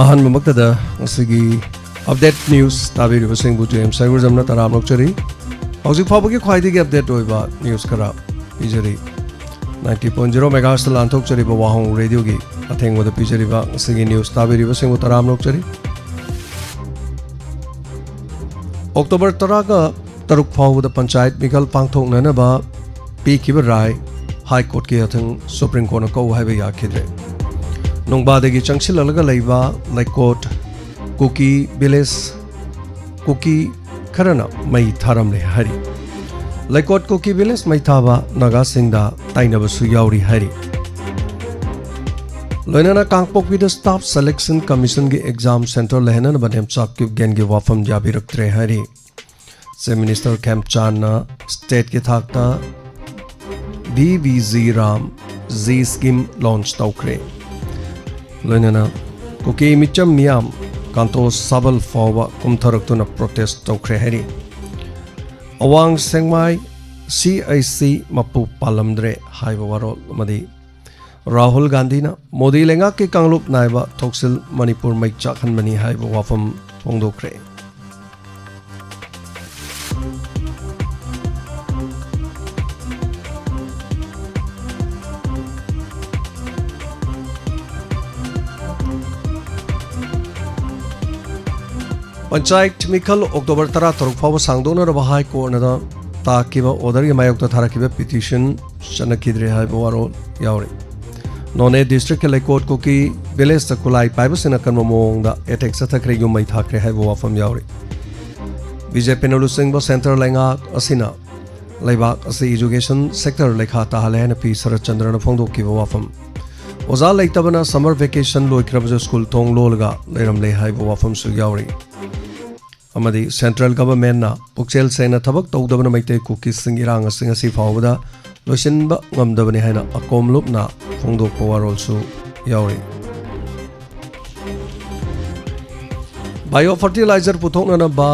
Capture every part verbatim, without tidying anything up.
ꯑꯍꯥꯟꯕꯃꯛꯇꯗ ꯉꯁꯤꯒꯤ update news ꯇꯥꯕꯤꯔꯤꯕꯁꯤꯡꯕꯨ James ꯁꯥꯏꯒꯨꯖꯝꯅ ꯇꯔꯥꯝꯅ ꯑꯣꯛꯆꯔꯤ꯫ ꯍꯧꯖꯤꯛ ꯐꯥꯎꯕꯒꯤ ꯈ꯭ꯋꯥꯏꯗꯒꯤ ꯑꯞꯗꯦꯠ ꯑꯣꯏꯕ ꯅ꯭ꯌꯨꯁ ꯈꯔ ꯄꯤꯖꯔꯤ꯫ ꯅꯥꯏꯟꯇꯤ ꯄꯣꯏꯟ ꯖꯤꯔꯣ ꯃꯦꯒꯥꯍꯔꯠꯁꯇ ꯂꯥꯟꯊꯣꯛꯆꯔꯤꯕ ꯋꯥꯍꯣꯡ ꯔꯦꯗꯤꯑꯣꯒꯤ ꯑꯊꯦꯡꯕꯗ ꯄꯤꯖꯔꯤꯕ ꯉꯁꯤꯒꯤ ꯅ꯭ꯌꯨꯁ ꯇꯥꯕꯤꯔꯤꯕꯁꯤꯡꯕꯨ ꯇꯔꯥꯝꯅ ꯑꯣꯛꯆꯔꯤ꯫ ꯑꯣꯛꯇꯣꯕꯔ ꯇꯔꯥꯒ ꯇꯔꯨꯛ ꯐꯥꯎꯕꯗ ꯄꯟꯆꯥꯌꯠ ꯃꯤꯈꯜ ꯄꯥꯡꯊꯣꯛꯅꯅꯕ ꯄꯤꯈꯤꯕ ꯔꯥꯏ ꯍꯥꯏ ꯀꯣꯔꯠꯀꯤ ꯑꯊꯪ ꯁꯨꯄ꯭ꯔꯤꯝ ꯀꯣꯔꯠꯅ ꯀꯧ ꯍꯥꯏꯕ ꯌꯥꯈꯤꯗ꯭ꯔꯦ꯫ ꯅꯨꯡꯕꯥꯗꯒꯤ ꯆꯪꯁꯤꯜꯂꯛꯂꯒ ꯂꯩꯕ ꯂꯩꯀꯣꯠ ꯀꯨꯀꯤ ꯚꯤꯂꯦꯖ ꯀꯨꯀꯤ ꯈꯔꯅ ꯃꯩ ꯊꯥꯔꯝꯂꯦ ꯍꯥꯏꯔꯤ꯫ ꯂꯩꯀꯣꯠ ꯀꯨꯀꯤ ꯚꯤꯂꯦꯖ ꯃꯩ ꯊꯥꯕ ꯅꯥꯒꯥꯁꯤꯡꯗ ꯇꯥꯏꯅꯕꯁꯨ ꯌꯥꯎꯔꯤ ꯍꯥꯏꯔꯤ꯫ ꯂꯣꯏꯅꯅ ꯀꯥꯡꯄꯣꯛꯄꯤꯗ ꯁ꯭ꯇꯥꯐ ꯁꯦꯂꯦꯛꯁꯟ ꯀꯃꯤꯁꯟꯒꯤ ꯑꯦꯛꯖꯥꯝ ꯁꯦꯟꯇꯔ ꯂꯩꯍꯟꯅꯅꯕ ꯅꯦꯝꯆꯥꯛ ꯀꯤꯞꯒꯦꯟꯒꯤ ꯋꯥꯐꯝ ꯌꯥꯕꯤꯔꯛꯇ꯭ꯔꯦ ꯍꯥꯏꯔꯤ꯫ ꯆꯤꯐ ꯃꯤꯅꯤꯁꯇꯔ ꯈꯦꯝꯆꯥꯟꯅ ꯁ꯭ꯇꯦꯠꯀꯤ ꯊꯥꯛꯇ V V G Ram G scheme launch ꯇꯧꯈ꯭ꯔꯦ꯫ ꯂꯣꯏꯅꯅ ꯀꯨꯀꯤ ꯃꯤꯆꯝ ꯃꯤꯌꯥꯝ ꯀꯥꯟꯇꯣ ꯁꯥꯕꯜ ꯐꯥꯎꯕ ꯀꯨꯝꯊꯔꯛꯇꯨꯅ ꯄ꯭ꯔꯣꯇꯦꯁ ꯇꯧꯈ꯭ꯔꯦ ꯍꯥꯏꯔꯤ꯫ ꯑꯋꯥꯡ ꯁꯦꯡꯃꯥꯏ ꯁꯤ ꯑꯩꯆ ꯁꯤ ꯃꯄꯨ ꯄꯥꯜꯂꯝꯗ꯭ꯔꯦ ꯍꯥꯏꯕ ꯋꯥꯔꯣꯜ ꯑꯃꯗꯤ ꯔꯥꯍꯨꯜ ꯒꯥꯟꯙꯤꯅ ꯃꯣꯗꯤ ꯂꯩꯉꯥꯛꯀꯤ ꯀꯥꯡꯂꯨꯞ ꯅꯥꯏꯕ ꯊꯧꯁꯤꯜ ꯃꯅꯤꯄꯨꯔ ꯃꯩ ꯆꯥꯛꯍꯟꯕꯅꯤ ꯍꯥꯏꯕ ꯋꯥꯐꯝ ꯐꯣꯡꯗꯣꯛꯈ꯭ꯔꯦ꯫ ꯄꯟꯆꯥꯌꯠ ꯃꯤꯈꯜ ꯑꯣꯛꯇꯣꯕꯔ ꯇꯔꯥꯇꯔꯨꯛ ꯐꯥꯎꯕ ꯁꯥꯡꯗꯣꯛꯅꯅꯕ ꯍꯥꯏ ꯀꯣꯔꯠꯅ ꯇꯥꯈꯤꯕ ꯑꯣꯔꯗꯔꯒꯤ ꯃꯥꯌꯣꯛꯇ ꯊꯥꯔꯛꯈꯤꯕ ꯄꯤꯇꯤꯁꯟ ꯆꯠꯅꯈꯤꯗ꯭ꯔꯦ ꯍꯥꯏꯕ ꯋꯥꯔꯣꯜ ꯌꯥꯎꯔꯤ꯫ ꯅꯣꯅꯦ ꯗꯤꯁꯇ꯭ꯔꯤꯛꯀꯤ ꯂꯩꯀꯣꯠ ꯀꯨꯀꯤ ꯚꯤꯂꯦꯖꯇ ꯈꯨꯠꯂꯥꯏ ꯄꯥꯏꯕꯁꯤꯡꯅ ꯑꯀꯟꯕ ꯃꯑꯣꯡꯗ ꯑꯦꯇꯦꯛ ꯆꯠꯊꯈ꯭ꯔꯦ, ꯌꯨꯝ ꯃꯩ ꯊꯥꯈ꯭ꯔꯦ ꯍꯥꯏꯕ ꯋꯥꯐꯝ ꯌꯥꯎꯔꯤ꯫ ꯕꯤ ꯖꯦ ꯄꯤꯅ ꯂꯨꯆꯤꯡꯕ ꯁꯦꯟꯇꯔ ꯂꯩꯉꯥꯛ ꯑꯁꯤꯅ ꯂꯩꯕꯥꯛ ꯑꯁꯤ ꯏꯖꯨꯀꯦꯁꯟ ꯁꯦꯛꯇꯔ ꯂꯩꯈꯥ ꯇꯥꯍꯜꯂꯦ ꯍꯥꯏꯅ ꯄꯤ ꯁꯔꯠꯆꯟꯗ꯭ꯔꯅ ꯐꯣꯡꯗꯣꯛꯈꯤꯕ ꯋꯥꯐꯝ꯫ ꯑꯣꯖꯥ ꯂꯩꯇꯕꯅ ꯁꯝꯃꯔ ꯚꯦꯀꯦꯁꯟ ꯂꯣꯏꯈ꯭ꯔꯕꯁꯨ ꯁ꯭ꯀꯨꯜ ꯊꯣꯡ ꯂꯣꯜꯂꯒ ꯂꯩꯔꯝꯂꯦ ꯍꯥꯏꯕ ꯋꯥꯐꯝꯁꯨ ꯌꯥꯎꯔꯤ꯫ ꯑꯃꯗꯤ ꯁꯦꯟꯇ꯭ꯔꯦꯜ ꯒꯚꯔꯟꯃꯦꯟꯠꯅ ꯄꯨꯛꯆꯦꯜ ꯁꯦꯡꯅ ꯊꯕꯛ ꯇꯧꯗꯕꯅ ꯃꯩꯇꯩ ꯀꯨꯀꯤꯁꯤꯡ ꯏꯔꯥꯡ ꯑꯁꯤ ꯉꯁꯤ ꯐꯥꯎꯕꯗ ꯂꯣꯏꯁꯤꯟꯕ ꯉꯝꯗꯕꯅꯤ ꯍꯥꯏꯅ ꯑꯀꯣꯝꯂꯨꯞꯅ ꯐꯣꯡꯗꯣꯛꯄ ꯋꯥꯔꯣꯜꯁꯨ ꯌꯥꯎꯔꯤ꯫ ꯕꯥꯏꯑꯣ ꯐꯔꯇꯤꯂꯥꯏꯖꯔ ꯄꯨꯊꯣꯛꯅꯅꯕ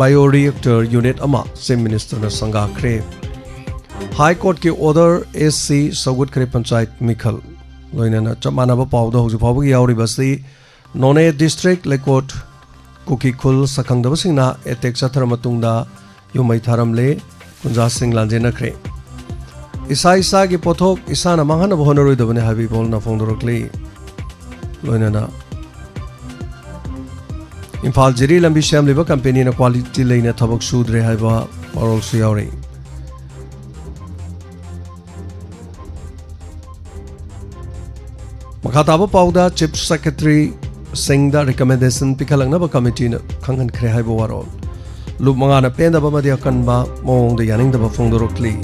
ꯕꯥꯏꯑꯣ ꯔꯤꯑꯦꯛꯇꯔ ꯌꯨꯅꯤꯠ ꯑꯃ ꯆꯤꯐ ꯃꯤꯅꯤꯁꯇꯔꯅ ꯁꯪꯒꯥꯈ꯭ꯔꯦ꯫ ꯍꯥꯏ ꯀꯣꯔꯠꯀꯤ ꯑꯣꯔꯗꯔ ꯑꯦꯁ ꯁꯤ ꯁꯧꯒꯠꯈ꯭ꯔꯦ ꯄꯟꯆꯥꯌꯠ ꯃꯤꯈꯜ꯫ ꯂꯣꯏꯅꯅ ꯆꯞ ꯃꯥꯟꯅꯕ ꯄꯥꯎꯗ ꯍꯧꯖꯤꯛ ꯐꯥꯎꯕꯒꯤ ꯌꯥꯎꯔꯤꯕꯁꯤ ꯅꯣꯅꯦ ꯗꯤꯁꯇ꯭ꯔꯤꯛ ꯂꯩꯀꯣꯠ ꯀꯨꯀꯤ ꯈꯨꯜ ꯁꯛꯈꯪꯗꯕꯁꯤꯡꯅ ꯑꯦꯇꯦꯛ ꯆꯠꯊꯔ ꯃꯇꯨꯡꯗ ꯌꯨꯝ ꯃꯩ ꯊꯥꯔꯝꯂꯦ꯫ ꯀꯨꯟꯖꯥꯁꯤꯡ ꯂꯥꯟꯖꯦꯟꯅꯈ꯭ꯔꯦ꯫ ꯏꯁꯥ ꯏꯁꯥꯒꯤ ꯄꯣꯠꯊꯣꯛ ꯏꯁꯥꯅ ꯃꯥꯡꯍꯟꯅꯕ ꯍꯣꯠꯅꯔꯣꯏꯗꯕꯅꯤ ꯍꯥꯏꯕ ꯏꯕꯣꯜꯅ ꯐꯣꯡꯗꯣꯔꯛꯂꯤ꯫ ꯂꯣꯏꯅꯅ ꯏꯝꯐꯥꯜ ꯖꯤꯔꯤ ꯂꯝꯕꯤ ꯁꯦꯝꯂꯤꯕ ꯀꯝꯄꯦꯅꯤꯅ ꯀ꯭ꯋꯥꯂꯤꯇꯤ ꯂꯩꯅ ꯊꯕꯛ ꯁꯨꯗ꯭ꯔꯦ ꯍꯥꯏꯕ ꯋꯥꯔꯣꯜꯁꯨ ꯌꯥꯎꯔꯤ꯫ ꯃꯈꯥ ꯇꯥꯕ ꯄꯥꯎꯗ ꯆꯤꯐ ꯁꯦꯀ꯭ꯔꯦꯇꯔꯤ ꯁꯤꯡꯗ ꯔꯤꯀꯃꯦꯟꯗꯦꯁꯟ ꯄꯤꯈꯠꯂꯛꯅꯕ ꯀꯃꯤꯇꯤꯅ ꯈꯪꯍꯟꯈ꯭ꯔꯦ ꯍꯥꯏꯕ ꯋꯥꯔꯣꯜ꯫ ꯂꯨꯞ ꯃꯉꯥꯅ ꯄꯦꯟꯗꯕ ꯑꯃꯗꯤ ꯑꯀꯟꯕ ꯃꯑꯣꯡꯗ ꯌꯥꯅꯤꯡꯗꯕ ꯐꯣꯡꯗꯣꯔꯛꯂꯤ꯫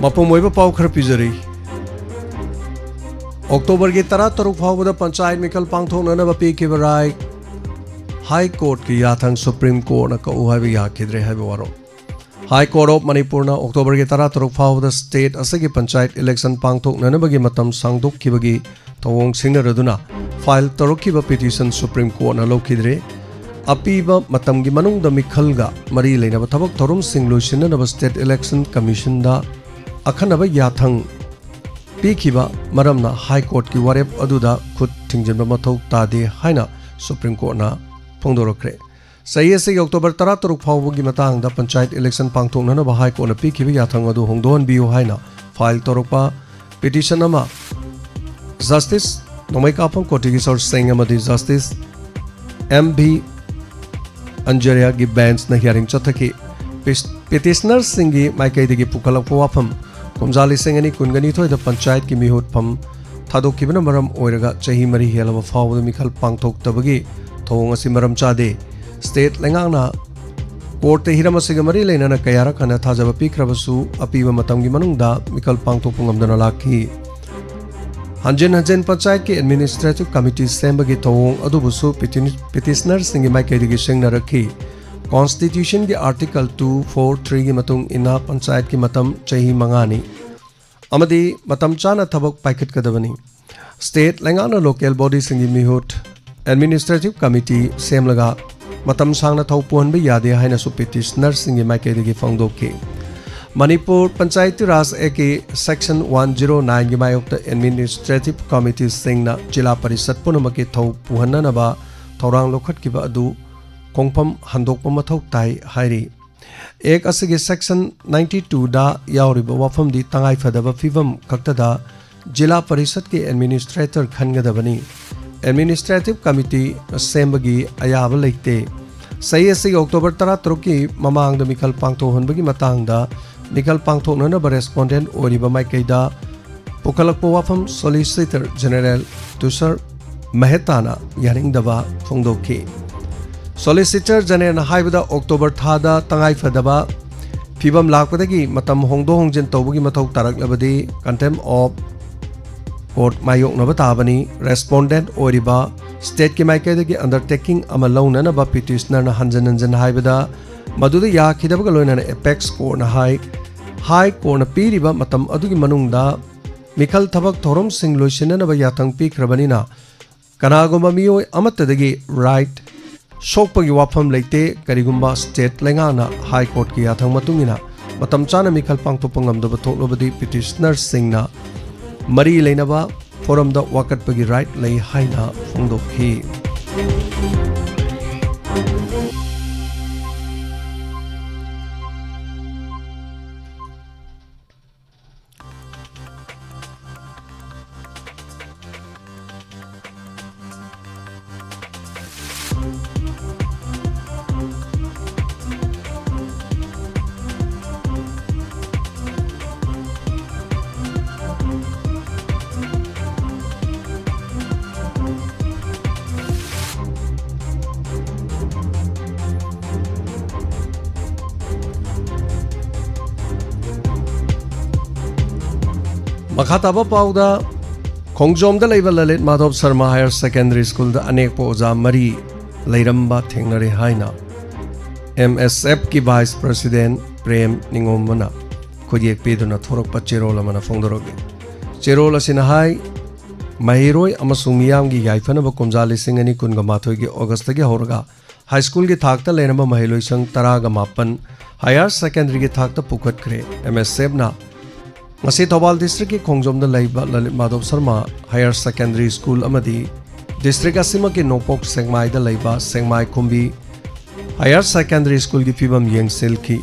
ꯃꯄꯨꯡ ꯑꯣꯏꯕ ꯄꯥꯎ ꯈꯔ ꯄꯤꯖꯔꯤ꯫ ꯑꯣꯛꯇꯣꯕꯔꯒꯤ ꯇꯔꯥꯇꯔꯨꯛ ꯐꯥꯎꯕꯗ ꯄꯟꯆꯥꯌꯠ ꯃꯤꯈꯜ ꯄꯥꯡꯊꯣꯛꯅꯅꯕ ꯄꯤꯈꯤꯕ ꯔꯥꯏ ꯍꯥꯏ ꯀꯣꯔꯠꯀꯤ ꯌꯥꯊꯪ ꯁꯨꯄ꯭ꯔꯤꯝ ꯀꯣꯔꯠꯅ ꯀꯛꯎ ꯍꯥꯏꯕ ꯌꯥꯈꯤꯗ꯭ꯔꯦ ꯍꯥꯏꯕ ꯋꯥꯔꯣꯜ꯫ ꯍꯥꯏ ꯀꯣꯔꯠ ꯑꯣꯐ ꯃꯅꯤꯄꯨꯔꯅ ꯑꯣꯛꯇꯣꯕꯔꯒꯤ ꯇꯔꯥꯇꯔꯨꯛ ꯐꯥꯎꯕꯗ ꯁ꯭ꯇꯦꯠ ꯑꯁꯤꯒꯤ ꯄꯟꯆꯥꯌꯠ ꯏꯂꯦꯛꯁꯟ ꯄꯥꯡꯊꯣꯛꯅꯅꯕꯒꯤ ꯃꯇꯝ ꯁꯥꯡꯗꯣꯛꯈꯤꯕꯒꯤ ꯊꯧꯑꯣꯡ ꯁꯤꯡꯅꯔꯗꯨꯅ ꯐꯥꯏꯜ ꯇꯧꯔꯛꯈꯤꯕ ꯄꯤꯇꯤꯁꯟ ꯁꯨꯄ꯭ꯔꯤꯝ ꯀꯣꯔꯠꯅ ꯂꯧꯈꯤꯗ꯭ꯔꯦ꯫ ꯑꯄꯤꯕ ꯃꯇꯝꯒꯤ ꯃꯅꯨꯡꯗ ꯃꯤꯈꯜꯒ ꯃꯔꯤ ꯂꯩꯅꯕ ꯊꯕꯛ ꯊꯧꯔꯝꯁꯤꯡ ꯂꯣꯏꯁꯤꯟꯅꯅꯕ ꯁ꯭ꯇꯦꯠ ꯏꯂꯦꯛꯁꯟ ꯀꯃꯤꯁꯟꯗ ꯑꯈꯟꯅꯕ ꯌꯥꯊꯪ ꯄꯤꯈꯤꯕ ꯃꯔꯝꯅ ꯍꯥꯏ ꯀꯣꯔꯠꯀꯤ ꯋꯥꯔꯦꯞ ꯑꯗꯨꯗ ꯈꯨꯠ ꯊꯤꯡꯖꯤꯟꯕ ꯃꯊꯧ ꯇꯥꯗꯦ ꯍꯥꯏꯅ ꯁꯨꯄ꯭ꯔꯤꯝ ꯀꯣꯔꯠꯅ ꯐꯣꯡꯗꯣꯔꯛꯈ꯭ꯔꯦ꯫ ꯆꯍꯤ ꯑꯁꯤꯒꯤ ꯑꯣꯛꯇꯣꯕꯔ ꯇꯔꯥꯇꯔꯨꯛ ꯐꯥꯎꯕꯒꯤ ꯃꯇꯥꯡꯗ ꯄꯟꯆꯥꯌꯠ ꯏꯂꯦꯛꯁꯟ ꯄꯥꯡꯊꯣꯛꯅꯅꯕ ꯍꯥꯏ ꯀꯣꯔꯠꯅ ꯄꯤꯈꯤꯕ ꯌꯥꯊꯪ ꯑꯗꯨ ꯍꯣꯡꯗꯣꯛꯍꯟꯕꯤꯌꯨ ꯍꯥꯏꯅ ꯐꯥꯏꯜ ꯇꯧꯔꯛꯄ ꯄꯤꯇꯤꯁꯟ ꯑꯃ ꯖꯁꯇꯤꯁ ꯅꯣꯡꯃꯩꯀꯥꯐꯝ ꯀꯣꯇꯤꯒꯤ ꯁꯣꯔ ꯁꯤꯡ ꯑꯃꯗꯤ ꯖꯁꯇꯤꯁ ꯑꯦꯝ ꯚꯤ ꯑꯟꯖꯔꯤꯌꯥꯒꯤ ꯕꯦꯟꯆꯅ ꯍꯤꯌꯥꯔꯤꯡ ꯆꯠꯊꯈꯤ꯫ ꯄꯤꯁ-, ꯄꯤꯇꯤꯁꯅꯔꯁꯤꯡꯒꯤ ꯃꯥꯏꯀꯩꯗꯒꯤ ꯄꯨꯈꯠꯂꯛꯄ ꯋꯥꯐꯝ, ꯀꯨꯝꯖꯥ ꯂꯤꯁꯤꯡ ꯑꯅꯤ ꯀꯨꯟꯒꯅꯤꯊꯣꯏꯗ ꯄꯟꯆꯥꯌꯠꯀꯤ ꯃꯤꯍꯨꯠꯐꯝ ꯊꯥꯗꯣꯛꯈꯤꯕꯅ ꯃꯔꯝ ꯑꯣꯏꯔꯒ ꯆꯍꯤ ꯃꯔꯤ ꯍꯦꯜꯂꯕ ꯐꯥꯎꯕꯗ ꯃꯤꯈꯜ ꯄꯥꯡꯊꯣꯛꯇꯕꯒꯤ ꯊꯧꯑꯣꯡ ꯑꯁꯤ ꯃꯔꯝ ꯆꯥꯗꯦ꯫ ꯁ꯭ꯇꯦꯠ ꯂꯩꯉꯥꯛꯅ ꯀꯣꯔꯠꯇ ꯍꯤꯔꯝ ꯑꯁꯤꯒ ꯃꯔꯤ ꯂꯩꯅꯅ ꯀꯌꯥꯔꯛ ꯍꯟꯅ ꯊꯥꯖꯕ ꯄꯤꯈ꯭ꯔꯕꯁꯨ, ꯑꯄꯤꯕ ꯃꯇꯝꯒꯤ ꯃꯅꯨꯡꯗ ꯃꯤꯈꯜ ꯄꯥꯡꯊꯣꯛꯄ ꯉꯝꯗꯅ ꯂꯥꯛꯈꯤ꯫ ꯍꯟꯖꯤꯟ ꯍꯟꯖꯤꯟ ꯄꯟꯆꯥꯌꯠꯀꯤ ꯑꯦꯗꯃꯤꯅꯤꯁꯇ꯭ꯔꯦꯇꯤꯚ ꯀꯃꯤꯇꯤ ꯁꯦꯝꯕꯒꯤ ꯊꯧꯑꯣꯡ ꯑꯗꯨꯕꯨꯁꯨ ꯄꯤꯇꯤ-, ꯄꯤꯇꯤꯁꯅꯔꯁꯤꯡꯒꯤ ꯃꯥꯏꯀꯩꯗꯒꯤ ꯁꯤꯡꯅꯔꯛꯈꯤ꯫ ꯀꯣꯟꯁꯇꯤꯇ꯭ꯌꯨꯁꯟꯒꯤ ꯑꯥꯔꯇꯤꯀꯜ ꯇꯨ ꯐꯣꯔ ꯊ꯭ꯔꯤꯒꯤ ꯃꯇꯨꯡ ꯏꯟꯅ ꯄꯟꯆꯥꯌꯠꯀꯤ ꯃꯇꯝ ꯆꯍꯤ ꯃꯉꯥꯅꯤ ꯑꯃꯗꯤ ꯃꯇꯝ ꯆꯥꯅ ꯊꯕꯛ ꯄꯥꯏꯈꯠꯀꯗꯕꯅꯤ꯫ State ꯂꯩꯉꯥꯛꯅ local bodyꯁꯤꯡꯒꯤ ꯃꯤꯍꯨꯠ administrative committee ꯁꯦꯝꯂꯒ ꯃꯇꯝ ꯁꯥꯡꯅ ꯊꯧ ꯄꯨꯍꯟꯕ ꯌꯥꯗꯦ ꯍꯥꯏꯅꯁꯨ petitionerꯁꯤꯡꯒꯤ ꯃꯥꯏꯀꯩꯗꯒꯤ ꯐꯣꯡꯗꯣꯛꯈꯤ꯫ Manipur Panchayati Raj Actꯀꯤ section one zero nineꯒꯤ ꯃꯥꯌꯣꯛꯇ administrative committeeꯁꯤꯡꯅ ꯖꯤꯂꯥ ꯄꯔꯤꯁꯠ ꯄꯨꯝꯅꯃꯛꯀꯤ ꯊꯧ ꯄꯨꯍꯟꯅꯅꯕ ꯊꯧꯔꯥꯡ ꯂꯧꯈꯠꯈꯤꯕ ꯑꯗꯨ ꯈꯣꯡꯐꯝ ꯍꯟꯗꯣꯛꯄ ꯃꯊꯧ ꯇꯥꯏ ꯍꯥꯏꯔꯤ꯫ Act ꯑꯁꯤꯒꯤ section ninety twoꯗ ꯌꯥꯎꯔꯤꯕ ꯋꯥꯐꯝꯗꯤ ꯇꯉꯥꯏꯐꯗꯕ ꯐꯤꯕꯝ ꯈꯛꯇꯗ ꯖꯤꯂꯥ ꯄꯔꯤꯁꯠꯀꯤ administrator ꯈꯟꯒꯗꯕꯅꯤ꯫ Administrative committee ꯁꯦꯝꯕꯒꯤ ꯑꯌꯥꯕ ꯂꯩꯇꯦ꯫ ꯆꯍꯤ ꯑꯁꯤꯒꯤ October ꯇꯔꯥꯇꯔꯨꯛꯀꯤ ꯃꯃꯥꯡꯗ ꯃꯤꯈꯜ ꯄꯥꯡꯊꯣꯛꯍꯟꯕꯒꯤ ꯃꯇꯥꯡꯗ ꯃꯤꯈꯜ ꯄꯥꯡꯊꯣꯛꯅꯅꯕ respondent ꯑꯣꯏꯔꯤꯕ ꯃꯥꯏꯀꯩꯗ ꯄꯨꯈꯠꯂꯛꯄ ꯋꯥꯐꯝ Solicitor General ꯇꯨꯁꯥꯔ ꯃꯦꯍꯇꯥꯅ ꯌꯥꯅꯤꯡꯗꯕ ꯐꯣꯡꯗꯣꯛꯈꯤ꯫ Solicitor Generalꯅ ꯍꯥꯏꯕꯗ, October ꯊꯥꯗ ꯇꯉꯥꯏꯐꯗꯕ ꯐꯤꯕꯝ ꯂꯥꯛꯄꯗꯒꯤ ꯃꯇꯝ ꯍꯣꯡꯗꯣꯛ ꯍꯣꯡꯖꯤꯟ ꯇꯧꯕꯒꯤ ꯃꯊꯧ ꯇꯥꯔꯛꯂꯕꯗꯤ contempt of court ꯃꯥꯌꯣꯛꯅꯕ ꯇꯥꯕꯅꯤ꯫ Respondent ꯑꯣꯏꯔꯤꯕ stateꯀꯤ ꯃꯥꯏꯀꯩꯗꯒꯤ undertaking ꯑꯃ ꯂꯧꯅꯅꯕ petitionerꯅ ꯍꯟꯖꯤꯟ ꯍꯟꯖꯤꯟ ꯍꯥꯏꯕꯗ, ꯃꯗꯨꯗ ꯌꯥꯈꯤꯗꯕꯒ ꯂꯣꯏꯅꯅ apex courtꯅ ꯍꯥꯏ, High Courtꯅ ꯄꯤꯔꯤꯕ ꯃꯇꯝ ꯑꯗꯨꯒꯤ ꯃꯅꯨꯡꯗ ꯃꯤꯈꯜ ꯊꯕꯛ ꯊꯧꯔꯝꯁꯤꯡ ꯂꯣꯏꯁꯤꯟꯅꯅꯕ ꯌꯥꯊꯪ ꯄꯤꯈ꯭ꯔꯕꯅꯤꯅ, ꯀꯅꯥꯒꯨꯝꯕ ꯃꯤꯑꯣꯏ ꯑꯃꯠꯇꯗꯒꯤ right ꯁꯣꯛꯄꯒꯤ ꯋꯥꯐꯝ ꯂꯩꯇꯦ꯫ ꯀꯔꯤꯒꯨꯝꯕ state ꯂꯩꯉꯥꯛꯅ High Courtꯀꯤ ꯌꯥꯊꯪ ꯃꯇꯨꯡ ꯏꯟꯅ ꯃꯇꯝ ꯆꯥꯅ ꯃꯤꯈꯜ ꯄꯥꯡꯊꯣꯛꯄ ꯉꯝꯗꯕ ꯊꯣꯛꯂꯕꯗꯤ, petitionerꯁꯤꯡꯅ ꯃꯔꯤ ꯂꯩꯅꯕ forumꯗ ꯋꯥꯀꯠꯄꯒꯤ right ꯂꯩ ꯍꯥꯏꯅ ꯐꯣꯡꯗꯣꯛꯈꯤ꯫ ꯃꯈꯥ ꯇꯥꯕ ꯄꯥꯎꯗ, ꯈꯣꯡꯖꯣꯝꯗ ꯂꯩꯕ ꯂꯂꯤꯠ ꯃꯥꯙꯣꯞ ꯁꯔꯃ Higher Secondary Schoolꯗ ꯑꯅꯦꯛꯄ ꯑꯣꯖꯥ ꯃꯔꯤ ꯂꯩꯔꯝꯕ ꯊꯦꯡꯅꯔꯦ ꯍꯥꯏꯅ M S Fꯀꯤ Vice President Prem ꯅꯤꯉꯣꯝꯕꯅ ꯈꯨꯠꯌꯦꯛ ꯄꯤꯗꯨꯅ ꯊꯣꯔꯛꯄ ꯆꯦꯔꯣꯜ ꯑꯃꯅ ꯐꯣꯡꯗꯣꯔꯛꯂꯤ꯫ ꯆꯦꯔꯣꯜ ꯑꯁꯤꯅ ꯍꯥꯏ, ꯃꯍꯩꯔꯣꯏ ꯑꯃꯁꯨꯡ ꯃꯤꯌꯥꯝꯒꯤ ꯌꯥꯏꯐꯅꯕ ꯀꯨꯝꯖꯥ ꯂꯤꯁꯤꯡ ꯑꯅꯤ ꯀꯨꯟꯒ ꯃꯥꯊꯣꯏꯒꯤ ꯑꯣꯒꯁꯇꯒꯤ ꯍꯧꯔꯒ ꯍꯥꯏ ꯁ꯭ꯀꯨꯜꯒꯤ ꯊꯥꯛꯇ ꯂꯩꯔꯝꯕ ꯃꯍꯩꯂꯣꯏꯁꯪ ꯇꯔꯥꯒ ꯃꯥꯄꯟ ꯍꯥꯌꯔ ꯁꯦꯀꯦꯟꯗꯔꯤꯒꯤ ꯊꯥꯛꯇ ꯄꯨꯈꯠꯈ꯭ꯔꯦ꯫ ꯑꯦꯝ ꯑꯦꯁ ꯑꯦꯐꯅ ꯉꯁꯤ ꯊꯧꯕꯥꯜ ꯗꯤꯁꯇ꯭ꯔꯤꯛꯀꯤ ꯈꯣꯡꯖꯣꯝꯗ ꯂꯩꯕ Lalit Madhab Sharma higher secondary school ꯑꯃꯗꯤ ꯗꯤꯁꯇ꯭ꯔꯤꯛ ꯑꯁꯤꯃꯛꯀꯤ ꯅꯣꯡꯄꯣꯛ ꯁꯦꯛꯃꯥꯏꯗ ꯂꯩꯕ ꯁꯦꯛꯃꯥꯏ ꯈꯨꯝꯕꯤ ꯍꯥꯌꯔ ꯁꯦꯀꯦꯟꯗꯔꯤ ꯁ꯭ꯀꯨꯜꯒꯤ ꯐꯤꯕꯝ ꯌꯦꯡꯁꯤꯜꯈꯤ꯫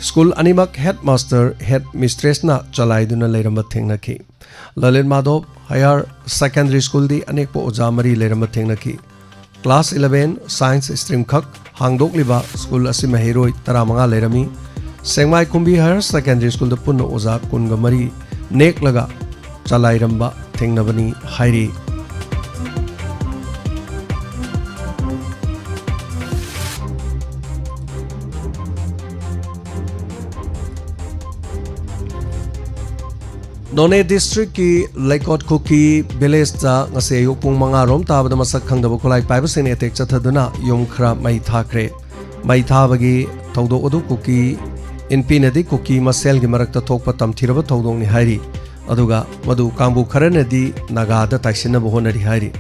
ꯁ꯭ꯀꯨꯜ ꯑꯅꯤꯃꯛ ꯍꯦꯗ ꯃꯥꯁꯇꯔ, ꯍꯦꯗ ꯃꯤꯁꯇ꯭ꯔꯦꯁꯅ ꯆꯂꯥꯏꯗꯨꯅ ꯂꯩꯔꯝꯕ ꯊꯦꯡꯅꯈꯤ꯫ ꯂꯂꯤꯠ ꯃꯥꯙꯣꯞ ꯍꯥꯌꯔ ꯁꯦꯀꯦꯟꯗꯔꯤ ꯁ꯭ꯀꯨꯜꯗꯤ ꯑꯅꯦꯛꯄ ꯑꯣꯖꯥ ꯃꯔꯤ ꯂꯩꯔꯝꯕ ꯊꯦꯡꯅꯈꯤ꯫ ꯀ꯭ꯂꯥꯁ ꯏꯂꯚꯦꯟ ꯁꯥꯏꯟꯁ ꯁ꯭ꯇ꯭ꯔꯤꯝ ꯈꯛ ꯍꯥꯡꯗꯣꯛꯂꯤꯕ ꯁ꯭ꯀꯨꯜ ꯑꯁꯤ ꯃꯍꯩꯔꯣꯏ ꯇꯔꯥꯃꯉꯥ ꯂꯩꯔꯝꯃꯤ꯫ ꯁꯦꯛꯃꯥꯏ ꯈꯨꯝꯕꯤ ꯍꯥꯌꯔ ꯁꯦꯀꯦꯟꯗꯔꯤ ꯁ꯭ꯀꯨꯜꯗ ꯄꯨꯟꯅ ꯑꯣꯖꯥ ꯀꯨꯟꯒ ꯃꯔꯤ ꯅꯦꯛꯂꯒ ꯆꯂꯥꯏꯔꯝꯕ ꯊꯦꯡꯅꯕꯅꯤ ꯍꯥꯏꯔꯤ꯫ ꯅꯣꯅꯦ ꯗꯤꯁꯇ꯭ꯔꯤꯛꯀꯤ ꯂꯩꯀꯣꯠ ꯀꯨꯀꯤ ꯚꯤꯂꯦꯖꯇ ꯉꯁꯤ ꯑꯌꯨꯛ ꯄꯨꯡ ꯃꯉꯥ ꯔꯣꯝ ꯇꯥꯕꯗ ꯃꯁꯛ ꯈꯪꯗꯕ ꯈꯨꯠꯂꯥꯏ ꯄꯥꯏꯕꯁꯤꯡꯅ ꯑꯦꯇꯦꯛ ꯆꯠꯊꯗꯨꯅ ꯌꯨꯝ ꯈꯔ ꯃꯩ ꯊꯥꯈ꯭ꯔꯦ꯫ ꯃꯩ ꯊꯥꯕꯒꯤ ꯊꯧꯗꯣꯛ ꯑꯗꯨ ꯀꯨꯀꯤ ꯏꯟꯄꯤꯅꯗꯤ ꯀꯨꯀꯤ ꯃꯁꯦꯜꯒꯤ ꯃꯔꯛꯇ ꯊꯣꯛꯄ ꯇꯝꯊꯤꯔꯕ ꯊꯧꯗꯣꯛꯅꯤ ꯍꯥꯏꯔꯤ꯫ ꯑꯗꯨꯒ ꯃꯗꯨ ꯀꯥꯡꯕꯨ ꯈꯔꯅꯗꯤ ꯅꯥꯒꯥꯗ ꯇꯥꯏꯁꯤꯟꯅꯕ ꯍꯣꯠꯅꯔꯤ ꯍꯥꯏꯔꯤ꯫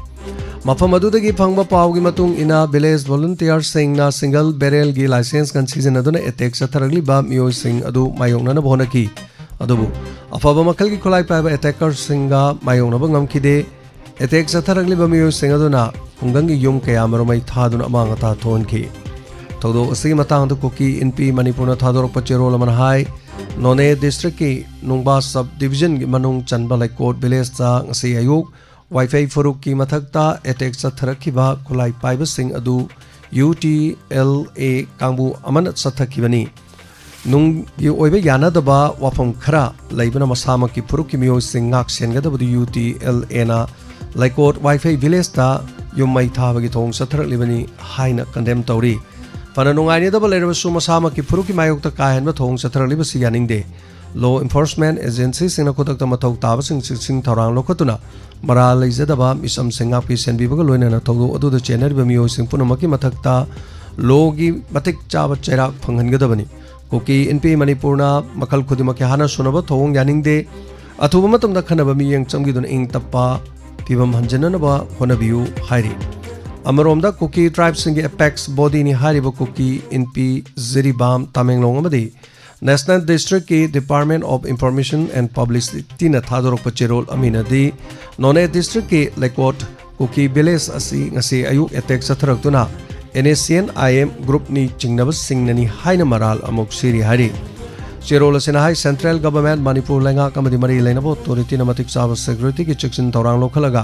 ꯃꯐꯝ ꯑꯗꯨꯗꯒꯤ ꯐꯪꯕ ꯄꯥꯎꯒꯤ ꯃꯇꯨꯡ ꯏꯟꯅ ꯚꯤꯂꯦꯖ ꯚꯣꯂꯨꯟꯇꯤꯌꯔꯁꯤꯡꯅ ꯁꯤꯡꯒꯜ ꯕꯦꯔꯦꯜꯒꯤ ꯂꯥꯏꯁꯦꯟꯁ ꯒꯟ ꯁꯤꯖꯤꯟꯅꯗꯨꯅ ꯑꯦꯇꯦꯛ ꯆꯠꯊꯔꯛꯂꯤꯕ ꯃꯤꯑꯣꯏꯁꯤꯡ ꯑꯗꯨ ꯃꯥꯌꯣꯛꯅꯅꯕ ꯍꯣꯠꯅꯈꯤ꯫ ꯑꯗꯨꯕꯨ ꯑꯐꯕ ꯃꯈꯜꯒꯤ ꯈꯨꯠꯂꯥꯏ ꯄꯥꯏꯕ ꯑꯦꯇꯦꯀꯔꯁꯤꯡꯒ ꯃꯥꯌꯣꯛꯅꯕ ꯉꯝꯈꯤꯗꯦ꯫ ꯑꯦꯇꯦꯛ ꯆꯠꯊꯔꯛꯂꯤꯕ ꯃꯤꯑꯣꯏꯁꯤꯡ ꯑꯗꯨꯅ ꯈꯨꯡꯒꯪꯒꯤ ꯌꯨꯝ ꯀꯌꯥꯃꯔꯨꯝ ꯃꯩ ꯊꯥꯗꯨꯅ ꯑꯃꯥꯡ ꯑꯇꯥ ꯊꯣꯛꯍꯟꯈꯤ꯫ ꯊꯧꯗꯣꯛ ꯑꯁꯤꯒꯤ ꯃꯇꯥꯡꯗ ꯀꯨꯀꯤ ꯏꯟꯄꯤ ꯃꯅꯤꯄꯨꯔꯅ ꯊꯥꯗꯣꯔꯛꯄ ꯆꯦꯔꯣꯜ ꯑꯃꯅ ꯍꯥꯏ, ꯅꯣꯅꯦ ꯗꯤꯁꯇ꯭ꯔꯤꯛꯀꯤ ꯅꯨꯡꯕꯥ ꯁꯕ ꯗꯤꯕꯤꯖꯟꯒꯤ ꯃꯅꯨꯡ ꯆꯟꯕ ꯂꯩꯀꯣꯠ ꯚꯤꯂꯦꯖꯇ ꯉꯁꯤ ꯑꯌꯨꯛ ꯋꯥꯏꯐꯩ ꯐꯨꯔꯨꯞꯀꯤ ꯃꯊꯛꯇ ꯑꯦꯇꯦꯛ ꯆꯠꯊꯔꯛꯈꯤꯕ ꯈꯨꯠꯂꯥꯏ ꯄꯥꯏꯕꯁꯤꯡ ꯑꯗꯨ ꯌꯨ ꯇꯤ ꯑꯦꯜ ꯑꯦ ꯀꯥꯡꯕꯨ ꯑꯃꯅ ꯆꯠꯊꯈꯤꯕꯅꯤ꯫ ꯅꯨꯡꯒꯤ ꯑꯣꯏꯕ ꯌꯥꯅꯗꯕ ꯋꯥꯐꯝ ꯈꯔ ꯂꯩꯕꯅ ꯃꯁꯥꯃꯛꯀꯤ ꯐꯨꯔꯨꯞꯀꯤ ꯃꯤꯑꯣꯏꯁꯤꯡ ꯉꯥꯛ ꯁꯦꯟꯒꯗꯕꯗꯨ ꯌꯨ ꯇꯤ ꯑꯦꯜ ꯑꯦꯅ ꯂꯩꯀꯣꯠ ꯋꯥꯏꯐꯩ ꯚꯤꯂꯦꯖꯇ ꯌꯨꯝ ꯃꯩ ꯊꯥꯕꯒꯤ ꯊꯧꯑꯣꯡ ꯆꯠꯊꯔꯛꯂꯤꯕꯅꯤ ꯍꯥꯏꯅ ꯀꯟꯗꯦꯝ ꯇꯧꯔꯤ꯫ ꯐꯅ ꯅꯨꯡꯉꯥꯏꯅꯗꯕ ꯂꯩꯔꯕꯁꯨ ꯃꯁꯥꯃꯛꯀꯤ ꯐꯨꯔꯨꯞꯀꯤ ꯃꯥꯌꯣꯛꯇ ꯀꯥ ꯍꯦꯟꯕ ꯊꯧꯑꯣꯡ ꯆꯠꯊꯔꯛꯂꯤꯕꯁꯤ ꯌꯥꯅꯤꯡꯗꯦ꯫ ꯂꯣ ꯏꯟꯐꯣꯔꯁꯃꯦꯟ ꯑꯦꯖꯦꯟꯁꯤꯁꯤꯡꯅ ꯈꯨꯗꯛꯇ ꯃꯊꯧ ꯇꯥꯕꯁꯤꯡ ꯆꯦꯛꯁꯤꯟ ꯊꯧꯔꯥꯡ ꯂꯧꯈꯠꯇꯨꯅ ꯃꯔꯥꯜ ꯂꯩꯖꯗꯕ ꯃꯤꯆꯝꯁꯤꯡ ꯉꯥꯛꯄꯤ ꯁꯦꯟꯕꯤꯕꯒ ꯂꯣꯏꯅꯅ ꯊꯧꯗꯣꯛ ꯑꯗꯨꯗ ꯆꯦꯟꯅꯔꯤꯕ ꯃꯤꯑꯣꯏꯁꯤꯡ ꯄꯨꯝꯅꯃꯛꯀꯤ ꯃꯊꯛꯇ ꯂꯣꯒꯤ ꯃꯇꯤꯛ ꯆꯥꯕ ꯆꯩꯔꯥꯛ ꯐꯪꯍꯟꯒꯗꯕꯅꯤ꯫ ꯀꯨꯀꯤ ꯏꯟꯄꯤ ꯃꯅꯤꯄꯨꯔꯅ ꯃꯈꯜ ꯈꯨꯗꯤꯡꯃꯛꯀꯤ ꯍꯥꯟꯅ ꯁꯨꯅꯕ ꯊꯧꯑꯣꯡ ꯌꯥꯅꯤꯡꯗꯦ꯫ ꯑꯊꯨꯕ ꯃꯇꯝꯗ ꯈꯟꯅꯕ ꯃꯤꯠꯌꯦꯡ ꯆꯪꯈꯤꯗꯨꯅ ꯏꯪ ꯇꯞꯄ ꯐꯤꯕꯝ ꯍꯟꯖꯤꯟꯅꯅꯕ ꯍꯣꯠꯅꯕꯤꯌꯨ ꯍꯥꯏꯔꯤ꯫ ꯑꯃꯔꯣꯝꯗ ꯀꯨꯀꯤ tribeꯁꯤꯡꯒꯤ apex bodyꯅꯤ ꯍꯥꯏꯔꯤꯕ ꯀꯨꯀꯤ ꯏꯟꯄꯤ ꯖꯤꯔꯤꯕꯥꯝ ꯇꯃꯦꯡꯂꯣꯡ ꯑꯃꯗꯤ National Districtꯀꯤ Department of Information and Publicityꯅ ꯊꯥꯗꯣꯔꯛꯄ ꯆꯦꯔꯣꯜ ꯑꯃꯅꯗꯤ ꯅꯣꯅꯦ districtꯀꯤ ꯂꯩꯀꯣꯠ ꯀꯨꯀꯤ village ꯑꯁꯤ ꯉꯁꯤ ꯑꯌꯨꯛ attack ꯆꯠꯊꯔꯛꯇꯨꯅ NSCN-IM groupꯅꯤ ꯆꯤꯡꯅꯕꯁꯤꯡꯅꯅꯤ ꯍꯥꯏꯅ ꯃꯔꯥꯜ ꯑꯃꯨꯛ ꯁꯤꯔꯤ ꯍꯥꯏꯔꯤ꯫ ꯆꯦꯔꯣꯜ ꯑꯁꯤꯅ ꯍꯥꯏ, central government, ꯃꯅꯤꯄꯨꯔ ꯂꯩꯉꯥꯛ ꯑꯃꯗꯤ ꯃꯔꯤ ꯂꯩꯅꯕ authorityꯅ ꯃꯇꯤꯛ ꯆꯥꯕ securityꯒꯤ ꯆꯦꯛꯁꯤꯟ ꯊꯧꯔꯥꯡ ꯂꯧꯈꯠꯂꯒ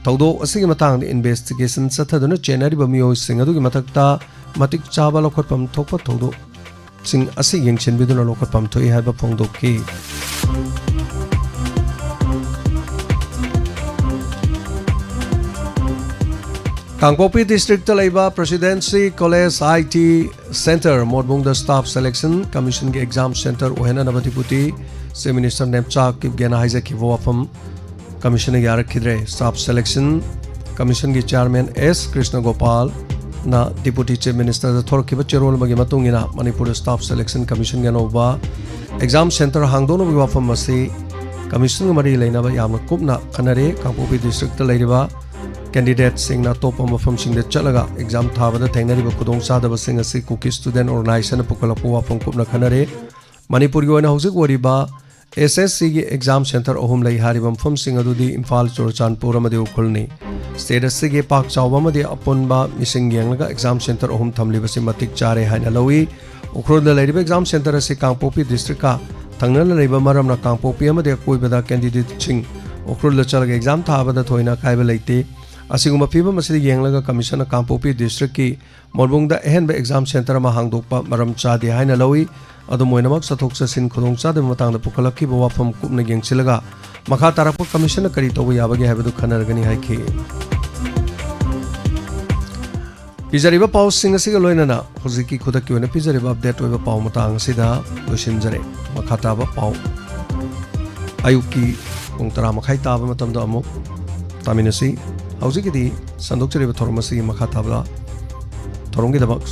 ꯊꯧꯗꯣꯛ ꯑꯁꯤꯒꯤ ꯃꯇꯥꯡꯗ investigation ꯆꯠꯊꯗꯨꯅ ꯆꯦꯟꯅꯔꯤꯕ ꯃꯤꯑꯣꯏꯁꯤꯡ ꯑꯗꯨꯒꯤ ꯃꯊꯛꯇ ꯃꯇꯤꯛ ꯆꯥꯕ ꯂꯧꯈꯠꯐꯝ ꯊꯣꯛꯄ ꯊꯧꯗꯣꯛꯁꯤꯡ ꯑꯁꯤ ꯌꯦꯡꯁꯤꯟꯕꯤꯗꯨꯅ ꯂꯧꯈꯠꯐꯝ ꯊꯣꯛꯏ ꯍꯥꯏꯕ ꯐꯣꯡꯗꯣꯛꯈꯤ꯫ ꯀꯥꯡꯄꯣꯛꯄꯤ districtꯇ ꯂꯩꯕ Presidency College I T Centre ꯃꯣꯠꯕꯨꯡꯗ Staff Selection Commissionꯒꯤ exam centre ꯑꯣꯏꯍꯟꯅꯅꯕ Deputy Chief Minister Nemcha ꯀꯤꯞꯒꯦꯅ ꯍꯥꯏꯖꯈꯤꯕ ꯋꯥꯐꯝ Commissionꯅ ꯌꯥꯔꯛꯈꯤꯗ꯭ꯔꯦ꯫ Staff Selection Commissionꯒꯤ Chairman S ꯀ꯭ꯔꯤꯁꯅꯒꯣꯄꯥꯜꯅ Deputy Chief Ministerꯗ ꯊꯣꯔꯛꯈꯤꯕ ꯆꯦꯔꯣꯜ ꯑꯃꯒꯤ ꯃꯇꯨꯡ ꯏꯟꯅ ꯃꯅꯤꯄꯨꯔꯗ Staff Selection Commissionꯒꯤ ꯑꯅꯧꯕ exam centre ꯍꯥꯡꯗꯣꯛꯅꯕꯒꯤ ꯋꯥꯐꯝ ꯑꯁꯤ Commissionꯒ ꯃꯔꯤ ꯂꯩꯅꯕ ꯌꯥꯝꯅ ꯀꯨꯞꯅ ꯈꯟꯅꯔꯦ꯫ ꯀꯥꯡꯄꯣꯛꯄꯤ districtꯇ ꯂꯩꯔꯤꯕ candidateꯁꯤꯡꯅ ꯑꯇꯣꯞꯄ ꯃꯐꯝꯁꯤꯡꯗ ꯆꯠꯂꯒ exam ꯊꯥꯕꯗ ꯊꯦꯡꯅꯔꯤꯕ ꯈꯨꯗꯣꯡꯆꯥꯗꯕꯁꯤꯡ ꯑꯁꯤ ꯀꯨꯀꯤ student organizationꯅ ꯄꯨꯈꯠꯂꯛꯄ ꯋꯥꯐꯝ ꯀꯨꯞꯅ ꯈꯟꯅꯔꯦ꯫ ꯃꯅꯤꯄꯨꯔꯒꯤ ꯑꯣꯏꯅ ꯍꯧꯖꯤꯛ ꯑꯣꯏꯔꯤꯕ SSCꯒꯤ exam centre ꯑꯍꯨꯝ ꯂꯩ ꯍꯥꯏꯔꯤꯕ ꯃꯐꯝꯁꯤꯡ ꯑꯗꯨꯗꯤ ꯏꯝꯐꯥꯜ, ꯆꯨꯔꯆꯥꯟꯄꯨꯔ ꯑꯃꯗꯤ ꯎꯈ꯭ꯔꯨꯜꯅꯤ꯫ State ꯑꯁꯤꯒꯤ ꯄꯥꯛ ꯆꯥꯎꯕ ꯑꯃꯗꯤ ꯑꯄꯨꯟꯕ ꯃꯤꯁꯤꯡ ꯌꯦꯡꯂꯒ exam centre ꯑꯍꯨꯝ ꯊꯝꯂꯤꯕꯁꯤ ꯃꯇꯤꯛ ꯆꯥꯔꯦ ꯍꯥꯏꯅ ꯂꯧꯏ꯫ ꯎꯈ꯭ꯔꯨꯜꯗ ꯂꯩꯔꯤꯕ exam centre ꯑꯁꯤ ꯀꯥꯡꯄꯣꯛꯄꯤ districtꯀ ꯊꯪꯅꯅ ꯂꯩꯕ ꯃꯔꯝꯅ ꯀꯥꯡꯄꯣꯛꯄꯤ ꯑꯃꯗꯤ ꯑꯀꯣꯏꯕꯗ candidateꯁꯤꯡ ꯎꯈ꯭ꯔꯨꯜꯗ ꯆꯠꯂꯒ exam ꯊꯥꯕꯗ ꯊꯣꯏꯅ ꯑꯀꯥꯏꯕ ꯂꯩꯇꯦ꯫ ꯑꯁꯤꯒꯨꯝꯕ ꯐꯤꯕꯝ ꯑꯁꯤꯗ ꯌꯦꯡꯂꯒ Commissionꯅ ꯀꯥꯡꯄꯣꯛꯄꯤ districtꯀꯤ ꯃꯣꯠꯕꯨꯡꯗ ꯑꯍꯦꯟꯕ exam centre ꯑꯃ ꯍꯥꯡꯗꯣꯛꯄ ꯃꯔꯝ ꯆꯥꯗꯦ ꯍꯥꯏꯅ ꯂꯧꯏ꯫ ꯑꯗꯨꯝ ꯑꯣꯏꯅꯃꯛ, ꯆꯠꯊꯣꯛ ꯆꯠꯁꯤꯟ ꯈꯨꯗꯣꯡꯆꯥꯗꯕ ꯃꯇꯥꯡꯗ ꯄꯨꯈꯠꯂꯛꯈꯤꯕ ꯋꯥꯐꯝ ꯀꯨꯞꯅ ꯌꯦꯡꯁꯤꯜꯂꯒ ꯃꯈꯥ ꯇꯥꯔꯛꯄ Commissionꯅ ꯀꯔꯤ ꯇꯧꯕ ꯌꯥꯕꯒꯦ ꯍꯥꯏꯕꯗꯨ ꯈꯟꯅꯔꯒꯅꯤ ꯍꯥꯏꯈꯤ꯫ ꯄꯤꯖꯔꯤꯕ ꯄꯥꯎꯁꯤꯡ ꯑꯁꯤꯒ ꯂꯣꯏꯅꯅ ꯍꯧꯖꯤꯛꯀꯤ ꯈꯨꯗꯛꯀꯤ ꯑꯣꯏꯅ ꯄꯤꯖꯔꯤꯕ update ꯑꯣꯏꯕ ꯄꯥꯎ ꯃꯇꯥꯡ ꯑꯁꯤꯗ ꯂꯣꯏꯁꯤꯟꯖꯔꯦ꯫ ꯃꯈꯥ ꯇꯥꯕ ꯄꯥꯎ ꯑꯌꯨꯛꯀꯤ ꯄꯨꯡ ꯇꯔꯥ ꯃꯈꯥꯏ ꯇꯥꯕ ꯃꯇꯝꯗ ꯑꯃꯨꯛ ꯇꯥꯃꯤꯟꯅꯁꯤ꯫ ꯍꯧꯖꯤꯛꯀꯤꯗꯤ ꯁꯟꯗꯣꯛꯆꯔꯤꯕ ꯊꯧꯔꯝ ꯑꯁꯤꯒꯤ ꯃꯈꯥ ꯇꯥꯕ ꯊꯧꯔꯝꯒꯤꯗꯃꯛ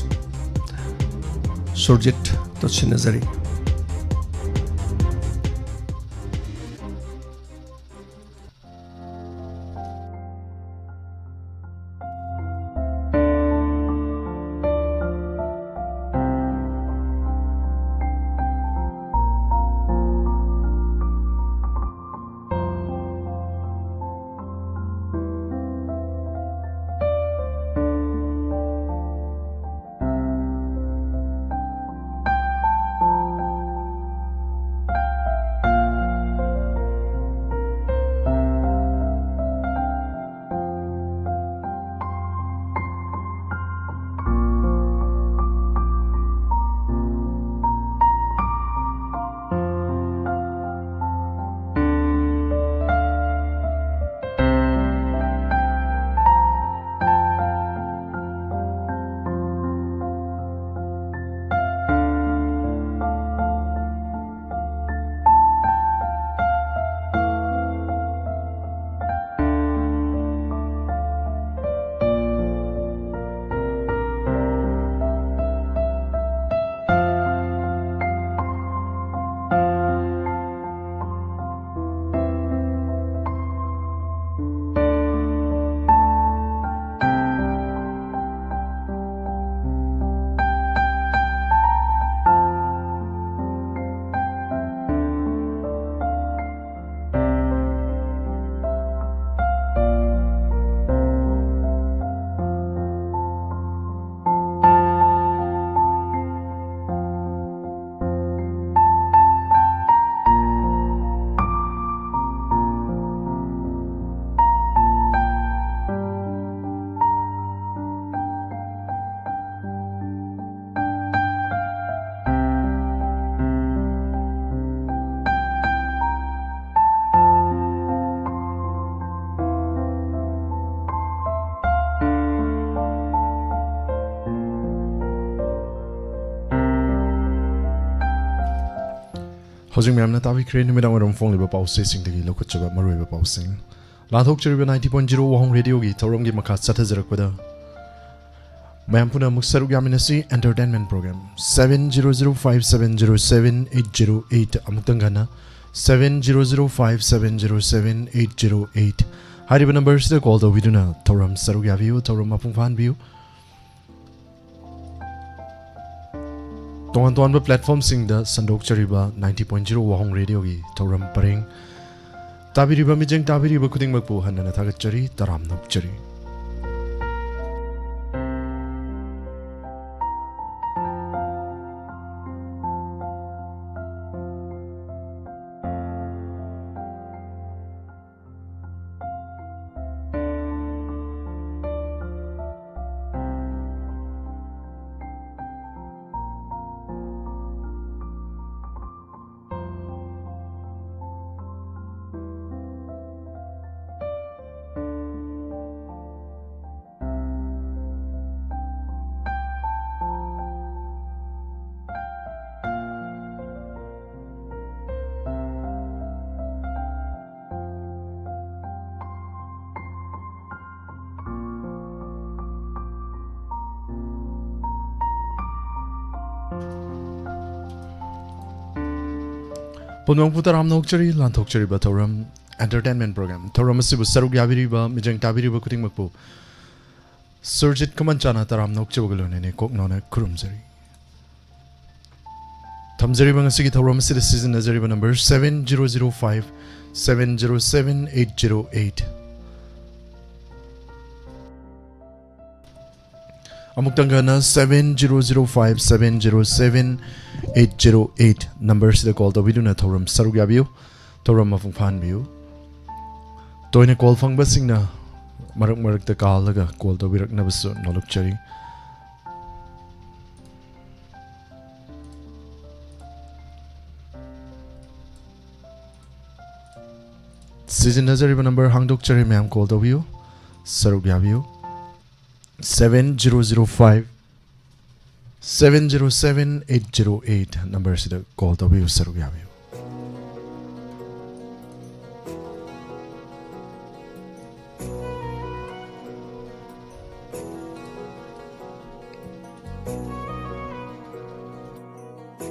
ꯁꯨꯔꯖꯤꯠ ꯇꯠꯁꯤꯟꯅꯖꯔꯤ꯫ ꯍꯧꯖꯤꯛ ꯃꯌꯥꯝꯅ ꯇꯥꯕꯤꯈ꯭ꯔꯦ ꯅꯨꯃꯤꯗꯥꯡ ꯋꯥꯏꯔꯝ ꯐꯣꯡꯂꯤꯕ ꯄꯥꯎꯆꯦꯁꯤꯡꯗꯒꯤ ꯂꯧꯈꯠꯆꯕ ꯃꯔꯨꯑꯣꯏꯕ ꯄꯥꯎꯁꯤꯡ꯫ ꯂꯥꯟꯊꯣꯛꯆꯔꯤꯕ ninety point zero ꯋꯥꯍꯣꯡ ꯔꯦꯗꯤꯑꯣꯒꯤ ꯊꯧꯔꯝꯒꯤ ꯃꯈꯥ ꯆꯠꯊꯖꯔꯛꯄꯗ, ꯃꯌꯥꯝ ꯄꯨꯝꯅꯃꯛ ꯁꯔꯨꯛ ꯌꯥꯃꯤꯟꯅꯁꯤ꯫ Entertainment program seven zero zero five seven zero seven eight zero eight, ꯑꯃꯨꯛꯇꯪ ꯍꯟꯅ, seven zero zero five seven zero seven eight zero eight ꯍꯥꯏꯔꯤꯕ ꯅꯝꯕꯔꯁꯤꯗ ꯀꯣꯜ ꯇꯧꯕꯤꯗꯨꯅ ꯊꯧꯔꯝ ꯁꯔꯨꯛ ꯌꯥꯕꯤꯌꯨ, ꯊꯧꯔꯝ ꯃꯄꯨꯡ ꯐꯥꯍꯟꯕꯤꯌꯨ꯫ ꯇꯣꯉꯥꯟ ꯇꯣꯉꯥꯟꯕ ꯄ꯭ꯂꯦꯠꯐꯣꯝꯁꯤꯡꯗ ꯁꯟꯗꯣꯛꯆꯔꯤꯕ ninety point zero ꯋꯥꯍꯣꯡ ꯔꯦꯗꯤꯑꯣꯒꯤ ꯊꯧꯔꯝ ꯄꯔꯦꯡ ꯇꯥꯕꯤꯔꯤꯕ ꯃꯤꯠꯌꯦꯡ ꯇꯥꯕꯤꯔꯤꯕ ꯈꯨꯗꯤꯡꯃꯛꯄꯨ ꯍꯟꯅ ꯊꯥꯒꯠꯆꯔꯤ, ꯇꯔꯥꯝꯅ ꯑꯣꯛꯆꯔꯤ꯫ ꯄꯨꯝꯅꯃꯛꯄꯨ ꯇꯔꯥꯝꯅ ꯑꯣꯛꯆꯔꯤ꯫ ꯂꯥꯟꯊꯣꯛꯆꯔꯤꯕ ꯊꯧꯔꯝ Entertainment program, ꯊꯧꯔꯝ ꯑꯁꯤꯕꯨ ꯁꯔꯨꯛ ꯌꯥꯕꯤꯔꯤꯕ ꯃꯤꯠꯌꯦꯡ ꯇꯥꯕꯤꯔꯤꯕ ꯈꯨꯗꯤꯡꯃꯛꯄꯨ ꯁꯨꯔꯖꯤꯠ ꯈꯨꯃꯟꯆꯥꯅ ꯇꯔꯥꯝꯅ ꯑꯣꯛꯆꯕꯒ ꯂꯣꯏꯅꯅ ꯀꯣꯛ ꯅꯧꯅ ꯈꯨꯔꯨꯝꯖꯔꯤ꯫ ꯊꯝꯖꯔꯤꯕ ꯉꯁꯤꯒꯤ ꯊꯧꯔꯝ ꯑꯁꯤꯗ ꯁꯤꯖꯤꯟꯅꯖꯔꯤꯕ number seven zero zero five seven zero seven eight zero eight꯫ ꯑꯃꯨꯛꯇꯪ ꯍꯟꯅ, seven zero zero five seven zero seven eight zero eight ꯅꯝꯕꯔꯁꯤꯗ ꯀꯣꯜ ꯇꯧꯕꯤꯗꯨꯅ ꯊꯧꯔꯝ ꯁꯔꯨꯛ ꯌꯥꯕꯤꯌꯨ, ꯊꯧꯔꯝ ꯃꯄꯨꯡ ꯐꯥꯍꯟꯕꯤꯌꯨ꯫ ꯇꯣꯏꯅ ꯀꯣꯜ ꯐꯪꯕꯁꯤꯡꯅ ꯃꯔꯛ ꯃꯔꯛꯇ ꯀꯥꯜꯂꯒ ꯀꯣꯜ ꯇꯧꯕꯤꯔꯛꯅꯕꯁꯨ ꯅꯣꯜꯂꯛꯆꯔꯤ꯫ ꯁꯤꯖꯤꯟꯅꯖꯔꯤꯕ ꯅꯝꯕꯔ ꯍꯥꯡꯗꯣꯛꯆꯔꯤ, ꯃꯌꯥꯝ ꯀꯣꯜ ꯇꯧꯕꯤꯌꯨ, ꯁꯔꯨꯛ ꯌꯥꯕꯤꯌꯨ꯫ Seven zero zero five seven zero seven eight zero eight ꯅꯝꯕꯔꯁꯤꯗ ꯀꯣꯜ ꯇꯧꯕꯤꯌꯨ, ꯁꯔꯨꯛ ꯌꯥꯕꯤꯌꯨ꯫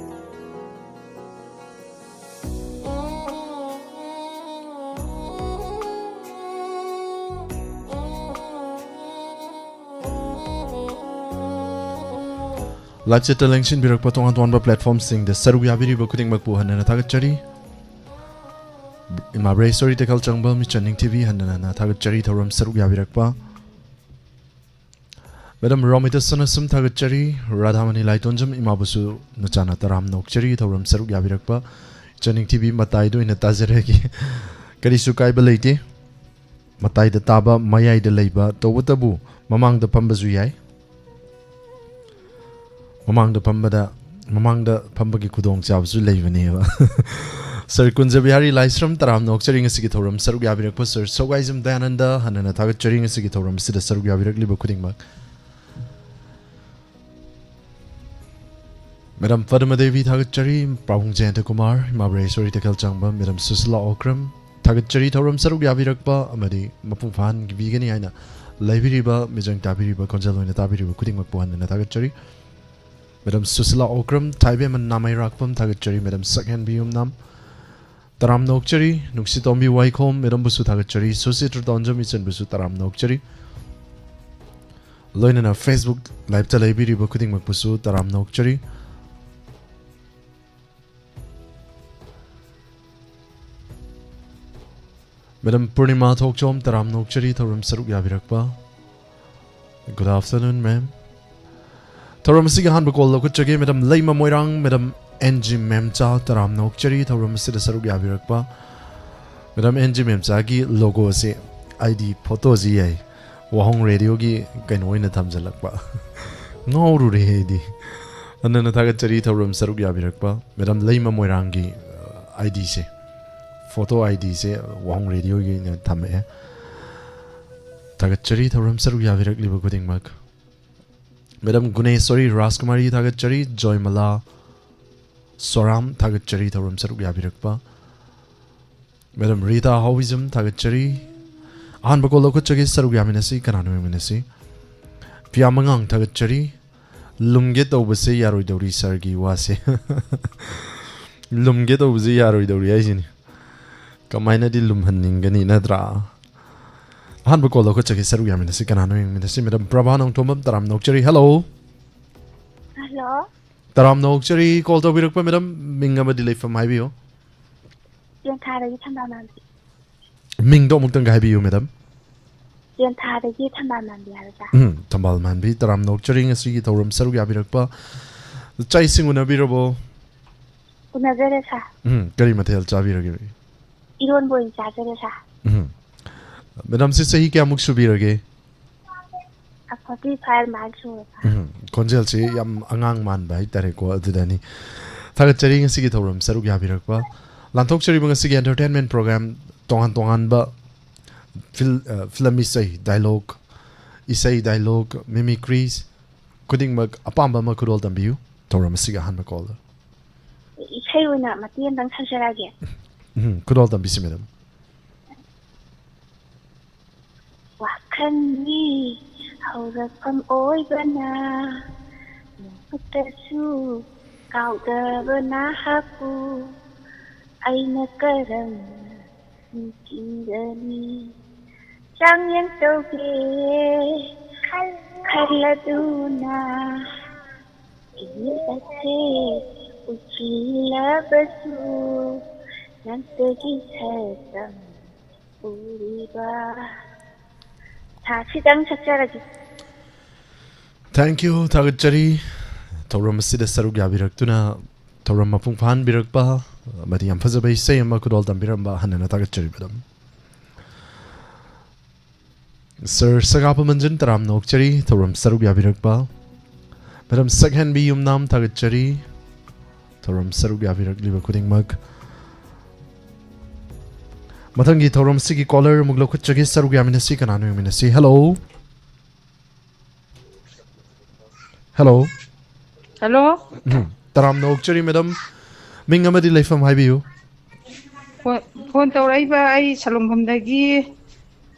Live chatꯇ ꯂꯦꯡꯁꯤꯟꯕꯤꯔꯛꯄ ꯇꯣꯉꯥꯟ ꯇꯣꯉꯥꯟꯕ platformꯁꯤꯡꯗ ꯁꯔꯨꯛ ꯌꯥꯕꯤꯔꯤꯕ ꯈꯨꯗꯤꯡꯃꯛꯄꯨ ꯍꯟꯅ ꯍꯟꯅ ꯊꯥꯒꯠꯆꯔꯤ꯫ ꯏꯃꯥ ꯕ꯭ꯔꯦꯁꯣꯔꯤ ꯇꯦꯈꯦꯜ ꯆꯪꯕ ꯃꯤꯆꯟ ꯅꯤꯡꯊꯤꯕꯤ ꯍꯟꯅ ꯍꯟꯅ ꯊꯥꯒꯠꯆꯔꯤ ꯊꯧꯔꯝ ꯁꯔꯨꯛ ꯌꯥꯕꯤꯔꯛꯄ꯫ ꯃꯦꯗꯥꯝ ꯔꯣꯃꯤꯇꯥ ꯁꯅꯥꯁꯨꯝ ꯊꯥꯒꯠꯆꯔꯤ꯫ ꯔꯥꯙꯥꯃꯅꯤ ꯂꯥꯏꯇꯣꯟꯖꯝ ꯏꯃꯥꯕꯨꯁꯨ ꯅꯆꯥꯅ ꯇꯔꯥꯝꯅ ꯑꯣꯛꯆꯔꯤ ꯊꯧꯔꯝ ꯁꯔꯨꯛ ꯌꯥꯕꯤꯔꯛꯄ꯫ ꯏꯆꯟ ꯅꯤꯡꯊꯤꯕꯤ ꯃꯇꯥꯏꯗ ꯑꯣꯏꯅ ꯇꯥꯖꯔꯒꯦ꯫ ꯀꯔꯤꯁꯨ ꯀꯥꯏꯕ ꯂꯩꯇꯦ꯫ ꯃꯇꯥꯏꯗ ꯇꯥꯕ, ꯃꯌꯥꯏꯗ ꯂꯩꯕ, ꯇꯧꯕꯇꯕꯨ ꯃꯃꯥꯡꯗ ꯐꯝꯕꯁꯨ ꯌꯥꯏ꯫ ꯃꯃꯥꯡꯗ ꯐꯝꯕꯗ, ꯃꯃꯥꯡꯗ ꯐꯝꯕꯒꯤ ꯈꯨꯗꯣꯡꯆꯥꯕꯁꯨ ꯂꯩꯕꯅꯦꯕ꯫ ꯁꯔ ꯀꯨꯟꯖꯕꯤꯍꯥꯔꯤ ꯂꯥꯏꯁ꯭ꯔꯝ ꯇꯔꯥꯝꯅ ꯑꯣꯛꯆꯔꯤ ꯉꯁꯤꯒꯤ ꯊꯧꯔꯝ ꯁꯔꯨꯛ ꯌꯥꯕꯤꯔꯛꯄ ꯁꯔ ꯁꯧꯒꯥꯏꯖꯝ ꯗꯌꯥꯅꯟꯗ ꯍꯟꯅ ꯍꯟꯅ ꯊꯥꯒꯠꯆꯔꯤ ꯉꯁꯤꯒꯤ ꯊꯧꯔꯝ ꯑꯁꯤꯗ ꯁꯔꯨꯛ ꯌꯥꯕꯤꯔꯛꯂꯤꯕ ꯈꯨꯗꯤꯡꯃꯛ꯫ ꯃꯦꯗꯥꯝ ꯄꯗꯃꯗꯦꯕꯤ ꯊꯥꯒꯠꯆꯔꯤ, ꯄꯥꯕꯨꯡ ꯖꯌꯟꯇ ꯀꯨꯃꯥꯔ, ꯏꯃꯥ ꯕ꯭ꯔꯦꯁꯣꯔꯤ ꯇꯦꯈꯦꯜ ꯆꯪꯕ, ꯃꯦꯗꯥꯝ ꯁꯨꯁꯤꯂꯥ ꯑꯣꯀ꯭ꯔꯝ ꯊꯥꯒꯠꯆꯔꯤ ꯊꯧꯔꯝ ꯁꯔꯨꯛ ꯌꯥꯕꯤꯔꯛꯄ ꯑꯃꯗꯤ ꯃꯄꯨꯡ ꯐꯥꯍꯟꯕꯤꯒꯅꯤ ꯍꯥꯏꯅ ꯂꯩꯕꯤꯔꯤꯕ ꯃꯤꯆꯪ ꯇꯥꯕꯤꯔꯤꯕ ꯈꯣꯟꯖꯦꯜ ꯑꯣꯏꯅ ꯇꯥꯕꯤꯔꯤꯕ ꯈꯨꯗꯤꯡꯃꯛꯄꯨ ꯍꯟꯅ ꯍꯟꯅ ꯊꯥꯒꯠꯆꯔꯤ꯫ ꯃꯦꯗꯥꯝ ꯁꯨꯁꯤꯂꯥ ꯑꯣꯀ꯭ꯔꯝ, ꯊꯥꯏꯕꯦꯝꯃ ꯅꯥꯃꯩꯔꯥꯛꯄꯝ ꯊꯥꯒꯠꯆꯔꯤ, ꯃꯦꯗꯥꯝ ꯁꯛꯍꯦꯟꯕꯤ ꯌꯨꯝꯅꯥꯝ ꯇꯔꯥꯝꯅ ꯑꯣꯛꯆꯔꯤ, ꯅꯨꯡꯁꯤꯇꯣꯝꯕꯤ ꯋꯥꯏꯈꯣꯝ ꯃꯦꯗꯥꯝꯕꯨꯁꯨ ꯊꯥꯒꯠꯆꯔꯤ, ꯁꯨꯁꯤꯇ꯭ꯔ ꯇꯣꯟꯖꯝ ꯏꯆꯟꯕꯨꯁꯨ ꯇꯔꯥꯝꯅ ꯑꯣꯛꯆꯔꯤ, ꯂꯣꯏꯅꯅ Facebook liveꯇ ꯂꯩꯕꯤꯔꯤꯕ ꯈꯨꯗꯤꯡꯃꯛꯄꯨꯁꯨ ꯇꯔꯥꯝꯅ ꯑꯣꯛꯆꯔꯤ꯫ ꯃꯦꯗꯥꯝ ꯄꯨꯔꯅꯤꯃꯥ ꯊꯣꯛꯆꯣꯝ ꯇꯔꯥꯝꯅ ꯑꯣꯛꯆꯔꯤ ꯊꯧꯔꯝ ꯁꯔꯨꯛ ꯌꯥꯕꯤꯔꯛꯄ꯫ Good afternoon, ma'am. ꯊꯧꯔꯝ ꯑꯁꯤꯒꯤ ꯑꯍꯥꯟꯕ call ꯂꯧꯈꯠꯆꯒꯦ꯫ Madam Leima Moirang, madam and G Memcha ꯇꯔꯥꯝꯅ ꯑꯣꯛꯆꯔꯤ ꯊꯧꯔꯝ ꯑꯁꯤꯗ ꯁꯔꯨꯛ ꯌꯥꯕꯤꯔꯛꯄ꯫ ꯃꯦꯗꯥꯝ ꯑꯦꯟ ꯖꯤ ꯃꯦꯝꯆꯥꯒꯤ logoꯁꯦ, ID photoꯁꯤ ꯌꯥꯏ꯫ ꯋꯥꯍꯣꯡ ꯔꯦꯗꯤꯑꯣꯒꯤ ꯀꯩꯅꯣ ꯑꯣꯏꯅ ꯊꯝꯖꯤꯜꯂꯛꯄ꯫ ꯉꯥꯎꯔꯨꯔꯦ ꯑꯩꯗꯤ꯫ ꯍꯟꯅ ꯍꯟꯅ ꯊꯥꯒꯠꯆꯔꯤ ꯊꯧꯔꯝ ꯁꯔꯨꯛ ꯌꯥꯕꯤꯔꯛꯄ꯫ ꯃꯦꯗꯥꯝ ꯂꯩꯃ ꯃꯣꯏꯔꯥꯡꯒꯤ, ꯑ, IDꯁꯦ, photo IDꯁꯦ ꯋꯥꯍꯣꯡ ꯔꯦꯗꯤꯑꯣꯒꯤ ꯑꯣꯏꯅ ꯊꯝꯃꯛꯑꯦ꯫ ꯊꯥꯒꯠꯆꯔꯤ ꯊꯧꯔꯝ ꯁꯔꯨꯛ ꯌꯥꯕꯤꯔꯛꯂꯤꯕ ꯈꯨꯗꯤꯡꯃꯛ꯫ ꯃꯦꯗꯥꯝ ꯒꯨꯅꯦꯁꯣꯔꯤ ꯔꯥꯖꯀꯨꯃꯥꯔꯤ ꯊꯥꯒꯠꯆꯔꯤ, ꯖꯣꯏꯃꯂꯥ ꯁꯣꯔꯥꯝ ꯊꯥꯒꯠꯆꯔꯤ ꯊꯧꯔꯝ ꯁꯔꯨꯛ ꯌꯥꯕꯤꯔꯛꯄ꯫ ꯃꯦꯗꯥꯝ ꯔꯤꯇꯥ ꯍꯥꯎꯕꯤꯖꯝ ꯊꯥꯒꯠꯆꯔꯤ꯫ ꯑꯍꯥꯟꯕ call ꯂꯧꯈꯠꯆꯒꯦ, ꯁꯔꯨꯛ ꯌꯥꯃꯤꯟꯅꯁꯤ, ꯀꯅꯥꯅꯣ ꯌꯦꯡꯃꯤꯟꯅꯁꯤ꯫ ꯄꯤꯌꯥꯃꯉꯥꯡ ꯊꯥꯒꯠꯆꯔꯤ꯫ ꯂꯨꯝꯒꯦ ꯇꯧꯕꯁꯦ ꯌꯥꯔꯣꯏꯗꯧꯔꯤ ꯁꯥꯔꯒꯤ ꯋꯥꯁꯦ꯫ ꯂꯨꯝꯒꯦ ꯇꯧꯕꯁꯦ ꯌꯥꯔꯣꯏꯗꯧꯔꯤ ꯍꯥꯏꯁꯤꯅꯤ꯫ ꯀꯃꯥꯏꯅꯗꯤ ꯂꯨꯝꯍꯟꯅꯤꯡꯒꯅꯤ ꯅꯠꯇ꯭ꯔꯥ? ꯑꯍꯥꯟꯕ call ꯂꯧꯈꯠꯆꯒꯦ, ꯁꯔꯨꯛ ꯌꯥꯃꯤꯟꯅꯁꯤ, ꯀꯅꯥꯅꯣ ꯌꯦꯡꯃꯤꯟꯅꯁꯤ꯫ ꯃꯦꯗꯥꯝ ꯄ꯭ꯔꯚꯥ ꯅꯣꯡꯊꯣꯝꯕꯝ ꯇꯔꯥꯝꯅ ꯑꯣꯛꯆꯔꯤ꯫ Hello꯫ ꯍꯜꯂꯣ꯫ ꯇꯔꯥꯝꯅ ꯑꯣꯛꯆꯔꯤ꯫ ꯀꯣꯜ ꯇꯧꯕꯤꯔꯛꯄ ꯃꯦꯗꯥꯝ, ꯃꯤꯡ ꯑꯃꯗꯤ ꯂꯩꯐꯝ ꯍꯥꯏꯕꯤꯌꯨ꯫ ꯇꯦꯟꯊꯥꯗꯒꯤ ꯊꯝꯕꯥꯜ ꯃꯥꯟꯕꯤ꯫ ꯃꯤꯡꯗꯣ ꯑꯃꯨꯛꯇꯪꯒ ꯍꯥꯏꯕꯤꯌꯨ ꯃꯦꯗꯥꯝ꯫ ꯇꯦꯟꯊꯥꯗꯒꯤ ꯊꯝꯕꯥꯜ ꯃꯥꯟꯕꯤ ꯍꯥꯏꯕ ꯁꯥꯔ꯫ ꯎꯝ, ꯊꯝꯕꯥꯜ ꯃꯥꯟꯕꯤ, ꯇꯔꯥꯝꯅ ꯑꯣꯛꯆꯔꯤ ꯉꯁꯤꯒꯤ ꯊꯧꯔꯝ ꯁꯔꯨꯛ ꯌꯥꯕꯤꯔꯛꯄ꯫ ꯆꯥꯛ ꯏꯁꯤꯡ ꯎꯅꯕꯤꯔꯕꯣ? ꯎꯅꯖꯔꯦ ꯁꯥꯔ꯫ ꯎꯝ, ꯀꯔꯤ ꯃꯊꯦꯜ ꯆꯥꯕꯤꯔꯒꯦ? ꯏꯔꯣꯟꯕ ꯑꯣꯏꯅ ꯆꯥꯖꯔꯦ ꯁꯥꯔ꯫ ꯎꯝ꯫ ꯃꯦꯗꯥꯝꯁꯤ ꯆꯍꯤ ꯀꯌꯥꯃꯨꯛ ꯁꯨꯕꯤꯔꯒꯦ? ꯐꯣꯔꯇꯤ ꯐꯥꯏꯚ ꯃꯥꯏꯜ ꯁꯨꯔꯦ ꯁꯥꯔ꯫ ꯎꯝ, ꯈꯣꯟꯖꯦꯜꯁꯤ ꯌꯥꯝ ꯑꯉꯥꯡ ꯃꯥꯟꯕ ꯍꯥꯏꯇꯥꯔꯦꯀꯣ, ꯑꯗꯨꯗꯅꯤ꯫ ꯊꯥꯒꯠꯆꯔꯤ ꯉꯁꯤꯒꯤ ꯊꯧꯔꯝ ꯁꯔꯨꯛ ꯌꯥꯕꯤꯔꯛꯄ꯫ ꯂꯥꯟꯊꯣꯛꯆꯔꯤꯕ ꯉꯁꯤꯒꯤ entertainment program, ꯇꯣꯉꯥꯟ ꯇꯣꯉꯥꯟꯕ ꯐꯤꯜ-, ꯑ, ꯐꯤꯂꯝ ꯏꯁꯩ, dialogue, ꯏꯁꯩ dialogue, mimicries ꯈꯨꯗꯤꯡꯃꯛ ꯑꯄꯥꯝꯕ ꯑꯃ ꯈꯨꯗꯣꯜ ꯇꯝꯕꯤꯌꯨ꯫ ꯊꯧꯔꯝ ꯑꯁꯤꯒꯤ ꯑꯍꯥꯟꯕ ꯀꯣꯜꯗ꯫ ꯏꯁꯩ ꯑꯣꯏꯅ ꯃꯇꯦꯛ ꯑꯃꯇꯪ ꯁꯛꯆꯔꯛꯑꯒꯦ꯫ ꯎꯝ, ꯈꯨꯗꯣꯜ ꯇꯝꯕꯤꯁꯤ ꯃꯦꯗꯥꯝ꯫ ꯋꯥꯈꯜꯒꯤ ꯍꯧꯔꯛꯐꯝ ꯑꯣꯏꯕꯅ ꯅꯣꯡꯃꯇꯁꯨ ꯀꯥꯎꯗꯕ ꯅꯍꯥꯛꯄꯨ ꯑꯩꯅ ꯀꯔꯝꯅ ꯅꯤꯡꯁꯤꯡꯒꯅꯤ? ꯆꯥꯡꯌꯦꯡ ꯇꯧꯒꯦ ꯈꯜꯂꯗꯨꯅ ꯏꯃꯤꯠ ꯑꯁꯦ ꯎꯏꯁꯤꯜꯂꯕꯁꯨ ꯅꯪꯇꯒꯤ ꯁꯛꯇꯝ ꯎꯔꯤꯕ꯫ ꯁꯥꯔ, ꯁꯤꯇꯪ ꯁꯛꯆꯔꯒꯦ꯫ Thank you, ꯊꯥꯒꯠꯆꯔꯤ꯫ ꯊꯧꯔꯝ ꯑꯁꯤꯗ ꯁꯔꯨꯛ ꯌꯥꯕꯤꯔꯛꯇꯨꯅ ꯊꯧꯔꯝ ꯃꯄꯨꯡ ꯐꯥꯍꯟꯕꯤꯔꯛꯄ ꯑꯃꯗꯤ ꯌꯥꯝ ꯐꯖꯕ ꯏꯁꯩ ꯑꯃ ꯈꯨꯗꯣꯜ ꯇꯝꯕꯤꯔꯝꯕ ꯍꯟꯅ ꯍꯟꯅ ꯊꯥꯒꯠꯆꯔꯤ ꯃꯦꯗꯥꯝ꯫ ꯁꯥꯔ ꯁꯒꯥꯄ ꯃꯟꯖꯟ, ꯇꯔꯥꯝꯅ ꯑꯣꯛꯆꯔꯤ ꯊꯧꯔꯝ ꯁꯔꯨꯛ ꯌꯥꯕꯤꯔꯛꯄ꯫ ꯃꯦꯗꯥꯝ ꯁꯛꯍꯦꯟꯕꯤ ꯌꯨꯝꯅꯥꯝ, ꯊꯥꯒꯠꯆꯔꯤ ꯊꯧꯔꯝ ꯁꯔꯨꯛ ꯌꯥꯕꯤꯔꯛꯂꯤꯕ ꯈꯨꯗꯤꯡꯃꯛ꯫ ꯃꯊꯪꯒꯤ ꯊꯧꯔꯝ ꯑꯁꯤꯒꯤ ꯀꯣꯂꯔ ꯑꯃꯨꯛ ꯂꯧꯈꯠꯆꯒꯦ, ꯁꯔꯨꯛ ꯌꯥꯃꯤꯟꯅꯁꯤ꯫ ꯀꯅꯥꯅꯣ ꯌꯦꯡꯃꯤꯟꯅꯁꯤ? ꯍꯦꯜꯂꯣ꯫ ꯍꯦꯜꯂꯣ꯫ ꯍꯦꯜꯂꯣ꯫ ꯎꯝ, ꯇꯔꯥꯝꯅ ꯑꯣꯛꯆꯔꯤ ꯃꯦꯗꯥꯝ꯫ ꯃꯤꯡ ꯑꯃꯗꯤ ꯂꯩꯐꯝ ꯍꯥꯏꯕꯤꯌꯨ꯫ ꯐꯣꯟ, ꯐꯣꯟ ꯇꯧꯔꯛꯏꯕ ꯑꯩ ꯁꯂꯨꯡꯐꯝꯗꯒꯤ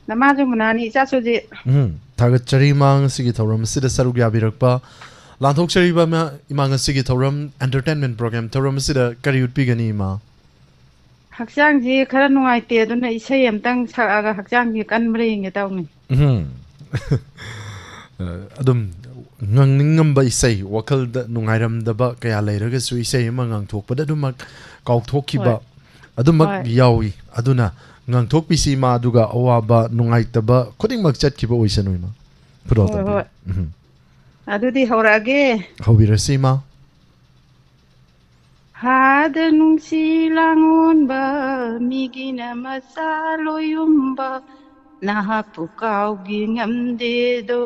ꯅꯃꯥꯖ ꯃꯨꯅꯥꯅꯤ, ꯏꯆꯥ ꯆꯨꯖꯤ꯫ ꯎꯝ, ꯊꯥꯒꯠꯆꯔꯤ ꯏꯃꯥ, ꯉꯁꯤꯒꯤ ꯊꯧꯔꯝ ꯑꯁꯤꯗ ꯁꯔꯨꯛ ꯌꯥꯕꯤꯔꯛꯄ꯫ ꯂꯥꯟꯊꯣꯛꯆꯔꯤꯕ ꯏꯃꯥ, ꯏꯃꯥ, ꯉꯁꯤꯒꯤ ꯊꯧꯔꯝ, entertainment program ꯊꯧꯔꯝ ꯑꯁꯤꯗ ꯀꯔꯤ ꯎꯠꯄꯤꯒꯅꯤ ꯏꯃꯥ? ꯍꯛꯆꯥꯡꯁꯤ ꯈꯔ ꯅꯨꯡꯉꯥꯏꯇꯦ, ꯑꯗꯨꯅ ꯏꯁꯩ ꯑꯝꯇꯪ ꯁꯛꯑꯒ ꯍꯛꯆꯥꯡꯁꯤ ꯀꯟꯕ꯭ꯔꯥ ꯌꯦꯡꯒꯦ ꯇꯧꯅꯤ꯫ ꯎꯝ꯫ ꯑꯗꯨꯝ ꯉꯪꯅꯤꯡꯉꯝꯕ ꯏꯁꯩ, ꯋꯥꯈꯜꯗ ꯅꯨꯡꯉꯥꯏꯔꯝꯗꯕ ꯀꯌꯥ ꯂꯩꯔꯒꯁꯨ ꯏꯁꯩ ꯑꯃ ꯉꯥꯡꯊꯣꯛꯄꯗ ꯑꯗꯨꯃꯛ ꯀꯥꯎꯊꯣꯛꯈꯤꯕ ꯍꯣꯏ꯫ ꯑꯗꯨꯃꯛ ꯍꯣꯏ꯫ ꯌꯥꯎꯏ꯫ ꯑꯗꯨꯅ ꯉꯥꯡꯊꯣꯛꯄꯤꯁꯤ ꯏꯃꯥ, ꯑꯗꯨꯒ ꯑꯋꯥꯕ ꯅꯨꯡꯉꯥꯏꯇꯕ ꯈꯨꯗꯤꯡꯃꯛ ꯆꯠꯈꯤꯕ ꯑꯣꯏꯁꯅꯨ ꯏꯃꯥ꯫ ꯈꯨꯗꯣꯜ ꯍꯣꯏ, ꯇꯝꯕꯤꯌꯨ꯫ ꯍꯣꯏ꯫ ꯎꯝ꯫ ꯑꯗꯨꯗꯤ ꯍꯧꯔꯛꯑꯒꯦ꯫ ꯍꯧꯕꯤꯔꯁꯤ ꯏꯃꯥ꯫ ꯍꯥꯗ ꯅꯨꯡꯁꯤ ꯂꯥꯡꯑꯣꯟꯕ, ꯃꯤꯒꯤꯅ ꯃꯆꯥ ꯂꯣꯏꯌꯨꯝꯕ, ꯅꯍꯥꯛꯄꯨ ꯀꯥꯎꯒꯦ ꯉꯝꯗꯦꯗꯣ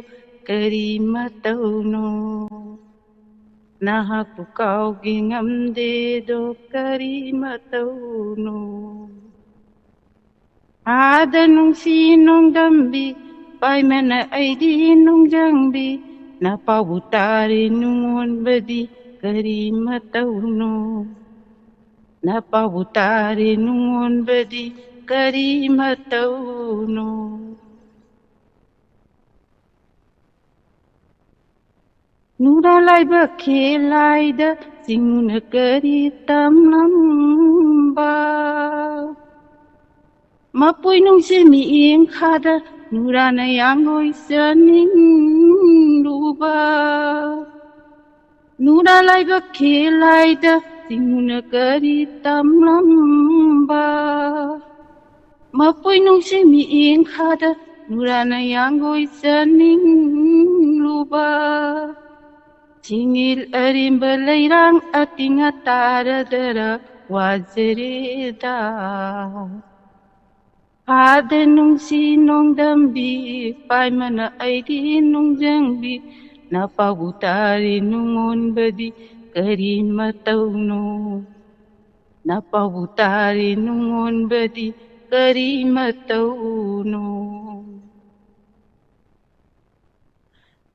ꯀꯔꯤ ꯃꯇꯧꯅꯣ? ꯅꯍꯥꯛꯄꯨ ꯀꯥꯎꯒꯦ ꯉꯝꯗꯦꯗꯣ ꯀꯔꯤ ꯃꯇꯧꯅꯣ? ꯍꯥꯗ ꯅꯨꯡꯁꯤ ꯅꯣꯡꯗꯝꯕꯤ, ꯄꯥꯏꯃꯅ ꯑꯩꯗꯤ ꯅꯨꯡꯖꯪꯕꯤ, ꯅꯄꯥꯕꯨ ꯇꯥꯔꯦ ꯅꯨꯡꯉꯣꯟꯕꯗꯤ ꯀꯔꯤ ꯃꯇꯧꯅꯣ? ꯅꯄꯥꯕꯨ ꯇꯥꯔꯦ ꯅꯨꯡꯉꯣꯟꯕꯗꯤ ꯀꯔꯤ ꯃꯇꯧꯅꯣ? ꯅꯨꯔꯥ ꯂꯥꯏꯕꯛ ꯈꯦꯂꯥꯏꯗ ꯆꯤꯡꯅ ꯀꯔꯤ ꯇꯝꯂꯝꯕ? ꯃꯄꯣꯏ ꯅꯨꯡꯁꯤ ꯃꯤꯠꯌꯦꯡ ꯈꯥꯗ ꯅꯨꯔꯥꯅ ꯌꯥꯡꯒꯣꯏ ꯆꯅꯤꯡꯂꯨꯕ꯫ ꯅꯨꯔꯥ ꯂꯥꯏꯕꯛ ꯈꯦꯂꯥꯏꯗ ꯆꯤꯡꯅ ꯀꯔꯤ ꯇꯝꯂꯝꯕ? ꯃꯄꯣꯏ ꯅꯨꯡꯁꯤ ꯃꯤꯠꯌꯦꯡ ꯈꯥꯗ ꯅꯨꯔꯥꯅ ꯌꯥꯡꯒꯣꯏ ꯆꯅꯤꯡꯂꯨꯕ꯫ ꯁꯤꯡꯏꯜ ꯑꯔꯦꯝꯕ ꯂꯩꯔꯥꯡ ꯑꯇꯤꯡ ꯑꯇꯥꯔꯗꯔ ꯋꯥꯖꯔꯦꯗ꯫ ꯍꯥꯗ ꯅꯨꯡꯁꯤ ꯅꯣꯡꯗꯝꯕꯤ, ꯄꯥꯏꯃꯅ ꯑꯩꯗꯤ ꯅꯨꯡꯖꯪꯕꯤ, ꯅꯄꯥꯕꯨ ꯇꯥꯔꯦ ꯅꯨꯡꯉꯣꯟꯕꯗꯤ ꯀꯔꯤ ꯃꯇꯧꯅꯣ? ꯅꯄꯥꯕꯨ ꯇꯥꯔꯦ ꯅꯨꯡꯉꯣꯟꯕꯗꯤ ꯀꯔꯤ ꯃꯇꯧꯅꯣ?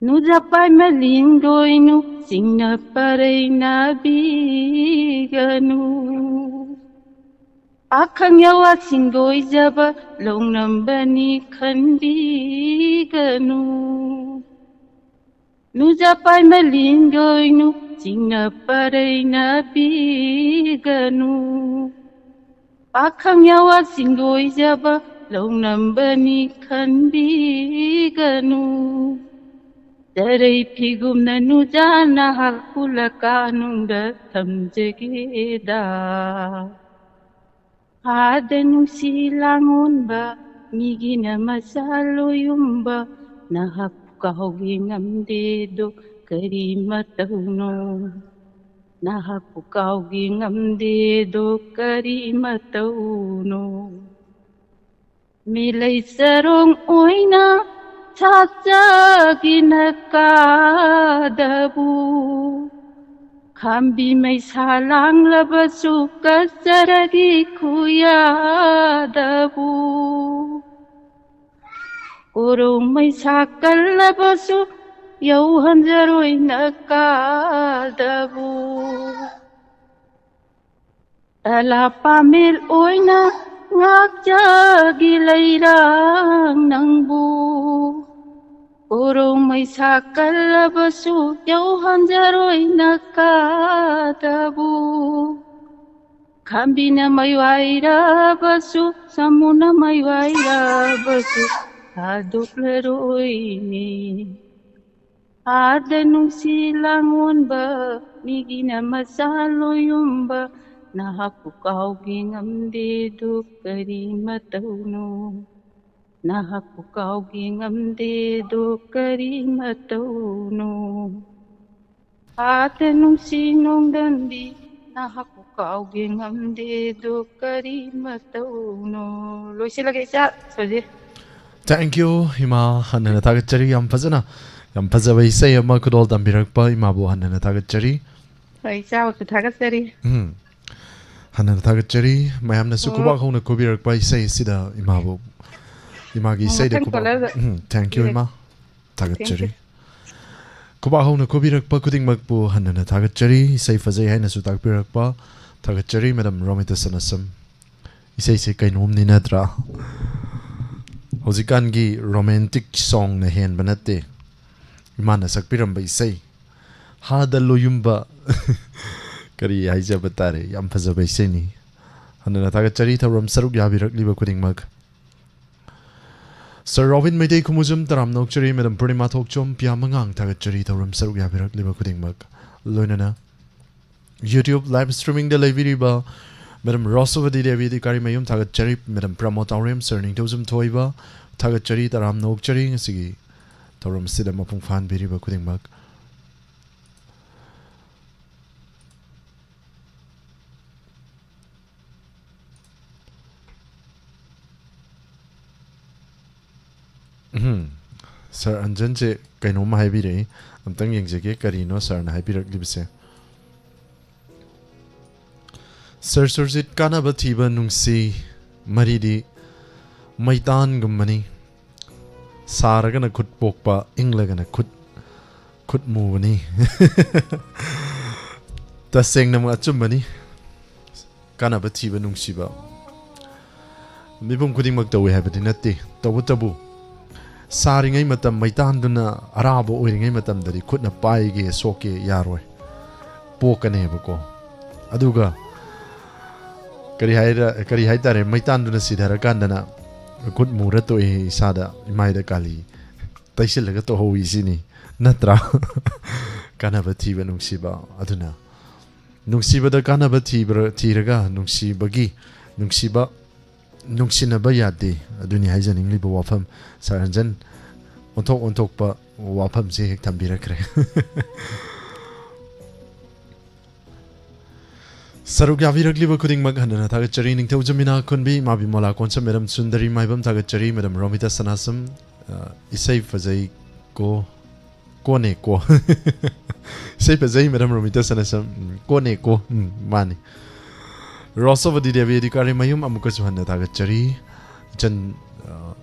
ꯅꯨꯖꯄꯥꯏ ꯃꯂꯤꯡꯗꯣꯏꯅꯨ ꯆꯤꯡꯅ ꯄꯔꯩ ꯅꯥꯕꯤꯒꯅꯨ꯫ ꯄꯥꯈꯪ ꯌꯥꯋꯥ ꯁꯤꯡꯗꯣꯏꯖꯕ ꯂꯧꯅꯝꯕꯅꯤ ꯈꯟꯕꯤꯒꯅꯨ꯫ ꯅꯨꯖꯄꯥꯏ ꯃꯂꯤꯡꯗꯣꯏꯅꯨ ꯆꯤꯡꯅ ꯄꯔꯩ ꯅꯥꯕꯤꯒꯅꯨ꯫ ꯄꯥꯈꯪ ꯌꯥꯋꯥ ꯁꯤꯡꯗꯣꯏꯖꯕ ꯂꯧꯅꯝꯕꯅꯤ ꯈꯟꯕꯤꯒꯅꯨ꯫ ꯆꯔꯩ ꯐꯤꯒꯨꯝꯅ ꯅꯨꯖꯥ ꯅꯍꯥꯛꯄꯨ ꯂꯀꯥꯅꯨꯡꯗ ꯊꯝꯖꯒꯦꯗ꯫ ꯍꯥꯗ ꯅꯨꯡꯁꯤ ꯂꯥꯡꯑꯣꯟꯕ, ꯃꯤꯒꯤꯅ ꯃꯆꯥ ꯂꯣꯌꯨꯝꯕ, ꯅꯍꯥꯛꯄꯨ ꯀꯥꯎꯒꯦ ꯉꯝꯗꯦꯗꯣ ꯀꯔꯤ ꯃꯇꯧꯅꯣ? ꯅꯍꯥꯛꯄꯨ ꯀꯥꯎꯒꯦ ꯉꯝꯗꯦꯗꯣ ꯀꯔꯤ ꯃꯇꯧꯅꯣ? ꯃꯤꯂꯩ ꯆꯔꯣꯡ ꯑꯣꯏꯅ ꯁꯥꯠꯆꯒꯤꯅ ꯀꯥꯗꯕꯨ, ꯈꯥꯝꯕꯤ ꯃꯩꯁꯥ ꯂꯥꯡꯂꯕꯁꯨ ꯀꯠꯆꯔꯒꯤ ꯈꯨꯌꯥꯗꯕꯨ꯫ ꯀꯣꯔꯣꯡ ꯃꯩꯁꯥ ꯀꯜꯂꯕꯁꯨ ꯌꯧꯍꯟꯖꯔꯣꯏ ꯅꯀꯥꯗꯕꯨ꯫ ꯇꯂꯥ ꯄꯥꯃꯦꯜ ꯑꯣꯏꯅ ꯉꯥꯛꯆꯒꯤ ꯂꯩꯔꯥꯡ ꯅꯪꯕꯨ꯫ ꯀꯣꯔꯣꯡ ꯃꯩꯁꯥ ꯀꯜꯂꯕꯁꯨ ꯌꯧꯍꯟꯖꯔꯣꯏ ꯅꯀꯥꯗꯕꯨ꯫ ꯈꯥꯝꯕꯤꯅ ꯃꯩꯋꯥꯏꯔꯕꯁꯨ, ꯁꯥꯃꯨꯅ ꯃꯩꯋꯥꯏꯔꯕꯁꯨ ꯊꯥꯗꯣꯛꯂꯔꯣꯏꯅꯦ꯫ ꯍꯥꯗ ꯅꯨꯡꯁꯤ ꯂꯥꯡꯑꯣꯟꯕ, ꯃꯤꯒꯤꯅ ꯃꯆꯥ ꯂꯣꯌꯨꯝꯕ, ꯅꯍꯥꯛꯄꯨ ꯀꯥꯎꯒꯦ ꯉꯝꯗꯦꯗꯣ ꯀꯔꯤ ꯃꯇꯧꯅꯣ? ꯅꯍꯥꯛꯄꯨ ꯀꯥꯎꯒꯦ ꯉꯝꯗꯦꯗꯣ ꯀꯔꯤ ꯃꯇꯧꯅꯣ? ꯍꯥꯗ ꯅꯨꯡꯁꯤ ꯅꯣꯡꯗꯝꯕꯤ, ꯅꯍꯥꯛꯄꯨ ꯀꯥꯎꯒꯦ ꯉꯝꯗꯦꯗꯣ ꯀꯔꯤ ꯃꯇꯧꯅꯣ? ꯂꯣꯏꯁꯤꯜꯂꯒꯦ, ꯏꯆꯥ ꯁꯣꯖꯤ꯫ Thank you, ꯏꯃꯥ꯫ ꯍꯟꯅ ꯍꯟꯅ ꯊꯥꯒꯠꯆꯔꯤ꯫ ꯌꯥꯝ ꯐꯖꯅ, ꯌꯥꯝ ꯐꯖꯕ ꯏꯁꯩ ꯑꯃ ꯈꯨꯗꯣꯜ ꯇꯝꯕꯤꯔꯛꯄ ꯏꯃꯥꯕꯨ ꯍꯟꯅ ꯍꯟꯅ ꯊꯥꯒꯠꯆꯔꯤ꯫ ꯍꯣꯏ, ꯏꯆꯥꯕꯨꯁꯨ ꯊꯥꯒꯠꯆꯔꯤ꯫ ꯎꯝ꯫ ꯍꯟꯅ ꯍꯟꯅ ꯊꯥꯒꯠꯆꯔꯤ꯫ ꯃꯌꯥꯝꯅꯁꯨ ꯎꯝ꯫ ꯈꯨꯕꯥꯛ ꯍꯧꯅ ꯈꯨꯕꯤꯔꯛꯄ ꯏꯁꯩ ꯑꯁꯤꯗ ꯏꯃꯥꯕꯨ, ꯏꯃꯥꯒꯤ ꯎꯝ, ꯏꯁꯩꯗ ꯃꯊꯪ ꯈꯨꯕꯥꯛ, caller-ꯗ ꯎꯝ, thank you, ꯄꯤꯔꯒꯦ꯫ ꯏꯃꯥ꯫ ꯊꯥꯒꯠꯆꯔꯤ꯫ Thank you꯫ ꯈꯨꯕꯥꯛ ꯍꯧꯅ ꯈꯨꯕꯤꯔꯛꯄ ꯈꯨꯗꯤꯡꯃꯛꯄꯨ ꯍꯟꯅ ꯍꯟꯅ ꯊꯥꯒꯠꯆꯔꯤ꯫ ꯏꯁꯩ ꯐꯖꯩ ꯍꯥꯏꯅꯁꯨ ꯇꯥꯛꯄꯤꯔꯛꯄ ꯊꯥꯒꯠꯆꯔꯤ, Madam ꯔꯣꯃꯤꯇꯥ ꯁꯅꯥꯁꯝ꯫ ꯏꯁꯩꯁꯦ ꯀꯩꯅꯣꯝꯅꯤ ꯅꯠꯇ꯭ꯔꯥ? ꯍꯧꯖꯤꯛꯀꯥꯟꯒꯤ romantic song-ꯅ ꯍꯦꯟꯕ ꯅꯠꯇꯦ꯫ ꯏꯃꯥꯅ ꯁꯛꯄꯤꯔꯝꯕ ꯏꯁꯩ, ꯍꯥꯗ ꯂꯣꯌꯨꯝꯕ꯫ ꯀꯔꯤ ꯍꯥꯏꯖꯕ ꯇꯥꯔꯦ, ꯌꯥꯝ ꯐꯖꯕ ꯏꯁꯩꯅꯤ꯫ ꯍꯟꯅ ꯍꯟꯅ ꯊꯥꯒꯠꯆꯔꯤ ꯊꯧꯔꯝ ꯁꯔꯨꯛ ꯌꯥꯕꯤꯔꯛꯂꯤꯕ ꯈꯨꯗꯤꯡꯃꯛ꯫ Sir Robin Meitei ꯈꯨꯃꯨꯖꯝ ꯇꯔꯥꯝꯅ ꯑꯣꯛꯆꯔꯤ꯫ Madam ꯄꯨꯔꯅꯤꯃꯥ ꯊꯣꯛꯆꯣꯝ ꯄꯤꯌꯥꯃꯉꯥꯡ ꯊꯥꯒꯠꯆꯔꯤ ꯊꯧꯔꯝ ꯁꯔꯨꯛ ꯌꯥꯕꯤꯔꯛꯂꯤꯕ ꯈꯨꯗꯤꯡꯃꯛ꯫ ꯂꯣꯏꯅꯅ YouTube live streamingꯗ ꯂꯩꯕꯤꯔꯤꯕ Madam ꯔꯣꯁꯣꯕꯗꯤ ꯗꯦꯕꯤ ꯑꯗꯤꯀꯥꯔꯤ ꯃꯌꯨꯝ ꯊꯥꯒꯠꯆꯔꯤ꯫ Madam ꯄ꯭ꯔꯃꯣ ꯇꯥꯎꯔꯦꯝ, Sir ꯅꯤꯡꯊꯧꯖꯝ ꯊꯣꯏꯕ ꯊꯥꯒꯠꯆꯔꯤ ꯇꯔꯥꯝꯅ ꯑꯣꯛꯆꯔꯤ꯫ ꯉꯁꯤꯒꯤ ꯊꯧꯔꯝ ꯑꯁꯤꯗ ꯃꯄꯨꯡ ꯐꯥꯍꯟꯕꯤꯔꯤꯕ ꯈꯨꯗꯤꯡꯃꯛ꯫ ꯎꯝ꯫ Sir ꯑꯟꯖꯟꯁꯦ ꯀꯩꯅꯣꯝꯃ ꯍꯥꯏꯕꯤꯔꯛꯏ꯫ ꯑꯝꯇꯪ ꯌꯦꯡꯖꯒꯦ, ꯀꯔꯤꯅꯣ Sirꯅ ꯍꯥꯏꯕꯤꯔꯛꯂꯤꯕꯁꯦ? Sir ꯁꯨꯔꯖꯤꯠ, ꯀꯥꯟꯅꯕ ꯊꯤꯕ ꯅꯨꯡꯁꯤ ꯃꯔꯤꯗꯤ ꯃꯩꯇꯥꯟꯒꯨꯝꯕꯅꯤ꯫ ꯁꯥꯔꯒꯅ ꯈꯨꯠ ꯄꯣꯛꯄ, ꯏꯪꯂꯒꯅ ꯈꯨꯠ, ꯈꯨꯠ ꯃꯨꯕꯅꯤ꯫ ꯇꯁꯦꯡꯅꯃꯛ ꯑꯆꯨꯝꯕꯅꯤ꯫ ꯀꯥꯟꯅꯕ ꯊꯤꯕ ꯅꯨꯡꯁꯤꯕ ꯃꯤꯄꯨꯝ ꯈꯨꯗꯤꯡꯃꯛ ꯇꯧꯏ ꯍꯥꯏꯕꯗꯤ ꯅꯠꯇꯦ꯫ ꯇꯧꯕꯇꯕꯨ ꯁꯥꯔꯤꯉꯩ ꯃꯇꯝ, ꯃꯩꯇꯥꯟꯗꯨꯅ ꯑꯔꯥꯕ ꯑꯣꯏꯔꯤꯉꯩ ꯃꯇꯝꯗꯗꯤ ꯈꯨꯠꯅ ꯄꯥꯏꯒꯦ ꯁꯣꯛꯀꯦ ꯌꯥꯔꯣꯏ, ꯄꯣꯛꯀꯅꯦꯕꯀꯣ꯫ ꯑꯗꯨꯒ ꯀꯔꯤ ꯍꯥꯏꯔ-, ꯀꯔꯤ ꯍꯥꯏꯇꯥꯔꯦ, ꯃꯩꯇꯥꯟꯗꯨꯅ ꯁꯤꯊꯔꯀꯥꯟꯗꯅ ꯈꯨꯠ ꯃꯨꯔ ꯇꯣꯛꯑꯦ, ꯏꯁꯥꯗ ꯏꯃꯥꯏꯗ ꯀꯥꯂꯤ ꯇꯩꯁꯤꯜꯂꯒ ꯇꯣꯛꯍꯧꯏ ꯁꯤꯅꯤ, ꯅꯠꯇ꯭ꯔꯥ? ꯀꯥꯟꯅꯕ ꯊꯤꯕ ꯅꯨꯡꯁꯤꯕ꯫ ꯑꯗꯨꯅ ꯅꯨꯡꯁꯤꯕꯗ ꯀꯥꯟꯅꯕ ꯊꯤꯕ꯭ꯔ-, ꯊꯤꯔꯒ ꯅꯨꯡꯁꯤꯕꯒꯤ, ꯅꯨꯡꯁꯤꯕ, ꯅꯨꯡꯁꯤꯅꯕ ꯌꯥꯗꯦ꯫ ꯑꯗꯨꯅꯤ ꯍꯥꯏꯖꯅꯤꯡꯂꯤꯕ ꯋꯥꯐꯝ꯫ Sir ꯍꯟꯖꯟ ꯑꯣꯟꯊꯣꯛ ꯑꯣꯟꯊꯣꯛꯄ ꯋꯥꯐꯝꯁꯦ ꯍꯦꯛ ꯊꯝꯕꯤꯔꯛꯈ꯭ꯔꯦ꯫ ꯁꯔꯨꯛ ꯌꯥꯕꯤꯔꯛꯂꯤꯕ ꯈꯨꯗꯤꯡꯃꯛ ꯍꯟꯅ ꯍꯟꯅ ꯊꯥꯒꯠꯆꯔꯤ꯫ ꯅꯤꯡꯊꯧꯖꯝ ꯏꯅꯥ ꯈꯨꯟꯕꯤ, ꯏꯃꯥ ꯕꯤꯃꯣꯂꯥ ꯀꯣꯟꯁꯝ, Madam ꯁꯨꯟꯗꯔꯤ ꯃꯥꯏꯕꯝ ꯊꯥꯒꯠꯆꯔꯤ꯫ Madam ꯔꯣꯃꯤꯇꯥ ꯁꯅꯥꯁꯝ, ꯑ, ꯏꯁꯩ ꯐꯖꯩ ꯀꯣ, ꯀꯣꯅꯦ ꯀꯣ꯫ ꯏꯁꯩ ꯐꯖꯩ, Madam ꯔꯣꯃꯤꯇꯥ ꯁꯅꯥꯁꯝ꯫ ꯎꯝ, ꯀꯣꯅꯦ ꯀꯣ꯫ ꯎꯝ, ꯃꯥꯅꯤ꯫ ꯔꯣꯁꯣꯕꯗꯤ ꯗꯦꯕꯤ ꯑꯗꯤꯀꯥꯔꯤ ꯃꯌꯨꯝ ꯑꯃꯨꯛꯀꯁꯨ ꯍꯟꯅ ꯊꯥꯒꯠꯆꯔꯤ꯫ ꯏꯆꯟ, ꯑ,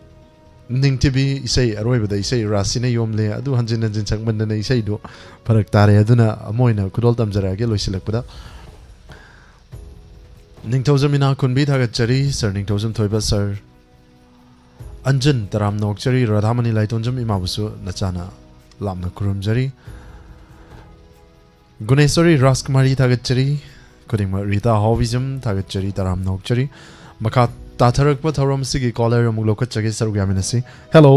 ꯅꯤꯡꯊꯤꯕꯤ ꯏꯁꯩ ꯑꯔꯣꯏꯕꯗ ꯏꯁꯩ ꯔꯥꯁꯤꯅ ꯌꯣꯝꯂꯦ꯫ ꯑꯗꯨ ꯍꯟꯖꯤꯟ ꯍꯟꯖꯤꯟ ꯁꯛꯃꯟꯗꯅ ꯏꯁꯩꯗꯨ ꯐꯔꯛ ꯇꯥꯔꯦ꯫ ꯑꯗꯨꯅ ꯑꯃ ꯑꯣꯏꯅ ꯈꯨꯗꯣꯜ ꯇꯝꯖꯔꯛꯑꯒꯦ ꯂꯣꯏꯁꯤꯜꯂꯛꯄꯗ꯫ ꯅꯤꯡꯊꯧꯖꯝ ꯏꯅꯥ ꯈꯨꯟꯕꯤ ꯊꯥꯒꯠꯆꯔꯤ꯫ Sir ꯅꯤꯡꯊꯧꯖꯝ ꯊꯣꯏꯕ, Sir ꯑꯟꯖꯟ ꯇꯔꯥꯝꯅ ꯑꯣꯛꯆꯔꯤ꯫ ꯔꯥꯙꯥꯃꯅꯤ ꯂꯥꯏꯇꯣꯟꯖꯝ ꯏꯃꯥꯕꯨꯁꯨ ꯅꯆꯥꯅ ꯂꯥꯞꯅ ꯈꯨꯔꯨꯝꯖꯔꯤ꯫ ꯒꯨꯅꯦꯁꯣꯔꯤ ꯔꯥꯖꯀꯨꯃꯥꯔꯤ ꯊꯥꯒꯠꯆꯔꯤ꯫ ꯈꯨꯗꯤꯡꯃꯛ ꯔꯤꯇꯥ ꯍꯥꯎꯕꯤꯖꯝ ꯊꯥꯒꯠꯆꯔꯤ, ꯇꯔꯥꯝꯅ ꯑꯣꯛꯆꯔꯤ꯫ ꯃꯈꯥ ꯇꯥꯊꯔꯛꯄ ꯊꯧꯔꯝꯁꯤꯒꯤ ꯀꯣꯂꯔ ꯑꯃꯨꯛ ꯂꯧꯈꯠꯆꯒꯦ, ꯁꯔꯨꯛ ꯌꯥꯃꯤꯟꯅꯁꯤ꯫ ꯍꯦꯜꯂꯣ꯫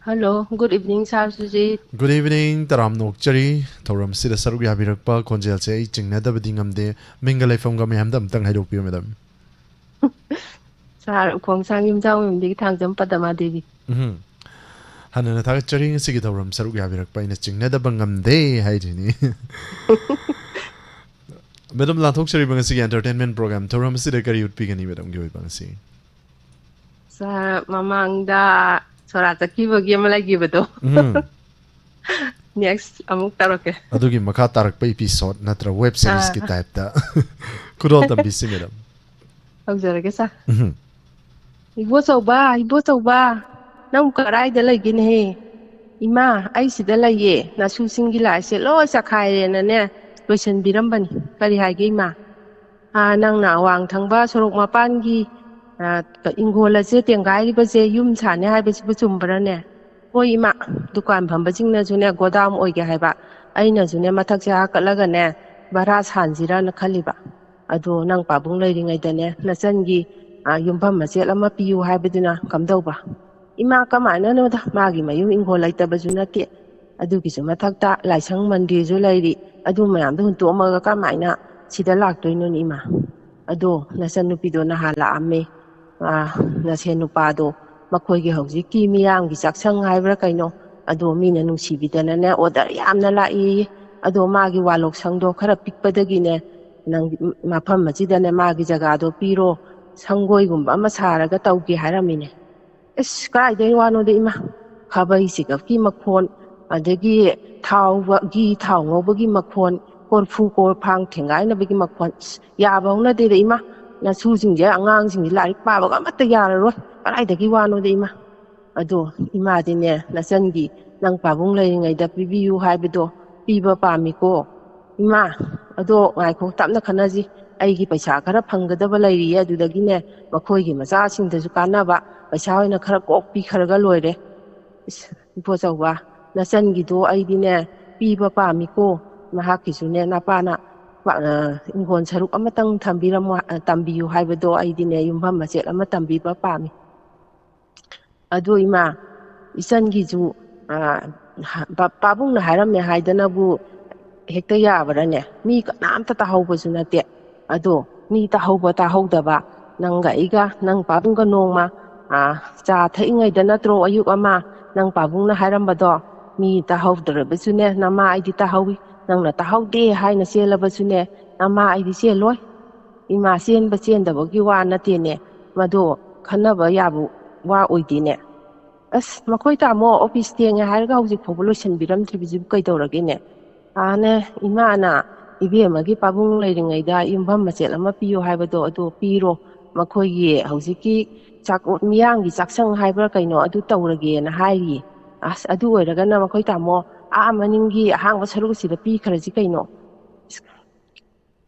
ꯍꯜꯂꯣ, ꯒꯨꯗ ꯏꯚꯤꯅꯤꯡ ꯁꯥꯔ ꯁꯨꯖꯤꯠ꯫ ꯒꯨꯗ ꯏꯚꯤꯅꯤꯡ, ꯇꯔꯥꯝꯅ ꯑꯣꯛꯆꯔꯤ ꯊꯧꯔꯝꯁꯤꯗ ꯁꯔꯨꯛ ꯌꯥꯕꯤꯔꯛꯄ꯫ ꯈꯣꯟꯖꯦꯜꯁꯦ ꯑꯩ ꯆꯤꯡꯅꯗꯕꯗꯤ ꯉꯝꯗꯦ꯫ ꯃꯤꯡꯒ ꯂꯩꯐꯝꯒ ꯃꯌꯥꯝꯗ ꯑꯝꯇꯪ ꯍꯥꯏꯗꯣꯛꯄꯤꯌꯨ, ꯃꯦꯗꯥꯝ꯫ ꯁꯥꯔ, ꯎꯈꯣꯡꯁꯥꯡ ꯌꯨꯝꯖꯥꯎ ꯃꯌꯨꯝꯗꯒꯤ ꯊꯥꯡꯖꯝ ꯄꯗꯃꯥ ꯗꯦꯕꯤ꯫ ꯎꯝ꯫ ꯍꯟꯅꯅ ꯊꯥꯒꯠꯆꯔꯤ, ꯉꯁꯤꯒꯤ ꯊꯧꯔꯝ ꯁꯔꯨꯛ ꯌꯥꯕꯤꯔꯛꯄ ꯑꯩꯅ ꯆꯤꯡꯅꯗꯕ ꯉꯝꯗꯦ ꯍꯥꯏꯔꯤꯅꯤ꯫ ꯃꯦꯗꯥꯝ, ꯂꯥꯟꯊꯣꯛꯆꯔꯤꯕ ꯉꯁꯤꯒꯤ ꯑꯦꯟꯇꯔꯇꯦꯟꯃꯦꯟ ꯄ꯭ꯔꯣꯒ꯭ꯔꯥꯝ ꯊꯧꯔꯝ ꯑꯁꯤꯗ ꯀꯔꯤ ꯎꯠꯄꯤꯒꯅꯤ ꯃꯦꯗꯥꯝꯒꯤ ꯑꯣꯏꯕ ꯉꯁꯤ? ꯁꯥꯔ, ꯃꯃꯥꯡꯗ ꯁꯣꯔꯥ ꯆꯠꯈꯤꯕꯒꯤ ꯑꯃ ꯂꯩꯈꯤꯕꯗꯣ꯫ ꯎꯝ꯫ ꯅꯦꯛꯁ ꯑꯃꯨꯛ ꯇꯧꯔꯛꯀꯦ꯫ ꯑꯗꯨꯒꯤ ꯃꯈꯥ ꯇꯥꯔꯛꯄ ꯏꯄꯤꯁꯣꯠ ꯅꯠꯇ꯭ꯔ ꯋꯦꯕ ꯁꯤꯔꯤꯁꯀꯤ ꯑꯥ꯫ ꯇꯥꯏꯞꯇ ꯈꯨꯗꯣꯜ ꯇꯝꯕꯤꯁꯤ, ꯃꯦꯗꯥꯝ꯫ ꯇꯧꯖꯔꯒꯦ ꯁꯥꯔ꯫ ꯎꯝ꯫ ꯏꯕꯣꯆꯧꯕ, ꯏꯕꯣꯆꯧꯕ, ꯅꯪ ꯀꯗꯥꯏꯗ ꯂꯩꯒꯦꯅꯦꯍꯦ? ꯏꯃꯥ, ꯑꯩ ꯁꯤꯗ ꯂꯩꯌꯦ꯫ ꯅꯁꯨꯁꯤꯡꯒꯤ ꯂꯥꯏꯁꯦ ꯂꯣꯏ ꯆꯈꯥꯏꯔꯦꯅꯅꯦ, ꯂꯣꯏꯁꯤꯟꯕꯤꯔꯝꯕꯅꯤ꯫ ꯀꯔꯤ ꯍꯥꯏꯒꯦ ꯏꯃꯥ? ꯑꯥ, ꯅꯪꯅ ꯑꯋꯥꯡ ꯊꯪꯕ ꯁꯣꯔꯣꯛ ꯃꯄꯥꯟꯒꯤ, ꯑꯥ, ꯏꯪꯈꯣꯜ ꯑꯁꯦ ꯇꯦꯡꯒꯥꯏꯔꯤꯕꯁꯦ ꯌꯨꯝ ꯁꯥꯅꯤ ꯍꯥꯏꯕꯁꯤꯕꯨ ꯆꯨꯝꯕ꯭ꯔꯅꯦ? ꯍꯣꯏ ꯏꯃꯥ, ꯗꯨꯀꯥꯟ ꯐꯝꯕꯁꯤꯡꯅꯁꯨꯅꯦ ꯒꯣꯗꯥꯎꯟ ꯑꯣꯏꯒꯦ ꯍꯥꯏꯕ, ꯑꯩꯅꯁꯨꯅꯦ ꯃꯊꯛꯁꯦ ꯍꯥꯞꯀꯠꯂꯒꯅꯦ ꯚꯔꯥ ꯁꯥꯟꯁꯤꯔꯅ ꯈꯜꯂꯤꯕ꯫ ꯑꯗꯣ ꯅꯪ ꯄꯥꯕꯨꯡ ꯂꯩꯔꯤꯉꯩꯗꯅꯦ ꯅꯆꯟꯒꯤ, ꯑꯥ, ꯌꯨꯝꯐꯝ ꯃꯆꯦꯠ ꯑꯃ ꯄꯤꯌꯨ ꯍꯥꯏꯕꯗꯨꯅ ꯀꯝꯗꯧꯕ? ꯏꯃꯥ, ꯀꯃꯥꯏꯅꯅꯣꯗ, ꯃꯥꯒꯤ ꯃꯌꯨꯝ ꯏꯪꯈꯣꯜ ꯂꯩꯇꯕꯁꯨ ꯅꯠꯇꯦ꯫ ꯑꯗꯨꯒꯤꯁꯨ ꯃꯊꯛꯇ ꯂꯥꯏꯁꯪ ꯃꯟꯗꯤꯔꯁꯨ ꯂꯩꯔꯤ꯫ ꯑꯗꯨ ꯃꯌꯥꯝꯗꯣ ꯍꯨꯟꯇꯣꯛꯑꯝꯃꯒ ꯀꯃꯥꯏꯅ ꯁꯤꯗ ꯂꯥꯛꯇꯣꯏꯅꯣꯅꯦ ꯏꯃꯥ? ꯑꯗꯣ ꯅꯆꯟꯅꯨꯄꯤꯗꯣ ꯅꯍꯥꯟ ꯂꯥꯛꯑꯝꯃꯦ꯫ ꯑꯥ, ꯅꯁꯦꯟ ꯅꯨꯄꯥꯗꯣ, ꯃꯈꯣꯏꯒꯤ ꯍꯧꯖꯤꯛꯀꯤ ꯃꯤꯌꯥꯝꯒꯤ ꯆꯥꯛꯁꯪ ꯍꯥꯏꯕ꯭ꯔꯥ ꯀꯩꯅꯣ, ꯑꯗꯣ ꯃꯤꯅ ꯅꯨꯡꯁꯤꯕꯤꯗꯅꯅꯦ ꯑꯣꯔꯗꯔ ꯌꯥꯝꯅ ꯂꯥꯛꯏꯌꯦ꯫ ꯑꯗꯣ ꯃꯥꯒꯤ ꯋꯥꯂꯣꯛꯁꯪꯗꯣ ꯈꯔ ꯄꯤꯛꯄꯗꯒꯤꯅꯦ, ꯅꯪ ꯃꯐꯝ ꯑꯁꯤꯗꯅꯦ ꯃꯥꯒꯤ ꯖꯒꯥꯗꯣ ꯄꯤꯔꯣ, ꯁꯪꯒꯣꯏꯒꯨꯝꯕ ꯑꯃ ꯁꯥꯔꯒ ꯇꯧꯒꯦ ꯍꯥꯏꯔꯝꯃꯤꯅꯦ꯫ ꯑꯁ, ꯀꯗꯥꯏꯗꯩ ꯋꯥꯅꯣꯗ ꯏꯃꯥ, ꯈꯥꯕꯩ ꯆꯤꯒꯞꯀꯤ ꯃꯈꯣꯟ, ꯑꯗꯒꯤ ꯊꯥꯎ, ꯘꯤ ꯊꯥꯎ ꯉꯧꯕꯒꯤ ꯃꯈꯣꯟ, ꯀꯣꯔꯐꯨ ꯀꯣꯔꯐꯥꯡ ꯊꯦꯡꯒꯥꯏꯅꯕꯒꯤ ꯃꯈꯣꯟ, ꯑꯁ, ꯌꯥꯕ ꯍꯧꯅꯗꯦꯗ ꯏꯃꯥ꯫ ꯅꯁꯨꯁꯤꯡꯁꯦ, ꯑꯉꯥꯡꯁꯤꯡꯁꯦ ꯂꯥꯏꯔꯤꯛ ꯄꯥꯕꯒ ꯑꯃꯠꯇ ꯌꯥꯔꯔꯣꯏ꯫ ꯀꯗꯥꯏꯗꯒꯤ ꯋꯥꯅꯣꯗ ꯏꯃꯥ꯫ ꯑꯗꯣ ꯏꯃꯥꯗꯤꯅꯦ, ꯅꯆꯟꯒꯤ, ꯅꯪ ꯄꯥꯕꯨꯡ ꯂꯩꯔꯤꯉꯩꯗ ꯄꯤꯕꯤꯌꯨ ꯍꯥꯏꯕꯗꯣ ꯄꯤꯕ ꯄꯥꯝꯃꯤꯀꯣ꯫ ꯏꯃꯥ, ꯑꯗꯣ ꯉꯥꯏꯈꯣ, ꯇꯞꯅ ꯈꯟꯅꯁꯤ꯫ ꯑꯩꯒꯤ ꯄꯩꯁꯥ ꯈꯔ ꯐꯪꯒꯗꯕ ꯂꯩꯔꯤꯌꯦ, ꯑꯗꯨꯗꯒꯤꯅꯦ ꯃꯈꯣꯏꯒꯤ ꯃꯆꯥꯁꯤꯡꯗꯁꯨ ꯀꯥꯟꯅꯕ ꯄꯩꯁꯥ ꯑꯣꯏꯅ ꯈꯔ ꯀꯣꯛ ꯄꯤꯈ꯭ꯔꯒ ꯂꯣꯏꯔꯦ꯫ ꯏꯁ, ꯏꯕꯣꯆꯧꯕ, ꯅꯆꯟꯒꯤꯗꯣ ꯑꯩꯗꯤꯅꯦ ꯄꯤꯕ ꯄꯥꯝꯃꯤꯀꯣ꯫ ꯃꯍꯥꯛꯀꯤꯁꯨꯅꯦ ꯅꯄꯥꯅ ꯄꯥ-, ꯑ, ꯏꯪꯈꯣꯜ ꯁꯔꯨꯛ ꯑꯃꯇꯪ ꯊꯝꯕꯤꯔꯝꯃꯣ, ꯑ, ꯇꯝꯕꯤꯌꯨ ꯍꯥꯏꯕꯗꯣ ꯑꯩꯗꯤꯅꯦ ꯌꯨꯝꯐꯝ ꯃꯆꯦꯠ ꯑꯃ ꯇꯝꯕꯤꯕ ꯄꯥꯝꯃꯤ꯫ ꯑꯗꯣ ꯏꯃꯥ, ꯏꯆꯟꯒꯤꯁꯨ, ꯑ, ꯍ-, ꯄꯥ-, ꯄꯥꯕꯨꯡꯅ ꯍꯥꯏꯔꯝꯃꯦ ꯍꯥꯏꯗꯅꯕꯨ ꯍꯦꯛꯇ ꯌꯥꯕ꯭ꯔꯥꯅꯦ? ꯃꯤ ꯀꯅꯥꯝꯇ ꯇꯥꯍꯧꯕꯁꯨ ꯅꯠꯇꯦ꯫ ꯑꯗꯣ ꯃꯤ ꯇꯥꯍꯧꯕ ꯇꯥꯍꯧꯗꯕ, ꯅꯪꯒ ꯑꯩꯒ, ꯅꯪ ꯄꯥꯕꯨꯡꯒ ꯅꯣꯡꯃ, ꯑ, ꯆꯥ ꯊꯛꯏꯉꯩꯗ ꯅꯠꯇ꯭ꯔꯣ ꯑꯌꯨꯛ ꯑꯃ ꯅꯪ ꯄꯥꯕꯨꯡꯅ ꯍꯥꯏꯔꯝꯕꯗꯣ? ꯃꯤ ꯇꯥꯍꯧꯗ꯭ꯔꯕꯁꯨꯅꯦ, ꯅꯃꯥ ꯑꯩꯗꯤ ꯇꯥꯍꯧꯏ꯫ ꯅꯪꯅ ꯇꯥꯍꯧꯗꯦ ꯍꯥꯏꯅ ꯆꯦꯜꯂꯕꯁꯨꯅꯦ, ꯅꯃꯥ ꯑꯩꯗꯤ ꯆꯦꯜꯂꯣꯏ꯫ ꯏꯃꯥ, ꯆꯦꯟꯕ ꯆꯦꯟꯗꯕꯒꯤ ꯋꯥ ꯅꯠꯇꯦꯅꯦ, ꯃꯗꯣ ꯈꯟꯅꯕ ꯌꯥꯕ ꯋꯥ ꯑꯣꯏꯗꯦꯅꯦ꯫ ꯑꯁ, ꯃꯈꯣꯏ ꯇꯥꯃꯣ ꯑꯣꯐꯤꯁ ꯊꯦꯡꯉꯦ ꯍꯥꯏꯔꯒ ꯍꯧꯖꯤꯛ ꯐꯥꯎꯕ ꯂꯣꯏꯁꯤꯟꯕꯤꯔꯝꯗ꯭ꯔꯤꯕꯁꯤꯕꯨ ꯀꯩꯗꯧꯔꯒꯦꯅꯦ? ꯑꯥꯅꯦ, ꯏꯃꯥꯅ ꯏꯕꯦꯝꯃꯒꯤ ꯄꯥꯕꯨꯡ ꯂꯩꯔꯤꯉꯩꯗ ꯌꯨꯝꯐꯝ ꯃꯆꯦꯠ ꯑꯃ ꯄꯤꯌꯨ ꯍꯥꯏꯕꯗꯣ ꯑꯗꯨ ꯄꯤꯔꯣ꯫ ꯃꯈꯣꯏꯒꯤ ꯍꯧꯖꯤꯛꯀꯤ ꯆꯥꯛ-, ꯃꯤꯌꯥꯝꯒꯤ ꯆꯥꯛꯁꯪ ꯍꯥꯏꯕ꯭ꯔꯥ ꯀꯩꯅꯣ ꯑꯗꯨ ꯇꯧꯔꯒꯦꯅ ꯍꯥꯏꯔꯤꯌꯦ꯫ ꯑꯁ, ꯑꯗꯨ ꯑꯣꯏꯔꯒꯅ ꯃꯈꯣꯏ ꯇꯥꯃꯣ ꯑꯥ ꯃꯅꯤꯡꯒꯤ ꯑꯍꯥꯡꯕ ꯁꯔꯨꯛ ꯑꯁꯤꯗ ꯄꯤꯈ꯭ꯔꯁꯤ ꯀꯩꯅꯣ꯫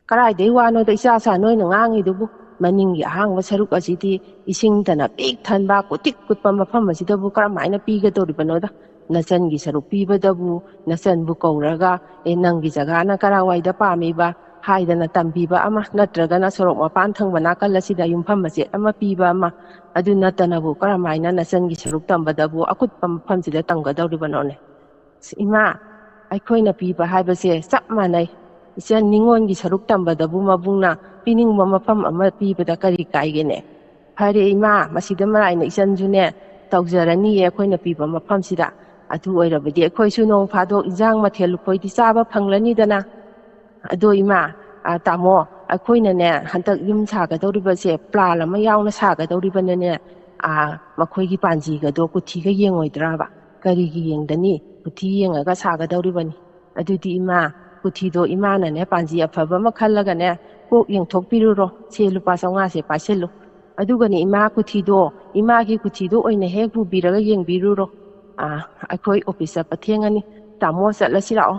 ꯀꯗꯥꯏꯗꯩ ꯋꯥꯅꯣꯗ ꯏꯆꯥ ꯆꯥ ꯅꯣꯏꯅ ꯉꯥꯡꯉꯤꯗꯨꯕꯨ? ꯃꯅꯤꯡꯒꯤ ꯑꯍꯥꯡꯕ ꯁꯔꯨꯛ ꯑꯁꯤꯗꯤ ꯏꯁꯤꯡꯇꯅ ꯄꯤꯛ ꯊꯟꯕ, ꯀꯨꯇꯤꯛ ꯀꯨꯠꯄ ꯃꯐꯝ ꯑꯁꯤꯗꯕꯨ ꯀꯔꯝꯍꯥꯏꯅ ꯄꯤꯒꯗꯧꯔꯤꯕꯅꯣꯗ? ꯅꯆꯟꯒꯤ ꯁꯔꯨꯛ ꯄꯤꯕꯗꯕꯨ ꯅꯆꯟꯕꯨ ꯀꯧꯔꯒ, "ꯑꯦ, ꯅꯪꯒꯤ ꯖꯒꯥꯅ ꯀꯔꯥꯏꯋꯥꯏꯗ ꯄꯥꯝꯃꯤꯕ?" ꯍꯥꯏꯗꯅ ꯇꯝꯕꯤꯕ ꯑꯃ, ꯅꯠꯇ꯭ꯔꯒꯅ ꯁꯣꯔꯣꯛ ꯃꯄꯥꯟ ꯊꯪꯕ ꯅꯥꯀꯜ ꯑꯁꯤꯗ ꯌꯨꯝꯐꯝ ꯃꯆꯦꯠ ꯑꯃ ꯄꯤꯕ ꯑꯃ, ꯑꯗꯨ ꯅꯠꯇꯅꯕꯨ ꯀꯔꯝꯍꯥꯏꯅ ꯅꯆꯟꯒꯤ ꯁꯔꯨꯛ ꯇꯝꯕꯗꯕꯨ ꯑꯀꯨꯠꯄ ꯃꯐꯝꯁꯤꯗ ꯇꯝꯒꯗꯧꯔꯤꯕꯅꯣꯅꯦ? "ꯏꯃꯥ, ꯑꯩꯈꯣꯏꯅ ꯄꯤꯕ ꯍꯥꯏꯕꯁꯦ ꯆꯞ ꯃꯥꯟꯅꯩ꯫ ꯏꯆꯟ ꯅꯤꯉꯣꯜꯒꯤ ꯁꯔꯨꯛ ꯇꯝꯕꯗꯕꯨ ꯃꯕꯨꯡꯅ ꯄꯤꯅꯤꯡꯕ ꯃꯐꯝ ꯑꯃ ꯄꯤꯕꯗ ꯀꯔꯤ ꯀꯥꯏꯒꯦꯅꯦ?" "ꯐꯔꯦ ꯏꯃꯥ, ꯃꯁꯤꯗ ꯃꯔꯥꯏꯅ ꯏꯆꯟꯁꯨꯅꯦ ꯇꯧꯖꯔꯅꯤꯌꯦ ꯑꯩꯈꯣꯏꯅ ꯄꯤꯕ ꯃꯐꯝꯁꯤꯗ꯫ ꯑꯗꯨ ꯑꯣꯏꯔꯕꯗꯤ ꯑꯩꯈꯣꯏꯁꯨ ꯅꯣꯡ ꯐꯥꯗꯣꯛ ꯏꯟꯖꯥꯡ ꯃꯊꯦꯜ ꯂꯨꯀꯣꯏꯗꯤ ꯆꯥꯕ ꯐꯪꯂꯅꯤꯗꯅ꯫ ꯑꯗꯣ ꯏꯃꯥ, ꯑ, ꯇꯥꯃꯣ, ꯑꯩꯈꯣꯏꯅꯅꯦ ꯍꯟꯗꯛ ꯌꯨꯝ ꯁꯥꯒꯗꯧꯔꯤꯕꯁꯦ ꯄ꯭ꯂꯥꯟ ꯑꯃ ꯌꯥꯎꯅ ꯁꯥꯒꯗꯧꯔꯤꯕꯅꯅꯦ, ꯑ, ꯃꯈꯣꯏꯒꯤ ꯄꯥꯟꯖꯤꯒꯗꯣ ꯀꯨꯊꯤꯒ ꯌꯦꯡꯉꯣꯏꯗ꯭ꯔꯕ? ꯀꯔꯤꯒꯤ ꯌꯦꯡꯗꯅꯤ? ꯀꯨꯊꯤ ꯌꯦꯡꯉꯒ ꯁꯥꯒꯗꯧꯔꯤꯕꯅꯤ꯫ ꯑꯗꯨꯗꯤ ꯏꯃꯥ, ꯀꯨꯊꯤꯗꯣ ꯏꯃꯥꯅꯅꯦ ꯄꯥꯟꯖꯤ ꯑꯐꯕ ꯑꯃ ꯈꯜꯂꯒꯅꯦ ꯀꯣꯛ ꯌꯦꯡꯊꯣꯛꯄꯤꯔꯨꯔꯣ꯫ ꯁꯦ, ꯂꯨꯄꯥ ꯆꯥꯝꯃꯉꯥꯁꯦ ꯄꯥꯏꯁꯤꯜꯂꯨ꯫ ꯑꯗꯨꯒꯅꯦ ꯏꯃꯥ, ꯀꯨꯊꯤꯗꯣ ꯏꯃꯥꯒꯤ ꯀꯨꯊꯤꯗꯣ ꯑꯣꯏꯅ ꯍꯦꯛ ꯄꯨꯕꯤꯔꯒ ꯌꯦꯡꯕꯤꯔꯨꯔꯣ꯫ ꯑ, ꯑꯩꯈꯣꯏ ꯑꯣꯐꯤꯁ ꯆꯠꯄ ꯊꯦꯡꯉꯅꯤ꯫ ꯇꯥꯃꯣ, ꯆꯠꯂꯁꯤ ꯂꯥꯛꯑꯣ꯫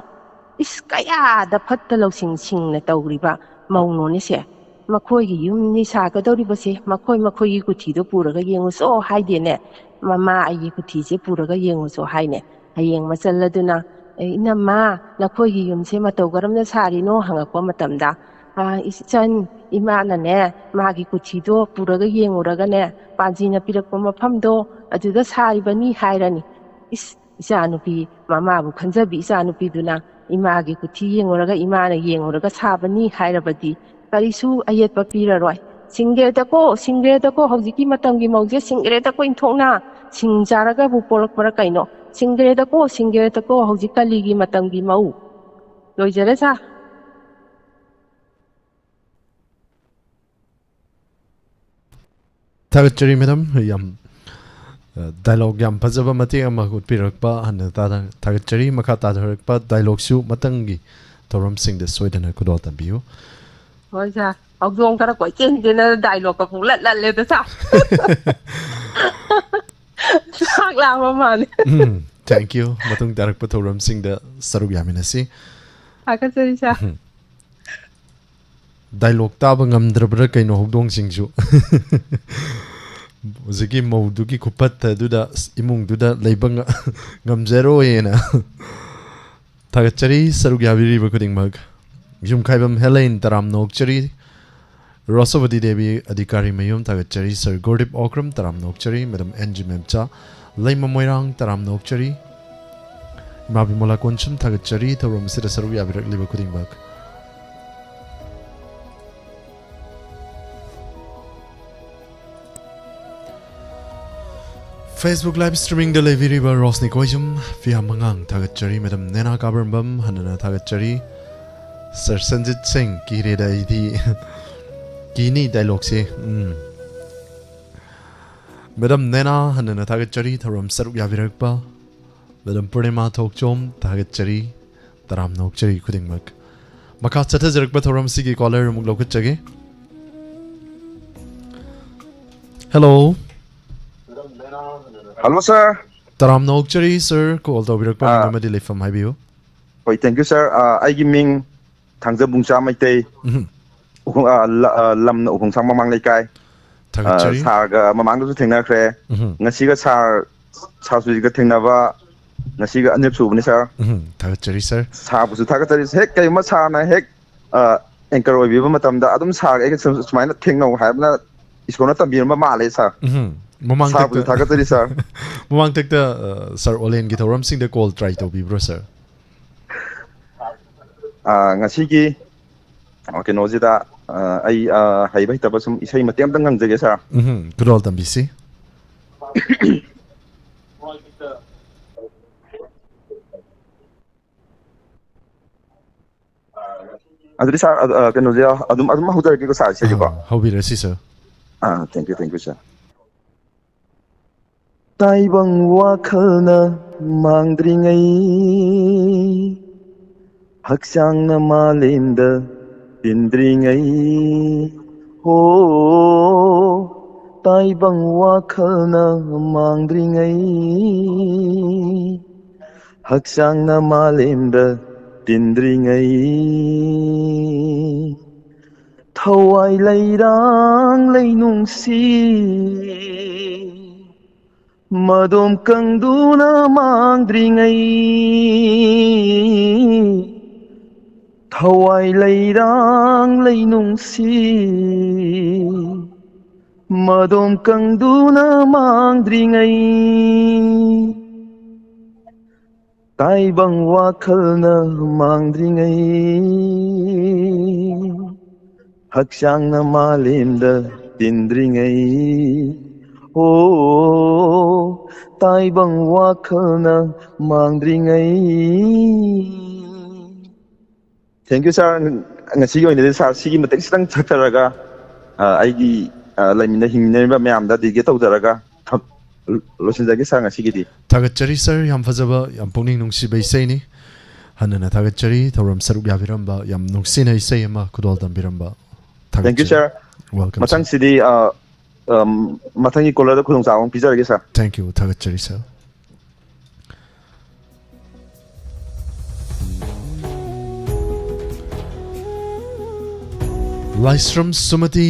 ꯏꯁ, ꯀꯌꯥꯗ ꯐꯠꯇ ꯂꯧꯁꯤꯡ ꯁꯤꯡꯅ ꯇꯧꯔꯤꯕ ꯃꯧꯅꯣꯅꯦ ꯁꯦ꯫ ꯃꯈꯣꯏꯒꯤ ꯌꯨꯝꯅꯤ ꯁꯥꯒꯗꯧꯔꯤꯕꯁꯦ, ꯃꯈꯣꯏ ꯃꯈꯣꯏꯒꯤ ꯀꯨꯊꯤꯗꯣ ꯄꯨꯔꯒ ꯌꯦꯡꯉꯨꯆꯣ ꯍꯥꯏꯗꯦꯅꯦ꯫ ꯃꯃꯥ, ꯑꯩꯒꯤ ꯀꯨꯊꯤꯁꯦ ꯄꯨꯔꯒ ꯌꯦꯡꯉꯨꯆꯣ ꯍꯥꯏꯅꯦ꯫ ꯍꯌꯦꯡ ꯃꯆꯜ ꯑꯗꯨꯅ "ꯑꯦ, ꯏꯅꯝꯃ, ꯅꯈꯣꯏꯒꯤ ꯌꯨꯝꯁꯦ ꯃꯇꯧ ꯀꯔꯝꯅ ꯁꯥꯔꯤꯅꯣ?" ꯍꯪꯉꯛꯄ ꯃꯇꯝꯗ, "ꯑ, ꯏꯆꯟ, ꯏꯃꯥꯅꯅꯦ, ꯃꯥꯒꯤ ꯀꯨꯊꯤꯗꯣ ꯄꯨꯔꯒ ꯌꯦꯡꯉꯨꯔꯒꯅꯦ, ꯄꯥꯟꯖꯤꯅ ꯄꯤꯔꯛꯄ ꯃꯐꯝꯗꯣ, ꯑꯗꯨꯗ ꯁꯥꯔꯤꯕꯅꯤ" ꯍꯥꯏꯔꯅꯤ꯫ ꯏꯁ, ꯏꯆꯥꯅꯨꯄꯤ, ꯃꯃꯥꯕꯨ ꯈꯟꯖꯕꯤ ꯏꯆꯥꯅꯨꯄꯤꯗꯨꯅ ꯏꯃꯥꯒꯤ ꯀꯨꯊꯤ ꯌꯦꯡꯉꯨꯔꯒ, ꯏꯃꯥꯅ ꯌꯦꯡꯉꯨꯔꯒ ꯁꯥꯕꯅꯤ ꯍꯥꯏꯔꯕꯗꯤ ꯀꯔꯤꯁꯨ ꯑꯌꯦꯠꯄ ꯄꯤꯔꯔꯣꯏ꯫ "ꯁꯤꯡꯒ꯭ꯔꯦꯗꯀꯣ, ꯁꯤꯡꯒ꯭ꯔꯦꯗꯀꯣ, ꯍꯧꯖꯤꯛꯀꯤ ꯃꯇꯝꯒꯤ ꯃꯧꯁꯦ ꯁꯤꯡꯒ꯭ꯔꯦꯗꯀꯣ, ꯏꯟꯊꯣꯛꯅ ꯁꯤꯡ ꯆꯥꯔꯒꯕꯨ ꯄꯣꯛꯂꯛꯄ꯭ꯔꯥ ꯀꯩꯅꯣ? ꯁꯤꯡꯒ꯭ꯔꯦꯗꯀꯣ, ꯁꯤꯡꯒ꯭ꯔꯦꯗꯀꯣ, ꯍꯧꯖꯤꯛ ꯀꯂꯤꯒꯤ ꯃꯇꯝꯒꯤ ꯃꯧ"꯫ ꯂꯣꯏꯖꯔꯦ, ꯁꯥꯔ꯫ ꯊꯥꯒꯠꯆꯔꯤ, ꯃꯦꯗꯥꯝ꯫ ꯌꯥꯝ, ꯑ, ꯗꯥꯏꯂꯣꯒ ꯌꯥꯝ ꯐꯖꯕ ꯃꯇꯦꯛ ꯑꯃ ꯎꯠꯄꯤꯔꯛꯄ ꯍꯟꯅ ꯇꯥꯗ ꯊꯥꯒꯠꯆꯔꯤ꯫ ꯃꯈꯥ ꯇꯥꯊꯔꯛꯄ ꯗꯥꯏꯂꯣꯒꯁꯨ ꯃꯊꯪꯒꯤ ꯊꯧꯔꯝꯁꯤꯡꯗ ꯁꯣꯏꯗꯅ ꯈꯨꯗꯣꯜ ꯇꯝꯕꯤꯌꯨ꯫ ꯍꯣꯏ, ꯁꯥꯔ꯫ ꯍꯧꯗꯣꯡ ꯈꯔ ꯀꯣꯏꯆꯦꯟ ꯆꯦꯟꯅ ꯗꯥꯏꯂꯣꯒꯀ ꯄꯨꯡꯂꯠ ꯂꯠꯂꯦꯗ, ꯁꯥꯔ꯫ ꯆꯥꯛ ꯂꯥꯝꯕ ꯃꯥꯜꯂꯦ꯫ ꯎꯝ, thank you꯫ ꯃꯇꯨꯡ ꯇꯥꯔꯛꯄ ꯊꯧꯔꯝꯁꯤꯡꯗ ꯁꯔꯨꯛ ꯌꯥꯃꯤꯟꯅꯁꯤ꯫ ꯊꯥꯒꯠꯆꯔꯤ, ꯁꯥꯔ꯫ ꯗꯥꯏꯂꯣꯒ ꯇꯥꯕ ꯉꯝꯗ꯭ꯔꯕ꯭ꯔꯥ ꯀꯩꯅꯣ ꯍꯧꯗꯣꯡꯁꯤꯡꯁꯨ꯫ ꯍꯧꯖꯤꯛꯀꯤ ꯃꯧꯗꯨꯒꯤ ꯈꯨꯐꯠꯇ ꯑꯗꯨꯗ, ꯑꯁ, ꯏꯃꯨꯡꯗꯨꯗ ꯂꯩꯕ ꯉ-, ꯉꯝꯖꯔꯣꯏꯅ꯫ ꯊꯥꯒꯠꯆꯔꯤ ꯁꯔꯨꯛ ꯌꯥꯕꯤꯔꯤꯕ ꯈꯨꯗꯤꯡꯃꯛ꯫ ꯌꯨꯝꯈꯥꯏꯕꯝ ꯍꯦꯂꯦꯟ ꯇꯔꯥꯝꯅ ꯑꯣꯛꯆꯔꯤ꯫ ꯔꯣꯁꯣꯕꯇꯤ ꯗꯦꯕꯤ ꯑꯙꯤꯀꯥꯔꯤ ꯃꯌꯨꯝ ꯊꯥꯒꯠꯆꯔꯤ꯫ ꯁꯔ ꯒꯨꯔꯗꯤꯞ ꯑꯣꯀ꯭ꯔꯝ ꯇꯔꯥꯝꯅ ꯑꯣꯛꯆꯔꯤ꯫ ꯃꯦꯗꯥꯝ ꯑꯦꯟ ꯖꯤ ꯃꯦꯝꯆꯥ ꯂꯩꯃ ꯃꯣꯏꯔꯥꯡ ꯇꯔꯥꯝꯅ ꯑꯣꯛꯆꯔꯤ꯫ ꯏꯃꯥ ꯕꯤꯃꯣꯂꯥ ꯀꯣꯟꯁꯨꯝ ꯊꯥꯒꯠꯆꯔꯤ ꯊꯧꯔꯝ ꯑꯁꯤꯗ ꯁꯔꯨꯛ ꯌꯥꯕꯤꯔꯛꯂꯤꯕ ꯈꯨꯗꯤꯡꯃꯛ꯫ Facebook live streamingꯗ ꯂꯩꯕꯤꯔꯤꯕ ꯔꯣꯁꯅꯤ ꯀꯣꯏꯖꯨꯝ, ꯐꯤꯌꯥꯝ ꯃꯉꯥꯡ ꯊꯥꯒꯠꯆꯔꯤ꯫ ꯃꯦꯗꯥꯝ ꯅꯦꯅꯥ ꯀꯥꯕꯔꯝꯕꯝ ꯍꯟꯅꯅ ꯊꯥꯒꯠꯆꯔꯤ꯫ ꯁꯔ ꯁꯟꯖꯤꯠ ꯁꯤꯡ, ꯀꯤꯔꯦꯗ ꯑꯩꯗꯤ꯫ ꯀꯤꯅꯤ ꯗꯥꯏꯂꯣꯒꯁꯦ꯫ ꯎꯝ꯫ ꯃꯦꯗꯥꯝ ꯅꯦꯅꯥ ꯍꯟꯅꯅ ꯊꯥꯒꯠꯆꯔꯤ ꯊꯧꯔꯝ ꯁꯔꯨꯛ ꯌꯥꯕꯤꯔꯛꯄ꯫ ꯃꯦꯗꯥꯝ ꯄꯨꯔꯅꯤꯃꯥ ꯊꯣꯛꯆꯣꯝ ꯊꯥꯒꯠꯆꯔꯤ꯫ ꯇꯔꯥꯝꯅ ꯑꯣꯛꯆꯔꯤ ꯈꯨꯗꯤꯡꯃꯛ꯫ ꯃꯈꯥ ꯆꯠꯊꯖꯔꯛꯄ ꯊꯧꯔꯝꯁꯤꯒꯤ ꯀꯣꯂꯔ ꯑꯃꯨꯛ ꯂꯧꯈꯠꯆꯒꯦ꯫ ꯍꯦꯜꯂꯣ꯫ ꯍꯜꯂꯣ, ꯁꯥꯔ꯫ ꯇꯔꯥꯝꯅ ꯑꯣꯛꯆꯔꯤ, ꯁꯥꯔ꯫ ꯀꯣꯜ ꯇꯧꯕꯤꯔꯛꯄ ꯃꯤꯡ ꯑꯥ꯫ ꯑꯃꯗꯤ ꯂꯩꯐꯝ ꯍꯥꯏꯕꯤꯌꯨ꯫ ꯍꯣꯏ, thank you, ꯁꯥꯔ꯫ ꯑꯥ, ꯑꯩꯒꯤ ꯃꯤꯡ ꯊꯥꯡꯖꯕꯨꯡꯆꯥ ꯃꯩꯇꯩ꯫ ꯎꯝ꯫ ꯎꯈꯣꯡ-, ꯑꯥ, ꯂ-, ꯑꯥ, ꯂꯝꯅ ꯎꯈꯣꯡꯁꯥꯡ ꯃꯃꯥꯡ ꯂꯩꯀꯥꯏ꯫ ꯑꯥ, ꯊꯥꯒꯠꯆꯔꯤ꯫ ꯁꯥꯔꯒ ꯃꯃꯥꯡꯗꯁꯨ ꯊꯦꯡꯅꯈ꯭ꯔꯦ꯫ ꯎꯝ꯫ ꯉꯁꯤꯒ ꯁꯥꯔ, ꯁꯥꯔ ꯁꯨꯖꯤꯠꯀ ꯊꯦꯡꯅꯕ ꯉꯁꯤꯒ ꯑꯅꯤꯔꯛ ꯁꯨꯕꯅꯤ ꯁꯥꯔ꯫ ꯎꯝ, ꯊꯥꯒꯠꯆꯔꯤ ꯁꯥꯔ꯫ ꯁꯥꯔꯕꯨꯁꯨ ꯊꯥꯒꯠꯆꯔꯤ꯫ ꯍꯦꯛ ꯀꯩꯒꯨꯝꯕ ꯁꯥꯔꯅ ꯍꯦꯛ ꯑꯦꯡꯀꯔ ꯑꯣꯏꯕꯤꯕ ꯃꯇꯝꯗ ꯑꯗꯨꯝ ꯁꯥꯔꯒ ꯑꯩꯒ ꯁꯨꯝ- ꯁꯨꯃꯥꯏꯅ ꯊꯦꯡꯅꯧ ꯍꯥꯏꯕꯅ ꯏꯁꯣꯔꯅ ꯇꯝꯕꯤꯔꯝꯕ ꯃꯥꯜꯂꯦ ꯁꯥꯔ꯫ ꯎꯝ, ꯃꯃꯥꯡ ꯁꯥꯔꯕꯨꯁꯨ ꯊꯛꯇ ꯊꯥꯒꯠꯆꯔꯤ ꯁꯥꯔ꯫ ꯃꯃꯥꯡ ꯊꯛꯇ ꯑ, ꯁꯥꯔ ꯑꯣꯂꯦꯟꯒꯤ ꯊꯧꯔꯝꯁꯤꯡꯗ ꯀꯣꯜ ꯇ꯭ꯔꯥꯏ ꯇꯧꯕꯤꯕ꯭ꯔꯣ ꯁꯥꯔ? ꯑ, ꯉꯁꯤꯒꯤ ꯑ, ꯀꯩꯅꯣꯁꯤꯗ ꯑ, ꯑꯩ ꯑ, ꯍꯩꯕ ꯍꯩꯇꯕ ꯁꯨꯝ ꯏꯁꯩ ꯃꯇꯦꯛ ꯑꯝꯇꯪ ꯉꯪꯖꯒꯦ ꯁꯥꯔ꯫ ꯎꯝ, ꯈꯨꯗꯣꯜ ꯇꯝꯕꯤꯁꯤ꯫ ꯑꯗꯨꯗꯤ ꯁꯥꯔ ꯑ, ꯑ, ꯀꯩꯅꯣꯁꯦ ꯑꯗꯨꯝ ꯑꯗꯨꯝ ꯍꯧꯖꯔꯒꯦꯀꯣ ꯁꯥꯔ ꯏꯁꯩꯁꯦꯀꯣ꯫ ꯑꯥ, ꯍꯧꯕꯤꯔꯁꯤ ꯁꯥꯔ꯫ ꯑꯥ, thank you, thank you, sir. ꯇꯥꯏꯕꯪ ꯋꯥꯈꯜꯅ ꯃꯥꯡꯗ꯭ꯔꯤꯉꯩ, ꯍꯛꯆꯥꯡꯅ ꯃꯥꯂꯦꯝꯗ ꯇꯤꯟꯗ꯭ꯔꯤꯉꯩ, ꯍꯣ, ꯇꯥꯏꯕꯪ ꯋꯥꯈꯜꯅ ꯃꯥꯡꯗ꯭ꯔꯤꯉꯩ, ꯍꯛꯆꯥꯡꯅ ꯃꯥꯂꯦꯝꯗ ꯇꯤꯟꯗ꯭ꯔꯤꯉꯩ, ꯊꯋꯥꯏ ꯂꯩꯔꯥꯡ ꯂꯩꯅꯨꯡꯁꯤ, ꯃꯗꯣꯝ ꯀꯪꯗꯨꯅ ꯃꯥꯡꯗ꯭ꯔꯤꯉꯩ, ꯊꯋꯥꯏ ꯂꯩꯔꯥꯡ ꯂꯩꯅꯨꯡꯁꯤ, ꯃꯗꯣꯝ ꯀꯪꯗꯨꯅ ꯃꯥꯡꯗ꯭ꯔꯤꯉꯩ, ꯇꯥꯏꯕꯪ ꯋꯥꯈꯜꯅ ꯃꯥꯡꯗ꯭ꯔꯤꯉꯩ, ꯍꯛꯆꯥꯡꯅ ꯃꯥꯂꯦꯝꯗ ꯇꯤꯟꯗ꯭ꯔꯤꯉꯩ, ꯑꯣ, ꯇꯥꯏꯕꯪ ꯋꯥꯈꯜꯅ ꯃꯥꯡꯗ꯭ꯔꯤꯉꯩ꯫ Thank you, sir. ꯉꯁꯤꯒꯤ ꯑꯣꯏꯅꯗꯤ ꯁꯥꯔ ꯁꯤꯒꯤ ꯃꯇꯦꯛꯁꯤꯇꯪ ꯁꯛꯆꯔꯒ ꯑ, ꯑꯩꯒꯤ ꯑ, ꯂꯩꯃꯤꯟꯅ ꯍꯤꯡꯃꯤꯟꯅꯔꯤꯕ ꯃꯌꯥꯝꯗ dedicate ꯇꯧꯖꯔꯒ ꯊꯝ- ꯂꯣꯏꯁꯤꯟꯖꯒꯦ ꯁꯥꯔ ꯉꯁꯤꯒꯤꯗꯤ꯫ ꯊꯥꯒꯠꯆꯔꯤ ꯁꯥꯔ, ꯌꯥꯝ ꯐꯖꯕ, ꯌꯥꯝ ꯄꯨꯛꯅꯤꯡ ꯅꯨꯡꯁꯤꯕ ꯏꯁꯩꯅꯤ꯫ ꯍꯟꯅꯅ ꯊꯥꯒꯠꯆꯔꯤ ꯊꯧꯔꯝ ꯁꯔꯨꯛ ꯌꯥꯕꯤꯔꯝꯕ, ꯌꯥꯝ ꯅꯨꯡꯁꯤꯅ ꯏꯁꯩ ꯑꯃ ꯈꯨꯗꯣꯜ ꯇꯝꯕꯤꯔꯝꯕ꯫ Thank you, ꯊꯥꯒꯠꯆꯔꯤ꯫ sir. Welcome, sir. ꯃꯊꯪꯁꯤꯗꯤ ꯑ, ꯑꯝ, ꯃꯊꯪꯒꯤ ꯀꯣꯂꯔꯗ ꯈꯨꯗꯣꯡꯆꯥꯕ ꯑꯃ ꯄꯤꯖꯔꯒꯦ ꯁꯥꯔ꯫ Thank you, ꯊꯥꯒꯠꯆꯔꯤ ꯁꯥꯔ꯫ ꯂꯥꯏꯁ꯭ꯔꯝ ꯁꯨꯃꯇꯤ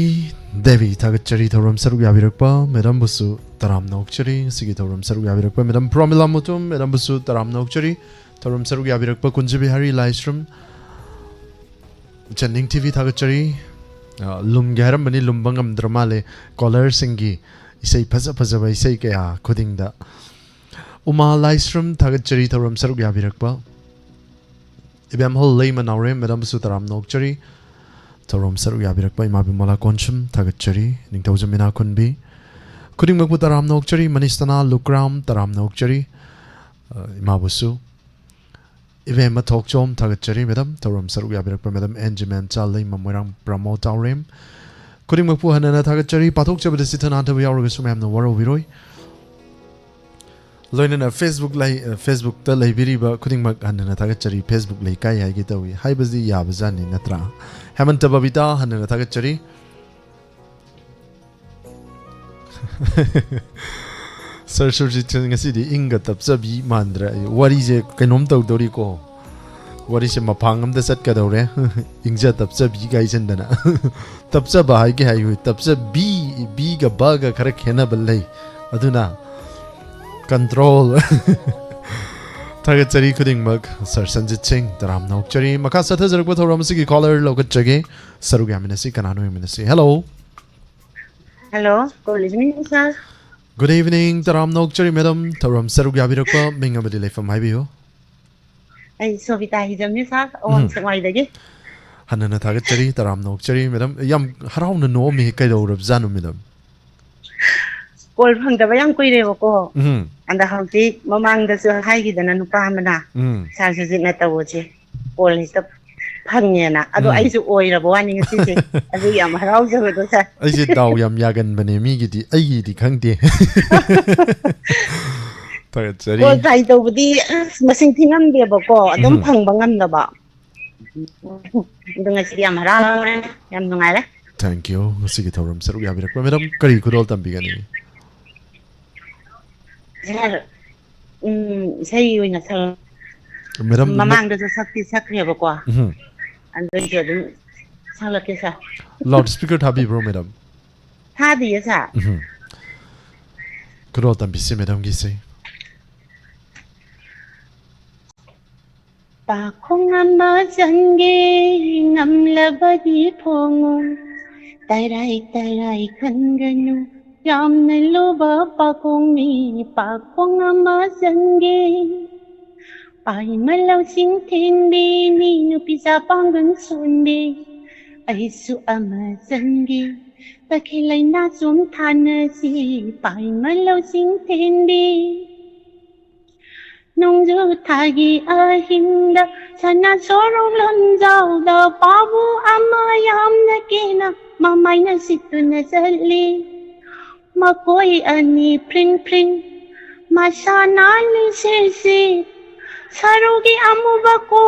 ꯗꯦꯕꯤ ꯊꯥꯒꯠꯆꯔꯤ ꯊꯧꯔꯝ ꯁꯔꯨꯛ ꯌꯥꯕꯤꯔꯛꯄ꯫ ꯃꯦꯗꯥꯝꯕꯨꯁꯨ ꯇꯔꯥꯝꯅ ꯑꯣꯛꯆꯔꯤ꯫ ꯉꯁꯤꯒꯤ ꯊꯧꯔꯝ ꯁꯔꯨꯛ ꯌꯥꯕꯤꯔꯛꯄ ꯃꯦꯗꯥꯝ ꯄ꯭ꯔꯣꯃꯤꯂꯥ ꯃꯨꯇꯨꯝ, ꯃꯦꯗꯥꯝꯕꯨꯁꯨ ꯇꯔꯥꯝꯅ ꯑꯣꯛꯆꯔꯤ꯫ ꯊꯧꯔꯝ ꯁꯔꯨꯛ ꯌꯥꯕꯤꯔꯛꯄ ꯀꯨꯟꯖꯕꯤꯍꯥꯔꯤ ꯂꯥꯏꯁ꯭ꯔꯝ, ꯆꯟꯅꯤꯡ ꯊꯤꯕꯤ ꯊꯥꯒꯠꯆꯔꯤ꯫ ꯑ, ꯂꯨꯝꯒꯦ ꯍꯥꯏꯔꯝꯕꯅꯤ, ꯂꯨꯝꯕ ꯉꯝꯗ꯭ꯔ ꯃꯥꯜꯂꯦ꯫ ꯀꯣꯂꯔꯁꯤꯡꯒꯤ ꯏꯁꯩ ꯐꯖ ꯐꯖꯕ ꯏꯁꯩ ꯀꯌꯥ ꯈꯨꯗꯤꯡꯗ꯫ ꯎꯃꯥ ꯂꯥꯏꯁ꯭ꯔꯝ ꯊꯥꯒꯠꯆꯔꯤ ꯊꯧꯔꯝ ꯁꯔꯨꯛ ꯌꯥꯕꯤꯔꯛꯄ꯫ ꯏꯕꯦꯝꯍꯜ ꯂꯩꯃ ꯅꯥꯎꯔꯦꯝ ꯃꯦꯗꯥꯝꯕꯨꯁꯨ ꯇꯔꯥꯝꯅ ꯑꯣꯛꯆꯔꯤ꯫ ꯊꯧꯔꯝ ꯁꯔꯨꯛ ꯌꯥꯕꯤꯔꯛꯄ ꯏꯃꯥ ꯕꯤꯃꯣꯂꯥ ꯀꯣꯟꯁꯝ ꯊꯥꯒꯠꯆꯔꯤ꯫ ꯅꯤꯡꯊꯧꯖꯝ ꯏꯅꯥꯈꯨꯟꯕꯤ ꯈꯨꯗꯤꯡꯃꯛꯄꯨ ꯇꯔꯥꯝꯅ ꯑꯣꯛꯆꯔꯤ꯫ ꯃꯅꯤꯁꯇꯅꯥ ꯂꯨꯀ꯭ꯔꯥꯝ ꯇꯔꯥꯝꯅ ꯑꯣꯛꯆꯔꯤ꯫ ꯑ, ꯏꯃꯥꯕꯨꯁꯨ꯫ ꯏꯕꯦꯝꯃ ꯊꯣꯛꯆꯣꯝ ꯊꯥꯒꯠꯆꯔꯤ ꯃꯦꯗꯥꯝ꯫ ꯊꯧꯔꯝ ꯁꯔꯨꯛ ꯌꯥꯕꯤꯔꯛꯄ ꯃꯦꯗꯥꯝ ꯑꯦꯟ ꯖꯤ ꯃꯦꯝꯆꯥ ꯂꯩꯃ ꯃꯣꯏꯔꯥꯡ ꯄ꯭ꯔꯃꯣꯗ ꯇꯥꯎꯔꯦꯝ ꯈꯨꯗꯤꯡꯃꯛꯄꯨ ꯍꯟꯅꯅ ꯊꯥꯒꯠꯆꯔꯤ꯫ ꯄꯥꯊꯣꯛꯆꯕꯗ ꯆꯤꯊ ꯅꯥꯟꯊꯕ ꯌꯥꯎꯔꯒꯁꯨ ꯃꯌꯥꯝꯅ ꯋꯥꯔꯧꯕꯤꯔꯣꯏ꯫ ꯂꯣꯏꯅꯅ Facebook ꯂꯩ, ꯑ, Facebook ꯇ ꯂꯩꯕꯤꯔꯤꯕ ꯈꯨꯗꯤꯡꯃꯛ ꯍꯟꯅꯅ ꯊꯥꯒꯠꯆꯔꯤ꯫ Facebook ꯂꯩꯀꯥꯏ ꯍꯥꯏꯒꯦ ꯇꯧꯏ꯫ ꯍꯥꯏꯕꯁꯤ ꯌꯥꯕꯖꯥꯠꯅꯤ ꯅꯠꯇ꯭ꯔꯥ? ꯍꯦꯃꯟꯇ ꯕꯕꯤꯇꯥ ꯍꯟꯅꯅ ꯊꯥꯒꯠꯆꯔꯤ꯫ ꯁꯥꯔ ꯁꯨꯔꯖꯤꯠꯁꯦ ꯉꯁꯤꯗꯤ ꯏꯪꯒ ꯇꯞꯆꯕꯤ ꯃꯥꯟꯗ꯭ꯔꯦ꯫ ꯑꯩ ꯋꯥꯔꯤꯁꯦ ꯀꯩꯅꯣꯝ ꯇꯧꯗꯧꯔꯤꯀꯣ꯫ ꯋꯥꯔꯤꯁꯦ ꯃꯐꯥꯡ ꯑꯝꯗ ꯆꯠꯀꯗꯧꯔꯦ꯫ ꯏꯪꯖ ꯇꯞꯆꯕꯤ ꯀꯥꯏꯁꯟꯗꯅ꯫ ꯇꯞꯆꯕ ꯍꯥꯏꯒꯦ ꯍꯥꯏꯌꯨ꯫ ꯇꯞꯆꯕꯤ, ꯕꯤꯒ ꯕꯒ ꯈꯔ ꯈꯦꯠꯅꯕ ꯂꯩ꯫ ꯑꯗꯨꯅ ꯀꯟꯇ꯭ꯔꯣꯜ꯫ ꯊꯥꯒꯠꯆꯔꯤ ꯈꯨꯗꯤꯡꯃꯛ ꯁꯥꯔ ꯁꯟꯖꯤꯠ ꯁꯤꯡ, ꯇꯔꯥꯝꯅ ꯑꯣꯛꯆꯔꯤ꯫ ꯃꯈꯥ ꯆꯠꯊꯖꯔꯛꯄ ꯊꯧꯔꯝ ꯑꯁꯤꯒꯤ ꯀꯣꯂꯔ ꯂꯧꯈꯠꯆꯒꯦ꯫ ꯁꯔꯨꯛ ꯌꯥꯃꯤꯟꯅꯁꯤ꯫ ꯀꯅꯥꯅꯣ ꯌꯦꯡꯃꯤꯟꯅꯁꯤ꯫ ꯍꯦꯜꯂꯣ꯫ ꯍꯦꯜꯂꯣ, ꯒꯨꯗ ꯏꯚꯤꯅꯤꯡ, ꯁꯥꯔ꯫ ꯒꯨꯗ ꯏꯚꯤꯅꯤꯡ, ꯇꯔꯥꯝꯅ ꯑꯣꯛꯆꯔꯤ ꯃꯦꯗꯥꯝ꯫ ꯊꯧꯔꯝ ꯁꯔꯨꯛ ꯌꯥꯕꯤꯔꯛꯄ ꯃꯤꯡ ꯑꯃꯗꯤ ꯂꯩꯐꯝ ꯍꯥꯏꯕꯤꯌꯨ꯫ ꯑꯩ ꯁꯣꯕꯤꯇꯥ ꯍꯤꯖꯝꯅꯤ, ꯁꯥꯔ, ꯑꯋꯥꯡ ꯎꯝ꯫ ꯁꯦꯛꯃꯥꯏꯗꯒꯤ꯫ ꯍꯟꯅꯅ ꯊꯥꯒꯠꯆꯔꯤ, ꯇꯔꯥꯝꯅ ꯑꯣꯛꯆꯔꯤ ꯃꯦꯗꯥꯝ꯫ ꯌꯥꯝ ꯍꯔꯥꯎꯅ ꯅꯣꯛꯑꯝꯃꯤ, ꯀꯩꯗꯧꯔꯕꯖꯥꯠꯅꯣ ꯃꯦꯗꯥꯝ? ꯀꯣꯜ ꯐꯪꯗꯕ ꯌꯥꯝ ꯀꯨꯏꯔꯦꯕꯀꯣ꯫ ꯎꯝ꯫ ꯑꯗ ꯍꯧꯖꯤꯛ ꯃꯃꯥꯡꯗꯁꯨ ꯍꯥꯏꯈꯤꯗꯅ ꯅꯨꯄꯥ ꯑꯃꯅ, ꯎꯝ꯫ "ꯁꯥꯔ ꯁꯨꯖꯤꯠꯅ ꯇꯧꯕꯁꯦ ꯀꯣꯜ ꯍꯦꯛꯇ ꯐꯪꯉꯦꯅ"꯫ ꯑꯗꯣ ꯎꯝ꯫ ꯑꯩꯁꯨ ꯑꯣꯏꯔꯕ ꯋꯥꯅꯤ ꯉꯁꯤꯁꯦ꯫ ꯑꯗꯨ ꯌꯥꯝ ꯍꯔꯥꯎꯖꯕꯗꯣ, ꯁꯥꯔ꯫ ꯑꯩꯁꯦ ꯗꯥꯎ ꯌꯥꯝ ꯌꯥꯒꯟꯕꯅꯦ ꯃꯤꯒꯤꯗꯤ, ꯑꯩꯒꯤꯗꯤ ꯈꯪꯗꯦ꯫ ꯊꯥꯒꯠꯆꯔꯤ꯫ ꯀꯣꯜ ꯇ꯭ꯔꯥꯏ ꯇꯧꯕꯗꯤ ꯑꯁ ꯃꯁꯤꯡ ꯊꯤꯉꯝꯗꯦꯕꯀꯣ, ꯑꯗꯨꯝ ꯎꯝ꯫ ꯐꯪꯕ ꯉꯝꯗꯕ꯫ ꯑꯗꯣ ꯉꯁꯤꯗꯤ ꯌꯥꯝ ꯍꯔꯥꯎꯔꯦ, ꯌꯥꯝ ꯅꯨꯡꯉꯥꯏꯔꯦ꯫ Thank you꯫ ꯉꯁꯤꯒꯤ ꯊꯧꯔꯝ ꯁꯔꯨꯛ ꯌꯥꯕꯤꯔꯛꯄ꯫ ꯃꯦꯗꯥꯝ, ꯀꯔꯤ ꯈꯨꯗꯣꯜ ꯇꯝꯕꯤꯒꯅꯤ? ꯁꯥꯔ, ꯎꯝ, ꯏꯁꯩ ꯑꯣꯏꯅ ꯁꯛ-, ꯃꯦꯗꯥꯝ, ꯃ-, ꯃꯃꯥꯡꯗꯁꯨ ꯁꯛꯇꯤ ꯁꯛꯈ꯭ꯔꯦꯕꯀꯣ꯫ ꯎꯝ꯫ ꯑꯗꯨ ꯑꯩꯁꯨ ꯑꯗꯨꯝ ꯁꯛꯂꯛꯀꯦ, ꯁꯥꯔ꯫ ꯂꯥꯎꯗ ꯁ꯭ꯄꯤꯀꯔ ꯊꯥꯕꯤꯕ꯭ꯔꯣ, ꯃꯦꯗꯥꯝ? ꯊꯥꯗꯤꯌꯦ ꯁꯥꯔ꯫ ꯎꯝ꯫ ꯈꯨꯗꯣꯜ ꯇꯝꯕꯤꯁꯤ ꯃꯦꯗꯥꯝꯒꯤꯁꯦ꯫ ꯄꯥꯈꯣꯡ ꯑꯃ ꯆꯪꯒꯦ, ꯉꯝꯂꯕꯗꯤ ꯐꯣꯡꯉꯨ꯫ ꯇꯔꯥꯏ ꯇꯔꯥꯏ ꯈꯟꯒꯅꯨ, ꯌꯥꯝꯅ ꯂꯨꯕ ꯄꯥꯈꯣꯡꯅꯤ꯫ ꯄꯥꯈꯣꯡ ꯑꯃ ꯆꯪꯒꯦ, ꯄꯥꯏꯃ ꯂꯧꯁꯤꯡ ꯊꯦꯟꯕꯤꯅꯤ, ꯅꯨꯄꯤꯁꯥ ꯄꯥꯡꯒꯜ ꯁꯣꯟꯕꯤ꯫ ꯑꯩꯁꯨ ꯑꯃ ꯆꯪꯒꯦ, ꯇꯈꯦꯜ ꯂꯩꯅꯥ ꯆꯨꯝ ꯊꯥꯅꯁꯤ, ꯄꯥꯏꯃ ꯂꯧꯁꯤꯡ ꯊꯦꯟꯕꯤ꯫ ꯅꯣꯡꯖꯨ ꯊꯥꯒꯤ ꯑꯍꯤꯡꯗ ꯁꯅꯥ ꯁꯣꯔꯣꯛ ꯂꯝꯖꯥꯎꯗ ꯄꯥꯕꯨ ꯑꯃ ꯌꯥꯝꯅ ꯀꯦꯅ ꯃꯃꯥꯏꯅ ꯁꯤꯠꯇꯨꯅ ꯆꯠꯂꯤ꯫ ꯃꯀꯣꯏ ꯑꯅꯤ ꯐ꯭ꯔꯤꯡ ꯐ꯭ꯔꯤꯡ ꯃꯁꯥ ꯅꯥꯜꯂꯤ ꯁꯤꯁꯤ, ꯁꯔꯨꯒꯤ ꯑꯃꯨꯕ ꯀꯣ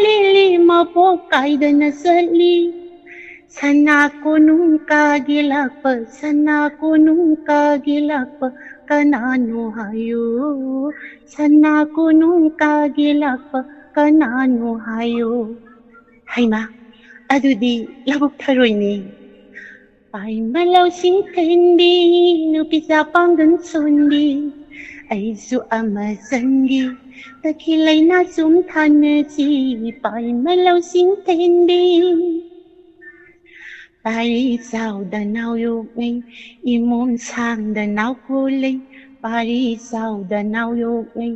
ꯂꯤꯂꯤ ꯃꯄꯣꯛ ꯀꯥꯏꯗꯅ ꯆꯠꯂꯤ꯫ ꯁꯅꯥ ꯀꯣꯅꯨꯡ ꯀꯥꯒꯦ ꯂꯥꯛꯄ, ꯁꯅꯥ ꯀꯣꯅꯨꯡ ꯀꯥꯒꯦ ꯂꯥꯛꯄ ꯀꯅꯥꯅꯣ ꯍꯥꯏꯌꯨ? ꯁꯅꯥ ꯀꯣꯅꯨꯡ ꯀꯥꯒꯦ ꯂꯥꯛꯄ ꯀꯅꯥꯅꯣ ꯍꯥꯏꯌꯨ? ꯍꯩꯃꯥ, ꯑꯗꯨꯗꯤ ꯂꯧꯕꯨꯛ ꯊꯔꯣꯏꯅꯤ꯫ ꯄꯥꯏꯃ ꯂꯧꯁꯤꯡ ꯊꯦꯟꯕꯤ, ꯅꯨꯄꯤꯁꯥ ꯄꯥꯡꯒꯜ ꯁꯣꯟꯕꯤ, ꯑꯩꯁꯨ ꯑꯃ ꯆꯪꯒꯦ꯫ ꯇꯈꯦꯜ ꯂꯩꯅꯥ ꯆꯨꯝ ꯊꯥꯅꯁꯤ, ꯄꯥꯏꯃ ꯂꯧꯁꯤꯡ ꯊꯦꯟꯕꯤ꯫ ꯄꯥꯔꯤ ꯆꯥꯎꯗ ꯅꯥꯎ ꯌꯣꯛꯅꯩ, ꯏꯃꯣꯝ ꯁꯥꯡꯗ ꯅꯥꯎ ꯀꯣꯜꯂꯩ꯫ ꯄꯥꯔꯤ ꯆꯥꯎꯗ ꯅꯥꯎ ꯌꯣꯛꯅꯩ,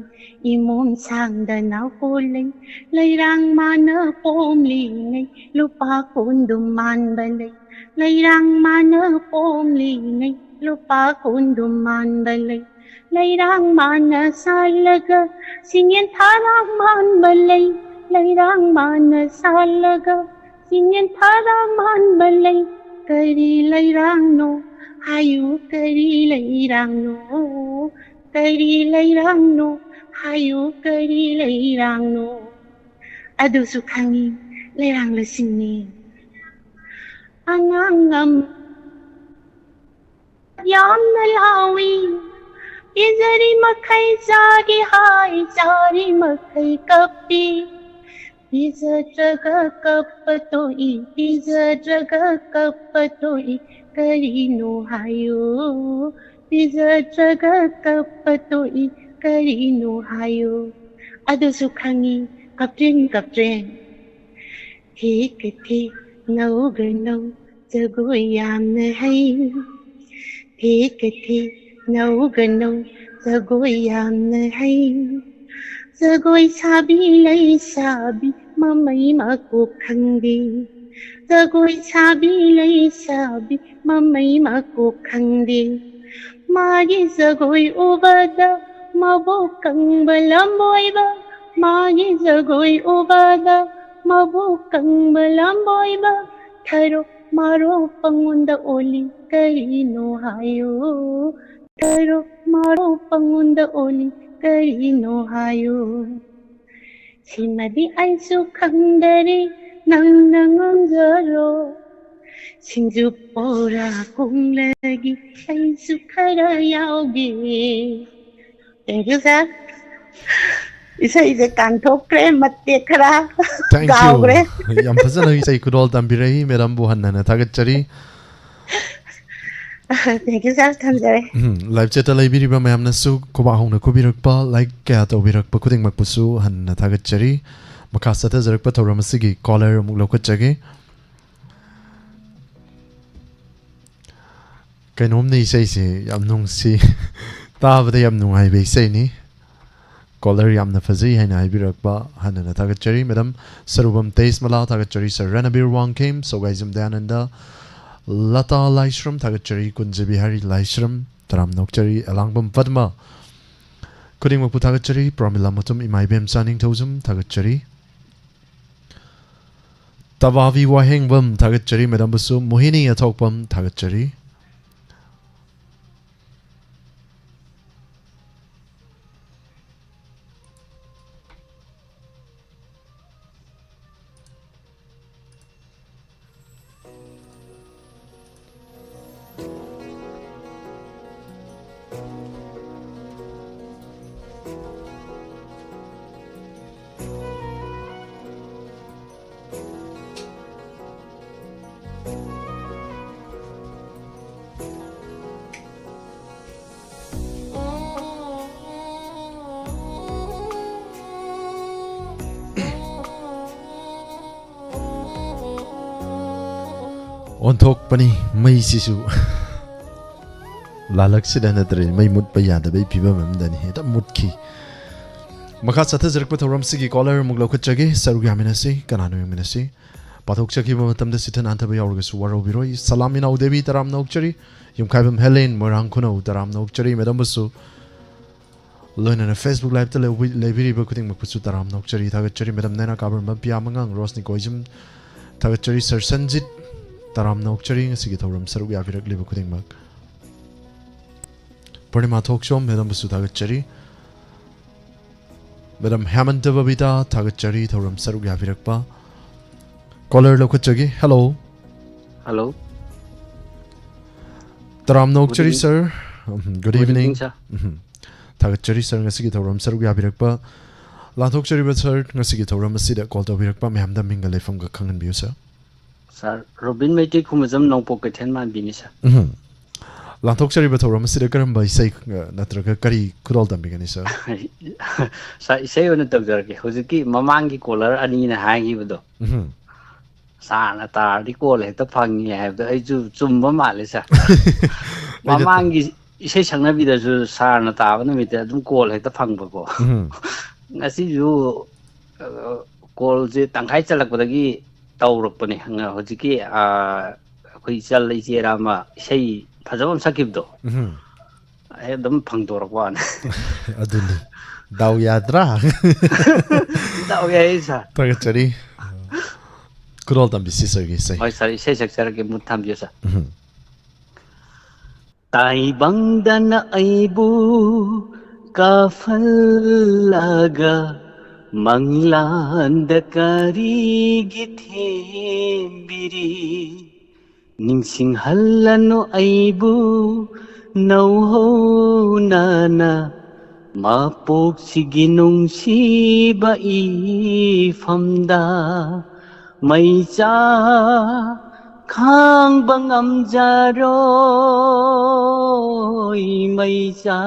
ꯏꯃꯣꯝ ꯁꯥꯡꯗ ꯅꯥꯎ ꯀꯣꯜꯂꯩ꯫ ꯂꯩꯔꯥꯡ ꯃꯥꯅ ꯄꯣꯝꯂꯤꯉꯩ, ꯂꯨꯄꯥ ꯀꯨꯟꯗꯨꯝ ꯃꯥꯟꯕ ꯂꯩ꯫ ꯂꯩꯔꯥꯡ ꯃꯥꯅ ꯄꯣꯝꯂꯤꯉꯩ, ꯂꯨꯄꯥ ꯀꯨꯟꯗꯨꯝ ꯃꯥꯟꯕ ꯂꯩ꯫ ꯂꯩꯔꯥꯡ ꯃꯥꯅ ꯁꯥꯜꯂꯒ ꯁꯤꯡꯌꯦꯟ ꯊꯥꯔꯥꯡ ꯃꯥꯟꯕ ꯂꯩ꯫ ꯂꯩꯔꯥꯡ ꯃꯥꯅ ꯁꯥꯜꯂꯒ ꯁꯤꯡꯌꯦꯟ ꯊꯥꯔꯥꯡ ꯃꯥꯟꯕ ꯂꯩ꯫ ꯀꯔꯤ ꯂꯩꯔꯥꯡꯅꯣ ꯍꯥꯏꯌꯨ, ꯀꯔꯤ ꯂꯩꯔꯥꯡꯅꯣ? ꯀꯔꯤ ꯂꯩꯔꯥꯡꯅꯣ ꯍꯥꯏꯌꯨ, ꯀꯔꯤ ꯂꯩꯔꯥꯡꯅꯣ? ꯑꯗꯨꯁꯨ ꯈꯪꯉꯤ, ꯂꯩꯔꯥꯡ ꯂꯁꯤꯡꯅꯤ꯫ ꯑꯉꯥꯡ ꯑꯃ ꯌꯥꯝꯅ ꯂꯥꯎꯏ, ꯄꯤꯖꯔꯤ ꯃꯈꯩ ꯆꯥꯒꯦ ꯍꯥꯏ, ꯆꯥꯔꯤ ꯃꯈꯩ ꯀꯞꯄꯤ꯫ ꯄꯤꯖꯗ꯭ꯔꯒ ꯀꯞꯄ ꯇꯣꯛꯏ, ꯄꯤꯖꯗ꯭ꯔꯒ ꯀꯞꯄ ꯇꯣꯛꯏ꯫ ꯀꯔꯤꯅꯣ ꯍꯥꯏꯌꯨ꯫ ꯄꯤꯖꯗ꯭ꯔꯒ ꯀꯞꯄ ꯇꯣꯛꯏ, ꯀꯔꯤꯅꯣ ꯍꯥꯏꯌꯨ꯫ ꯑꯗꯨꯁꯨ ꯈꯪꯉꯤ, ꯀꯞꯇ꯭ꯔꯤꯡ ꯀꯞꯇ꯭ꯔꯤꯡ꯫ ꯊꯦꯛꯀ ꯊꯦꯛ, ꯅꯧꯒ ꯅꯧ, ꯖꯒꯣꯏ ꯌꯥꯝꯅ ꯍꯩ꯫ ꯊꯦꯛꯀ ꯊꯦꯛ, ꯅꯧꯒ ꯅꯧ, ꯖꯒꯣꯏ ꯌꯥꯝꯅ ꯍꯩ꯫ ꯖꯒꯣꯏ ꯁꯥꯕꯤ ꯂꯩꯁꯥꯕꯤ, ꯃꯃꯩ ꯃꯀꯣꯛ ꯈꯪꯗꯦ꯫ ꯖꯒꯣꯏ ꯁꯥꯕꯤ ꯂꯩꯁꯥꯕꯤ, ꯃꯃꯩ ꯃꯀꯣꯛ ꯈꯪꯗꯦ꯫ ꯃꯥꯒꯤ ꯖꯒꯣꯏ ꯎꯕꯗ ꯃꯕꯨꯛ ꯀꯪꯕ ꯂꯝꯕꯣꯏꯕ, ꯃꯥꯒꯤ ꯖꯒꯣꯏ ꯎꯕꯗ ꯃꯕꯨꯛ ꯀꯪꯕ ꯂꯝꯕꯣꯏꯕ, ꯊꯔꯣ ꯃꯥꯔꯣ ꯄꯪꯉꯣꯟꯗ ꯑꯣꯜꯂꯤ, ꯀꯔꯤꯅꯣ ꯍꯥꯏꯌꯨ? ꯊꯔꯣ ꯃꯥꯔꯣ ꯄꯪꯉꯣꯟꯗ ꯑꯣꯜꯂꯤ, ꯀꯔꯤꯅꯣ ꯍꯥꯏꯌꯨ? ꯁꯤꯃꯗꯤ ꯑꯩꯁꯨ ꯈꯪꯗꯔꯦ, ꯅꯪꯅ ꯉꯝꯖꯔꯣ꯫ ꯁꯤꯡꯖꯨ ꯄꯣꯔꯥ ꯀꯣꯡꯂꯒꯤ ꯑꯩꯁꯨ ꯈꯔ ꯌꯥꯎꯒꯦ꯫ Thank you, sir. ꯏꯁꯩꯁꯦ ꯀꯥꯟꯊꯣꯛꯈ꯭ꯔꯦ ꯃꯇꯦꯛ ꯈꯔ꯫ Thank you. ꯀꯥꯎꯈ꯭ꯔꯦ꯫ ꯌꯥꯝ ꯐꯖꯅ ꯏꯁꯩ ꯈꯨꯗꯣꯜ ꯇꯝꯕꯤꯔꯛꯏ ꯃꯦꯗꯥꯝꯕꯨ ꯍꯟꯅ ꯍꯟꯅ ꯊꯥꯒꯠꯆꯔꯤ꯫ Thank you, sir. ꯊꯝꯖꯔꯦ꯫ ꯎꯝ, live chat ꯇ ꯂꯩꯕꯤꯔꯤꯕ ꯃꯌꯥꯝꯅꯁꯨ ꯈꯨꯕꯥꯛ ꯍꯧꯅ ꯈꯨꯕꯤꯔꯛꯄ, like ꯀꯌꯥ ꯇꯧꯕꯤꯔꯛꯄ ꯈꯨꯗꯤꯡꯃꯛꯄꯨꯁꯨ ꯍꯟꯅ ꯊꯥꯒꯠꯆꯔꯤ꯫ ꯃꯈꯥ ꯆꯠꯊꯖꯔꯛꯄ ꯊꯧꯔꯝ ꯑꯁꯤꯒꯤ caller ꯑꯃꯨꯛ ꯂꯧꯈꯠꯆꯒꯦ꯫ ꯀꯩꯅꯣꯝꯅꯤ ꯏꯁꯩꯁꯦ, ꯌꯥꯝ ꯅꯨꯡꯁꯤ꯫ ꯇꯥꯕꯗ ꯌꯥꯝ ꯅꯨꯡꯉꯥꯏꯕ ꯏꯁꯩꯅꯤ꯫ Caller ꯌꯥꯝꯅ ꯐꯖꯩ ꯍꯥꯏꯅ ꯍꯥꯏꯕꯤꯔꯛꯄ ꯍꯟꯅ ꯍꯟꯅ ꯊꯥꯒꯠꯆꯔꯤ꯫ ꯃꯦꯗꯥꯝ ꯁꯔꯨꯕꯝ ꯇꯦꯖꯃꯂꯥ ꯊꯥꯒꯠꯆꯔꯤ꯫ Sir ꯔꯅꯕꯤꯔ ꯋꯥꯡꯈꯦꯝ, ꯁꯧꯒꯥꯏꯖꯝ ꯗꯌꯥꯅꯟꯗ, ꯂꯇꯥ ꯂꯥꯏꯁ꯭ꯔꯝ ꯊꯥꯒꯠꯆꯔꯤ꯫ ꯀꯨꯟꯖ ꯕꯤꯍꯥꯔꯤ ꯂꯥꯏꯁ꯭ꯔꯝ, ꯇꯔꯥꯝꯅ ꯑꯣꯛꯆꯔꯤ꯫ ꯑꯦꯂꯥꯡꯕꯝ ꯄꯗꯃ, ꯈꯨꯗꯤꯡꯃꯛꯄꯨ ꯊꯥꯒꯠꯆꯔꯤ꯫ ꯄ꯭ꯔꯃꯤꯂꯥ ꯃꯇꯨꯝ, ꯏꯃꯥ ꯏꯕꯦꯝꯆꯥ ꯅꯤꯡꯊꯧꯖꯝ ꯊꯥꯒꯠꯆꯔꯤ꯫ ꯇꯕꯥꯕꯤ ꯋꯥꯍꯦꯡꯕꯝ ꯊꯥꯒꯠꯆꯔꯤ꯫ ꯃꯦꯗꯥꯝꯕꯨꯁꯨ ꯃꯣꯍꯤꯅꯤ ꯑꯊꯣꯛꯄꯝ ꯊꯥꯒꯠꯆꯔꯤ꯫ ꯑꯣꯟꯊꯣꯛꯄꯅꯤ ꯃꯩꯁꯤꯁꯨ꯫ ꯂꯥꯜꯂꯛꯁꯤꯗ ꯅꯠꯇ꯭ꯔꯗꯤ ꯃꯩ ꯃꯨꯠꯄ ꯌꯥꯗꯕꯒꯤ ꯐꯤꯕꯝ ꯑꯃꯗꯅꯤ ꯍꯦꯛꯇ ꯃꯨꯠꯈꯤ꯫ ꯃꯈꯥ ꯆꯠꯊꯖꯔꯛꯄ ꯊꯧꯔꯝꯁꯤꯒꯤ ꯀꯣꯂꯔ ꯑꯃꯨꯛ ꯂꯧꯈꯠꯆꯒꯦ꯫ ꯁꯔꯨꯛ ꯌꯥꯃꯤꯟꯅꯁꯤ꯫ ꯀꯅꯥꯅꯣ ꯌꯦꯡꯃꯤꯟꯅꯁꯤ꯫ ꯄꯥꯊꯣꯛꯆꯈꯤꯕ ꯃꯇꯝꯗ ꯆꯤꯊ ꯅꯥꯟꯊꯕ ꯌꯥꯎꯔꯒꯁꯨ ꯋꯥꯔꯧꯕꯤꯔꯣꯏ꯫ ꯁꯂꯥꯝ ꯏꯅꯥꯎ ꯗꯦꯕꯤ, ꯇꯔꯥꯝꯅ ꯑꯣꯛꯆꯔꯤ꯫ ꯌꯨꯝꯈꯥꯏꯕꯝ ꯍꯦꯂꯦꯟ, ꯃꯣꯏꯔꯥꯡ ꯈꯨꯅꯧ, ꯇꯔꯥꯝꯅ ꯑꯣꯛꯆꯔꯤ꯫ ꯃꯦꯗꯥꯝꯕꯨꯁꯨ ꯂꯣꯏꯅꯅ Facebook Liveꯇ ꯂꯩꯕꯤ-, ꯂꯩꯕꯤꯔꯤꯕ ꯈꯨꯗꯤꯡꯃꯛꯄꯨꯁꯨ ꯇꯔꯥꯝꯅ ꯑꯣꯛꯆꯔꯤ, ꯊꯥꯒꯠꯆꯔꯤ꯫ ꯃꯦꯗꯥꯝ ꯅꯦꯅꯥ ꯀꯥꯕꯔꯃ, ꯄꯤꯌꯥ ꯃꯉꯥꯡ, ꯔꯣꯁꯅꯤ ꯀꯣꯏꯖꯝ, ꯊꯥꯒꯠꯆꯔꯤ꯫ ꯁꯔ ꯁꯟꯖꯤꯠ, ꯇꯔꯥꯝꯅ ꯑꯣꯛꯆꯔꯤ, ꯉꯁꯤꯒꯤ ꯊꯧꯔꯝ ꯁꯔꯨꯛ ꯌꯥꯕꯤꯔꯛꯂꯤꯕ ꯈꯨꯗꯤꯡꯃꯛ꯫ ꯄꯨꯔꯅꯤꯃꯥ ꯊꯣꯛꯆꯣꯝ, ꯃꯦꯗꯥꯝꯕꯨꯁꯨ ꯊꯥꯒꯠꯆꯔꯤ꯫ ꯃꯦꯗꯥꯝ ꯍꯦꯃꯟꯇ ꯕꯕꯤꯇꯥ, ꯊꯥꯒꯠꯆꯔꯤ ꯊꯧꯔꯝ ꯁꯔꯨꯛ ꯌꯥꯕꯤꯔꯛꯄ꯫ ꯀꯣꯂꯔ ꯂꯧꯈꯠꯆꯒꯦ꯫ ꯍꯦꯜꯂꯣ꯫ ꯍꯦꯜꯂꯣ꯫ ꯇꯔꯥꯝꯅ ꯑꯣꯛꯆꯔꯤ, evening. Sir. Um, good good evening. Evening, sir. Um. ꯊꯥꯒꯠꯆꯔꯤ, ꯁꯔ, ꯉꯁꯤꯒꯤ ꯊꯧꯔꯝ ꯁꯔꯨꯛ ꯌꯥꯕꯤꯔꯛꯄ꯫ ꯂꯥꯟꯊꯣꯛꯆꯔꯤꯕ ꯁꯔ, ꯉꯁꯤꯒꯤ ꯊꯧꯔꯝ ꯑꯁꯤꯗ ꯀꯣꯜ ꯇꯧꯕꯤꯔꯛꯄ ꯃꯌꯥꯝꯗ ꯃꯤꯡꯒ ꯂꯩꯐꯝꯒ ꯈꯪꯍꯟꯕꯤꯌꯨ, ꯁꯔ꯫ ꯁꯥꯔ ꯔꯣꯕꯤꯟ ꯃꯩꯇꯩ, ꯈꯨꯃꯖꯝ ꯅꯣꯡꯄꯣꯛ ꯀꯩꯊꯦꯜ ꯃꯥꯟꯕꯤꯅꯤ, ꯁꯥꯔ꯫ ꯎꯝ꯫ ꯂꯥꯟꯊꯣꯛꯆꯔꯤꯕ ꯊꯧꯔꯝ ꯑꯁꯤꯗ ꯀꯔꯝꯕ ꯏꯁꯩ, ꯑ, ꯅꯠꯇ꯭ꯔꯒ ꯀꯔꯤ ꯈꯨꯗꯣꯜ ꯇꯝꯕꯤꯒꯅꯤ, ꯁꯥꯔ? ꯁꯥꯔ, ꯏꯁꯩ ꯑꯣꯏꯅ ꯇꯧꯖꯔꯒꯦ꯫ ꯍꯧꯖꯤꯛꯀꯤ ꯃꯃꯥꯡꯒꯤ ꯀꯣꯂꯔ ꯑꯅꯤꯅ ꯍꯥꯏꯈꯤꯕꯗꯣ, ꯎꯝ꯫ ꯁꯥꯔꯅ ꯇꯥꯔꯗꯤ ꯀꯣꯜ ꯍꯦꯛꯇ ꯐꯪꯉꯤ ꯍꯥꯏꯕꯗꯣ ꯑꯩꯁꯨ ꯆꯨꯝꯕ ꯃꯥꯜꯂꯦ, ꯁꯥꯔ꯫ ꯑꯩꯅ ꯇꯥ- ꯃꯃꯥꯡꯒꯤ ꯏꯁꯩ ꯁꯛꯅꯕꯤꯗꯁꯨ ꯁꯥꯔꯅ ꯇꯥꯕ ꯅꯨꯃꯤꯠꯇ ꯑꯗꯨꯝ ꯀꯣꯜ ꯍꯦꯛꯇ ꯐꯪꯕꯀꯣ꯫ ꯎꯝ꯫ ꯉꯁꯤꯁꯨ, ꯑ, ꯀꯣꯜꯁꯦ ꯇꯪꯈꯥꯏ ꯆꯜꯂꯛꯄꯗꯒꯤ ꯇꯧꯔꯛꯄꯅꯦ꯫ ꯉ-, ꯍꯧꯖꯤꯛꯀꯤ, ꯑ, ꯑꯩꯈꯣꯏ ꯏꯆꯜ ꯏꯆꯦꯔꯥ ꯑꯃ ꯏꯁꯩ ꯐꯖꯕ ꯑꯃ ꯁꯛꯈꯤꯕꯗꯣ, ꯎꯝ꯫ ꯑꯩ ꯑꯗꯨꯝ ꯐꯪꯗꯣꯔꯛꯄ ꯋꯥꯅꯤ꯫ ꯑꯗꯨꯅꯤ꯫ ꯗꯥꯎ ꯌꯥꯗ꯭ꯔꯥ? ꯗꯥꯎ ꯌꯥꯏ, ꯁꯥꯔ꯫ ꯊꯥꯒꯠꯆꯔꯤ꯫ ꯈꯨꯗꯣꯜ ꯇꯝꯕꯤꯁꯤ, ꯁꯥꯔꯒꯤ ꯏꯁꯩ꯫ ꯍꯣꯏ, ꯁꯥꯔ, ꯏꯁꯩ ꯁꯛꯆꯔꯒꯦ, ꯃꯨꯠ ꯊꯝꯕꯤꯌꯨ, ꯁꯥꯔ꯫ ꯎꯝ꯫ ꯇꯥꯏꯕꯪꯗꯅ ꯑꯩꯕꯨ ꯀꯥꯐꯜꯂꯒ ꯃꯪꯂꯥꯟꯗ ꯀꯔꯤꯒꯤ ꯊꯦꯝꯕꯤꯔꯤ? ꯅꯤꯡꯁꯤꯡꯍꯜꯂꯅꯨ ꯑꯩꯕꯨ ꯅꯧꯍꯧꯅꯅ ꯃꯄꯣꯛꯁꯤꯒꯤ ꯅꯨꯡꯁꯤꯕ ꯏꯐꯝꯗ꯫ ꯃꯩꯆꯥ ꯈꯥꯡꯕ ꯉꯝꯖꯔꯣꯏ, ꯃꯩꯆꯥ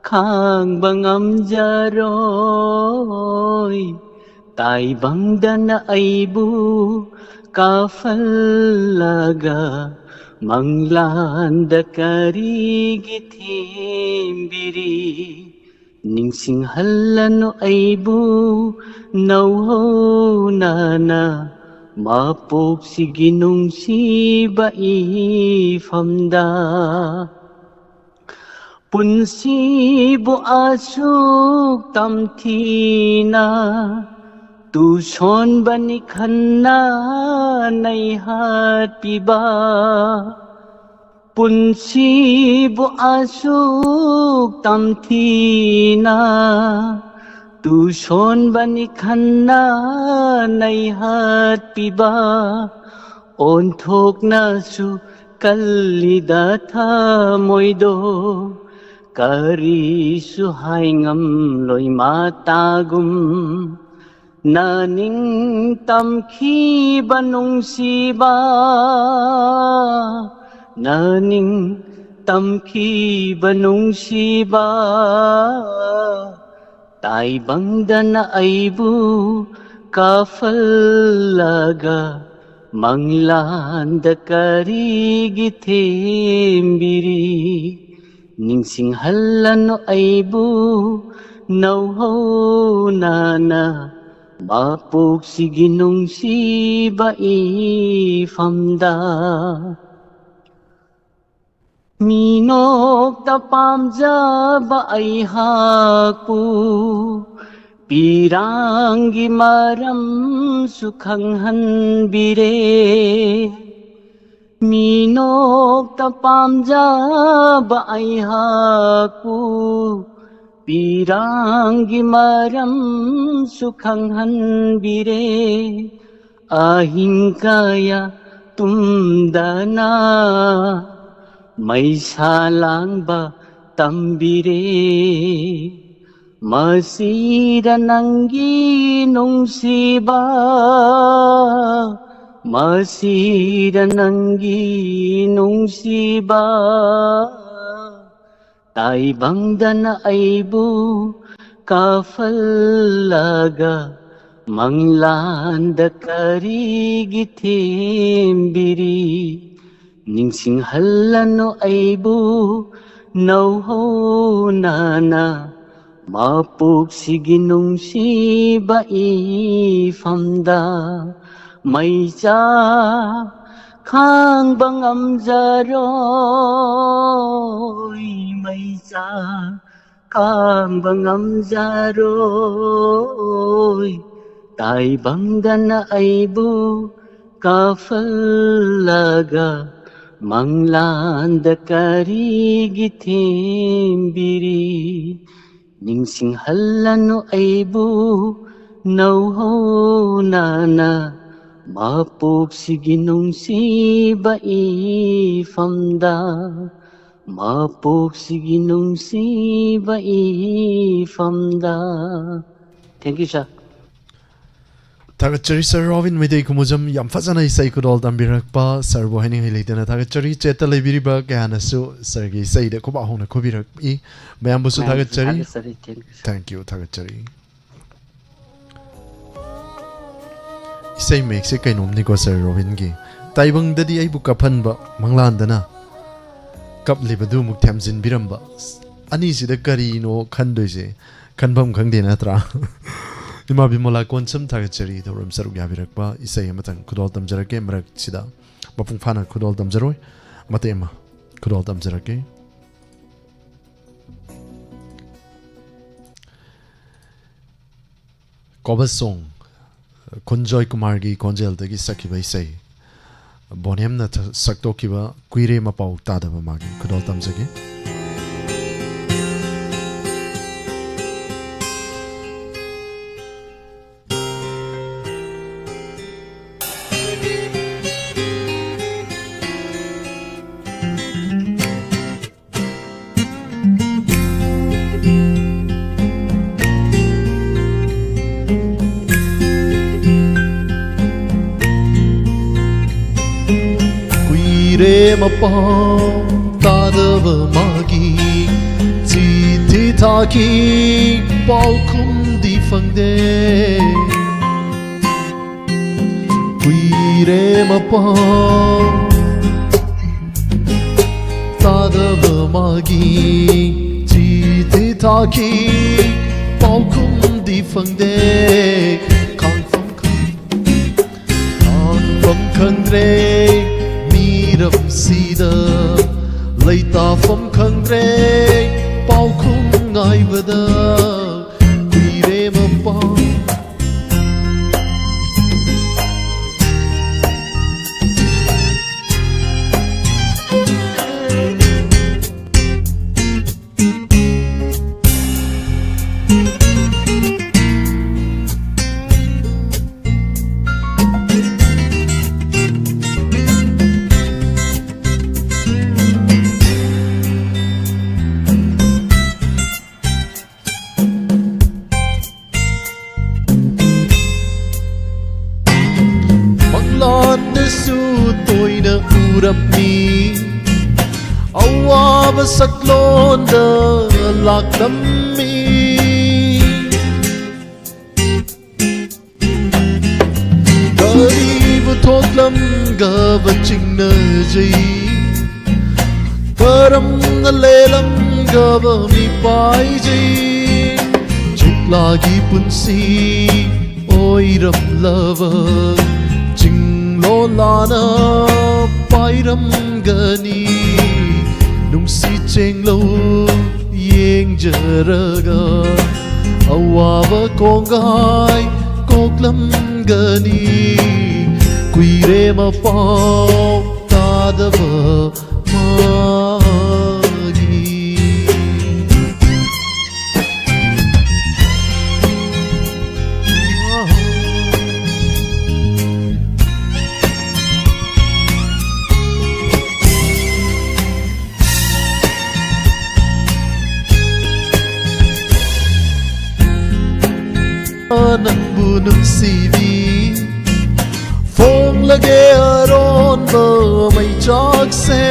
ꯈꯥꯡꯕ ꯉꯝꯖꯔꯣꯏ꯫ ꯇꯥꯏꯕꯪꯗꯅ ꯑꯩꯕꯨ ꯀꯥꯐꯜꯂꯒ ꯃꯪꯂꯥꯟꯗ ꯀꯔꯤꯒꯤ ꯊꯦꯝꯕꯤꯔꯤ? ꯅꯤꯡꯁꯤꯡꯍꯜꯂꯅꯨ ꯑꯩꯕꯨ ꯅꯧꯍꯧꯅꯅ ꯃꯄꯣꯛꯁꯤꯒꯤ ꯅꯨꯡꯁꯤꯕ ꯏꯐꯝꯗ꯫ ꯄꯨꯟꯁꯤꯕꯨ ꯑꯁꯨꯛ ꯇꯝꯊꯤꯅ ꯇꯨꯁꯣꯟꯕꯅꯤ ꯈꯟꯅ ꯅꯩꯍꯠꯄꯤꯕ꯫ ꯄꯨꯟꯁꯤꯕꯨ ꯑꯁꯨꯛ ꯇꯝꯊꯤꯅ ꯇꯨꯁꯣꯟꯕꯅꯤ ꯈꯟꯅ ꯅꯩꯍꯠꯄꯤꯕ꯫ ꯑꯣꯟꯊꯣꯛꯅꯁꯨ ꯀꯜꯂꯤꯗ ꯊꯃꯣꯏꯗꯣ, ꯀꯔꯤꯁꯨ ꯍꯥꯏꯉꯝꯂꯣꯏ ꯃꯇꯥꯒꯨꯝ꯫ ꯅꯅꯤꯡ ꯇꯝꯈꯤꯕ ꯅꯨꯡꯁꯤꯕ, ꯅꯅꯤꯡ ꯇꯝꯈꯤꯕ ꯅꯨꯡꯁꯤꯕ, ꯇꯥꯏꯕꯪꯗꯅ ꯑꯩꯕꯨ ꯀꯥꯐꯜꯂꯒ ꯃꯪꯂꯥꯟꯗ ꯀꯔꯤꯒꯤ ꯊꯦꯝꯕꯤꯔꯤ? ꯅꯤꯡꯁꯤꯡꯍꯜꯂꯅꯨ ꯑꯩꯕꯨ ꯅꯧꯍꯧꯅꯅ ꯃꯄꯣꯛꯁꯤꯒꯤ ꯅꯨꯡꯁꯤꯕ ꯏꯐꯝꯗ꯫ ꯃꯤꯅꯣꯛꯇ ꯄꯥꯝꯖꯕ ꯑꯩꯍꯥꯛꯄꯨ ꯄꯤꯔꯥꯡꯒꯤ ꯃꯔꯝꯁꯨ ꯈꯪꯍꯟꯕꯤꯔꯦ꯫ ꯃꯤꯅꯣꯛꯇ ꯄꯥꯝꯖꯕ ꯑꯩꯍꯥꯛꯄꯨ ꯄꯤꯔꯥꯡꯒꯤ ꯃꯔꯝꯁꯨ ꯈꯪꯍꯟꯕꯤꯔꯦ꯫ ꯑꯍꯤꯡ ꯀꯌꯥ ꯇꯨꯝꯗꯅ ꯃꯩꯁꯥ ꯂꯥꯡꯕ ꯇꯝꯕꯤꯔꯦ꯫ ꯃꯁꯤꯗ ꯅꯪꯒꯤ ꯅꯨꯡꯁꯤꯕ, ꯃꯁꯤꯗ ꯅꯪꯒꯤ ꯅꯨꯡꯁꯤꯕ, ꯇꯥꯏꯕꯪꯗꯅ ꯑꯩꯕꯨ ꯀꯥꯐꯜꯂꯒ ꯃꯪꯂꯥꯟꯗ ꯀꯔꯤꯒꯤ ꯊꯦꯝꯕꯤꯔꯤ? ꯅꯤꯡꯁꯤꯡꯍꯜꯂꯅꯨ ꯑꯩꯕꯨ ꯅꯧꯍꯧꯅꯅ, ꯃꯄꯣꯛꯁꯤꯒꯤ ꯅꯨꯡꯁꯤꯕ ꯏꯐꯝꯗ꯫ ꯃꯩꯆꯥ ꯈꯥꯡꯕ ꯉꯝꯖꯔꯣꯏ, ꯃꯩꯆꯥ ꯈꯥꯡꯕ ꯉꯝꯖꯔꯣꯏ꯫ ꯇꯥꯏꯕꯪꯗꯅ ꯑꯩꯕꯨ ꯀꯥꯐꯜꯂꯒ, ꯃꯪꯂꯥꯟꯗ ꯀꯔꯤꯒꯤ ꯊꯦꯝꯕꯤꯔꯤ? ꯅꯤꯡꯁꯤꯡꯍꯜꯂꯅꯨ ꯑꯩꯕꯨ ꯅꯧꯍꯧꯅꯅ, ꯃꯄꯣꯛꯁꯤꯒꯤ ꯅꯨꯡꯁꯤꯕ ꯏꯐꯝꯗ, ꯃꯄꯣꯛꯁꯤꯒꯤ ꯅꯨꯡꯁꯤꯕ ꯏꯐꯝꯗ꯫ Thank you, sir. ꯊꯥꯒꯠꯆꯔꯤ ꯁꯥꯔ ꯔꯣꯕꯤꯟ ꯃꯩꯇꯩ ꯈꯨꯃꯨꯖꯝ, ꯌꯥꯝ ꯐꯖꯅ ꯏꯁꯩ ꯈꯨꯗꯣꯜ ꯇꯝꯕꯤꯔꯛꯄ ꯁꯥꯔꯕꯨ ꯍꯥꯏꯅꯤꯡꯉꯥꯏ ꯂꯩꯇꯅ ꯊꯥꯒꯠꯆꯔꯤ꯫ ꯆꯦꯠꯇ ꯂꯩꯕꯤꯔꯤꯕ ꯀꯌꯥꯅꯁꯨ ꯁꯥꯔꯒꯤ ꯏꯁꯩꯗ ꯈꯨꯕꯥꯛ ꯍꯧꯅ ꯈꯨꯕꯤꯔꯛꯏ꯫ ꯃꯌꯥꯝꯕꯨꯁꯨ ꯃꯌꯥꯝꯕꯨꯁꯨ ꯊꯥꯒꯠꯆꯔꯤ꯫ ꯊꯥꯒꯠꯆꯔꯤ꯫ Thank you, sir. Thank you, ꯊꯥꯒꯠꯆꯔꯤ꯫ ꯏꯁꯩ ꯃꯌꯦꯛꯁꯦ ꯀꯩꯅꯣꯝꯅꯤꯀꯣ ꯁꯥꯔ ꯔꯣꯕꯤꯟꯒꯤ꯫ ꯇꯥꯏꯕꯪꯗꯗꯤ ꯑꯩꯕꯨ ꯀꯞꯍꯟꯕ, ꯃꯪꯂꯥꯟꯗꯅ ꯀꯞꯂꯤꯕꯗꯨ ꯑꯃꯨꯛ ꯊꯦꯝꯖꯤꯟꯕꯤꯔꯝꯕ꯫ ꯑꯅꯤꯁꯤꯗ ꯀꯔꯤꯅꯣ ꯈꯟꯗꯣꯏꯁꯦ? ꯈꯟꯐꯝ ꯈꯪꯗꯦ ꯅꯠꯇ꯭ꯔꯥ? ꯏꯃꯥ ꯕꯤꯃꯣꯂꯥ ꯀꯣꯟꯁꯝ ꯊꯥꯒꯠꯆꯔꯤ, ꯊꯧꯔꯝ ꯁꯔꯨꯛ ꯌꯥꯕꯤꯔꯛꯄ꯫ ꯏꯁꯩ ꯑꯃꯇꯪ ꯈꯨꯗꯣꯜ ꯇꯝꯖꯔꯛꯀꯦ, ꯃꯔꯛꯁꯤꯗ ꯃꯄꯨꯡ ꯐꯥꯅ ꯈꯨꯗꯣꯜ ꯇꯝꯖꯔꯣꯏ, ꯃꯇꯦꯛ ꯑꯃ ꯈꯨꯗꯣꯜ ꯇꯝꯖꯔꯛꯀꯦ꯫ Cover song, ꯈꯨꯟꯖꯣꯏ ꯀꯨꯃꯥꯔꯒꯤ ꯈꯣꯟꯖꯦꯜꯗꯒꯤ ꯁꯛꯈꯤꯕ ꯏꯁꯩ, ꯕꯣꯅꯦꯝꯅ ꯊ-, ꯁꯛꯇꯣꯛꯈꯤꯕ ꯀꯨꯏꯔꯦ ꯃꯄꯥꯎ ꯇꯥꯗꯕ ꯃꯥꯒꯤ ꯈꯨꯗꯣꯜ ꯇꯝꯖꯒꯦ꯫ ꯀꯨꯏꯔꯦ ꯃꯄꯥꯎ ꯇꯥꯗꯕ ꯃꯥꯒꯤ, ꯆꯤꯊꯤ ꯊꯥꯈꯤ ꯄꯥꯎꯈꯨꯝꯗꯤ ꯐꯪꯗꯦ꯫ ꯃꯤꯔꯦꯝ ꯑꯄꯥꯎ ꯇꯥꯗꯕ ꯃꯥꯒꯤ ꯆꯤꯊꯤ ꯊꯥꯈꯤ꯫ ꯄꯥꯎꯈꯨꯝꯗꯤ ꯐꯪꯗꯦ꯫ ꯈꯥꯡꯐꯝ ꯈꯪ-, ꯈꯥꯡꯐꯝ ꯈꯪꯗ꯭ꯔꯦ ꯃꯤꯔꯝꯁꯤꯗ꯫ ꯂꯩꯇꯥꯐꯝ ꯈꯪꯗ꯭ꯔꯦ ꯄꯥꯎꯈꯨꯝ ꯉꯥꯏꯕꯗ꯫ ꯀꯨꯏꯔꯦ ꯃꯄꯥꯎ꯫ ꯃꯪꯂꯥꯟꯗꯁꯨ ꯇꯣꯏꯅ ꯎꯔꯝꯃꯤ꯫ ꯑꯋꯥꯕ ꯁꯛꯂꯣꯟꯗ ꯂꯥꯛꯂꯝꯃꯤ꯫ ꯀꯔꯤꯕꯨ ꯊꯣꯛꯂꯝꯒꯕ ꯆꯤꯡꯅꯖꯩ꯫ ꯀꯔꯝꯅ ꯂꯦꯜꯂꯝꯒꯕ ꯃꯤꯄꯥꯏꯖꯩ꯫ ꯆꯤꯛꯂꯥꯒꯤ ꯄꯨꯟꯁꯤ ꯑꯣꯏꯔꯝꯂꯕ ꯆꯤꯡꯂꯣꯂꯥꯅ ꯄꯥꯏꯔꯝꯒꯅꯤ꯫ ꯅꯨꯡꯁꯤ ꯆꯦꯡꯂꯧ ꯌꯦꯡꯖꯔꯒ ꯑꯋꯥꯕ ꯀꯣꯡꯒꯥꯏ ꯀꯣꯛꯂꯝꯒꯅꯤ꯫ ꯀꯨꯏꯔꯦ ꯃꯄꯥꯎ ꯇꯥꯗꯕ ꯃꯥꯒꯤ꯫ ꯅꯪꯕꯨ ꯅꯨꯡꯁꯤꯕꯤ, ꯐꯣꯡꯂꯒꯦ ꯑꯔꯣꯟꯕ ꯃꯩꯆꯥꯛꯁꯦ꯫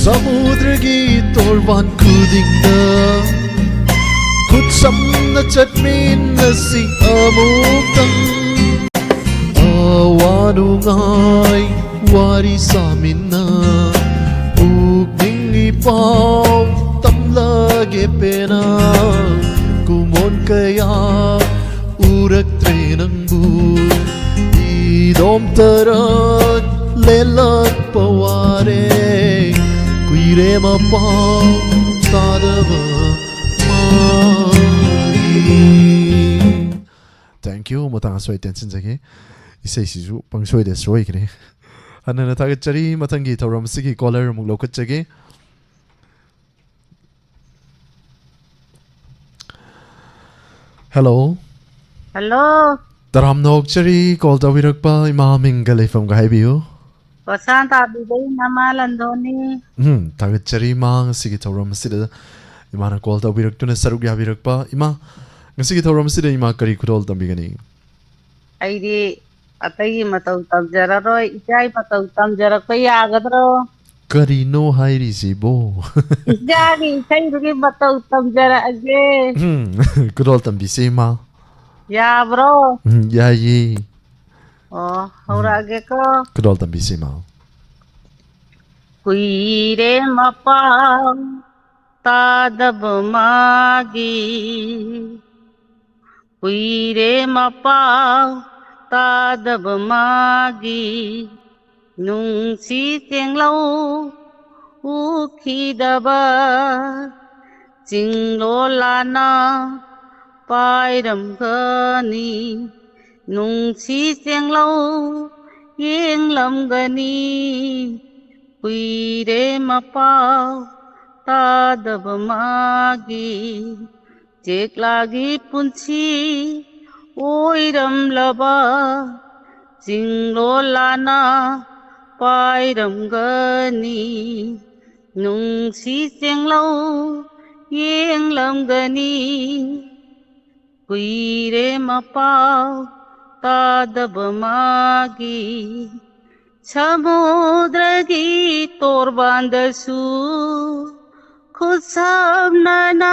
ꯁꯃꯨꯗ꯭ꯔꯒꯤ ꯇꯣꯔꯕꯥꯟ ꯈꯨꯗꯤꯡꯗ ꯈꯨꯠꯁꯝ ꯆꯠꯃꯤꯟꯅꯁꯤ ꯑꯃꯨꯛꯇꯪ꯫ ꯑꯋꯥ ꯅꯨꯡꯉꯥꯏ ꯋꯥꯔꯤ ꯁꯥꯃꯤꯟꯅ꯫ ꯄꯨꯛꯅꯤꯡꯒꯤ ꯄꯥꯎ ꯇꯝꯂꯒꯦ ꯄꯦꯟꯅ꯫ ꯀꯨꯝꯑꯣꯟ ꯀꯌꯥ ꯎꯔꯛꯇ꯭ꯔꯦ ꯅꯪꯕꯨ꯫ ꯏꯗꯣꯝ ꯇꯔꯛ ꯂꯦꯜꯂꯛꯄ ꯋꯥꯔꯦ꯫ ꯀꯨꯏꯔꯦ ꯃꯄꯥꯎ ꯇꯥꯗꯕ ꯃꯥꯒꯤ꯫ Thank you꯫ ꯃꯇꯥꯡ ꯑꯁꯣꯏ ꯇꯦꯟꯁꯤꯟꯖꯒꯦ꯫ ꯏꯁꯩꯁꯤꯁꯨ ꯄꯪꯁꯣꯏꯗ ꯁꯣꯏꯈ꯭ꯔꯦ꯫ ꯍꯟꯅ ꯍꯟꯅ ꯊꯥꯒꯠꯆꯔꯤ꯫ ꯃꯊꯪꯒꯤ ꯊꯧꯔꯝ ꯑꯁꯤꯒꯤ caller ꯑꯃꯨꯛ ꯂꯧꯈꯠꯆꯒꯦ꯫ Hello꯫ Hello꯫ ꯇꯔꯥꯝꯅ ꯑꯣꯛꯆꯔꯤ call ꯇꯧꯕꯤꯔꯛꯄ ꯏꯃꯥ, ꯃꯤꯡꯒ ꯂꯩꯐꯝꯒ ꯍꯥꯏꯕꯤꯌꯨ꯫ ꯄꯣꯁꯥꯟ ꯇꯥꯕꯤꯗꯩ ꯅꯃꯥ ꯂꯟꯗꯣꯅꯤ꯫ ꯎꯝ, ꯊꯥꯒꯠꯆꯔꯤ ꯏꯃꯥ, ꯉꯁꯤꯒꯤ ꯊꯧꯔꯝ ꯑꯁꯤꯗ ꯏꯃꯥꯅ call ꯇꯧꯕꯤꯔꯛꯇꯨꯅ ꯁꯔꯨꯛ ꯌꯥꯕꯤꯔꯛꯄ꯫ ꯏꯃꯥ, ꯉꯁꯤꯒꯤ ꯊꯧꯔꯝ ꯑꯁꯤꯗ ꯏꯃꯥ ꯀꯔꯤ ꯈꯨꯗꯣꯜ ꯇꯝꯕꯤꯒꯅꯤ? ꯑꯩꯗꯤ ꯑꯇꯩꯒꯤ ꯃꯇꯧ ꯇꯝꯖꯔꯔꯣꯏ, ꯏꯆꯥꯒꯤ ꯃꯇꯧ ꯇꯝꯖꯔꯛꯄ ꯌꯥꯒꯗ꯭ꯔꯣ? ꯀꯔꯤꯅꯣ ꯍꯥꯏꯔꯤꯁꯤꯕꯣ? ꯏꯆꯥꯒꯤ ꯏꯁꯩꯗꯨꯒꯤ ꯃꯇꯧ ꯇꯝꯖꯔꯛꯑꯒꯦ꯫ ꯎꯝ, ꯈꯨꯗꯣꯜ ꯇꯝꯕꯤꯁꯦ ꯏꯃꯥ꯫ ꯌꯥꯕ꯭ꯔꯣ? ꯎꯝ, ꯌꯥꯏꯌꯦ꯫ ꯑꯣ, ꯎꯝ꯫ ꯍꯧꯔꯛꯑꯒꯦꯀꯣ꯫ ꯈꯨꯗꯣꯜ ꯇꯝꯕꯤꯁꯦ ꯏꯃꯥ꯫ ꯀꯨꯏꯔꯦ ꯃꯄꯥꯎ ꯇꯥꯗꯕ ꯃꯥꯒꯤ꯫ ꯀꯨꯏꯔꯦ ꯃꯄꯥꯎ ꯇꯥꯗꯕ ꯃꯥꯒꯤ꯫ ꯅꯨꯡꯁꯤ ꯆꯦꯡꯂꯧ ꯎꯈꯤꯗꯕ꯫ ꯆꯤꯡꯂꯣꯜꯂꯥꯅ ꯄꯥꯏꯔꯝꯒꯅꯤ꯫ ꯅꯨꯡꯁꯤ ꯆꯦꯡꯂꯧ ꯌꯦꯡꯂꯝꯒꯅꯤ꯫ ꯀꯨꯏꯔꯦ ꯃꯄꯥꯎ ꯇꯥꯗꯕ ꯃꯥꯒꯤ꯫ ꯆꯦꯛꯂꯥꯒꯤ ꯄꯨꯟꯁꯤ ꯑꯣꯏꯔꯝꯂꯕ꯫ ꯆꯤꯡꯂꯣꯜꯂꯥꯅ ꯄꯥꯏꯔꯝꯒꯅꯤ꯫ ꯅꯨꯡꯁꯤ ꯆꯦꯡꯂꯧ ꯌꯦꯡꯂꯝꯒꯅꯤ꯫ ꯀꯨꯏꯔꯦ ꯃꯄꯥꯎ ꯇꯥꯗꯕ ꯃꯥꯒꯤ꯫ ꯁꯃꯨꯗ꯭ꯔꯒꯤ ꯇꯣꯔꯕꯥꯟꯗꯁꯨ ꯈꯨꯠꯁꯝꯅꯅ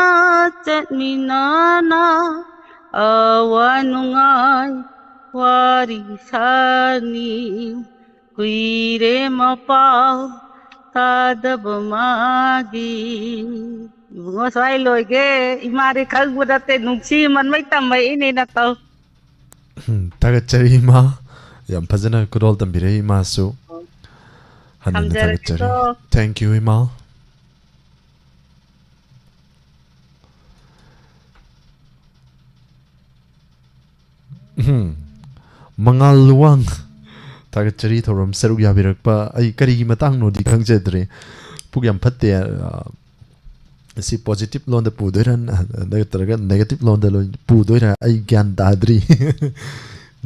ꯆꯠꯃꯤꯟꯅꯅ ꯑꯋꯥ ꯅꯨꯡꯉꯥꯏ ꯋꯥꯔꯤ ꯁꯥꯅꯤ꯫ ꯀꯨꯏꯔꯦ ꯃꯄꯥꯎ ꯇꯥꯗꯕ ꯃꯥꯒꯤ꯫ ꯏꯕꯨꯡꯉꯣ, ꯁ꯭ꯋꯥꯏ ꯂꯣꯏꯒꯦ꯫ ꯏꯃꯥꯗꯤ ꯈꯪꯕ ꯅꯠꯇꯦ, ꯅꯨꯡꯁꯤꯃꯟꯕꯩ ꯇꯝꯃꯛꯏꯅꯦ ꯅꯇꯧ꯫ ꯎꯝ, ꯊꯥꯒꯠꯆꯔꯤ ꯏꯃꯥ꯫ ꯌꯥꯝ ꯐꯖꯅ ꯈꯨꯗꯣꯜ ꯇꯝꯕꯤꯔꯛꯏ ꯏꯃꯥꯁꯨ꯫ ꯍꯟꯅ ꯍꯟꯅ ꯊꯥꯒꯠꯆꯔꯤ꯫ ꯊꯝꯖꯔꯒꯦꯀꯣ꯫ Thank you ꯏꯃꯥ꯫ ꯎꯝ꯫ ꯃꯉꯥꯜ ꯂꯨꯋꯥꯡ, ꯊꯥꯒꯠꯆꯔꯤ ꯊꯧꯔꯝ ꯁꯔꯨꯛ ꯌꯥꯕꯤꯔꯛꯄ꯫ ꯑꯩ ꯀꯔꯤꯒꯤ ꯃꯇꯥꯡꯅꯣꯗꯤ ꯈꯪꯖꯗ꯭ꯔꯦ꯫ ꯄꯨꯛ ꯌꯥꯝ ꯐꯠꯇꯦ꯫ ꯑ, ꯁꯤ positive ꯂꯣꯟꯗ ꯄꯨꯗꯣꯏꯔꯥ, ꯅꯠꯇ꯭ꯔꯒ negative ꯂꯣꯟꯗ ꯂꯣꯏ ꯄꯨꯗꯣꯏꯔꯥ, ꯑꯩ ꯒ꯭ꯌꯥꯟ ꯇꯥꯗ꯭ꯔꯤ꯫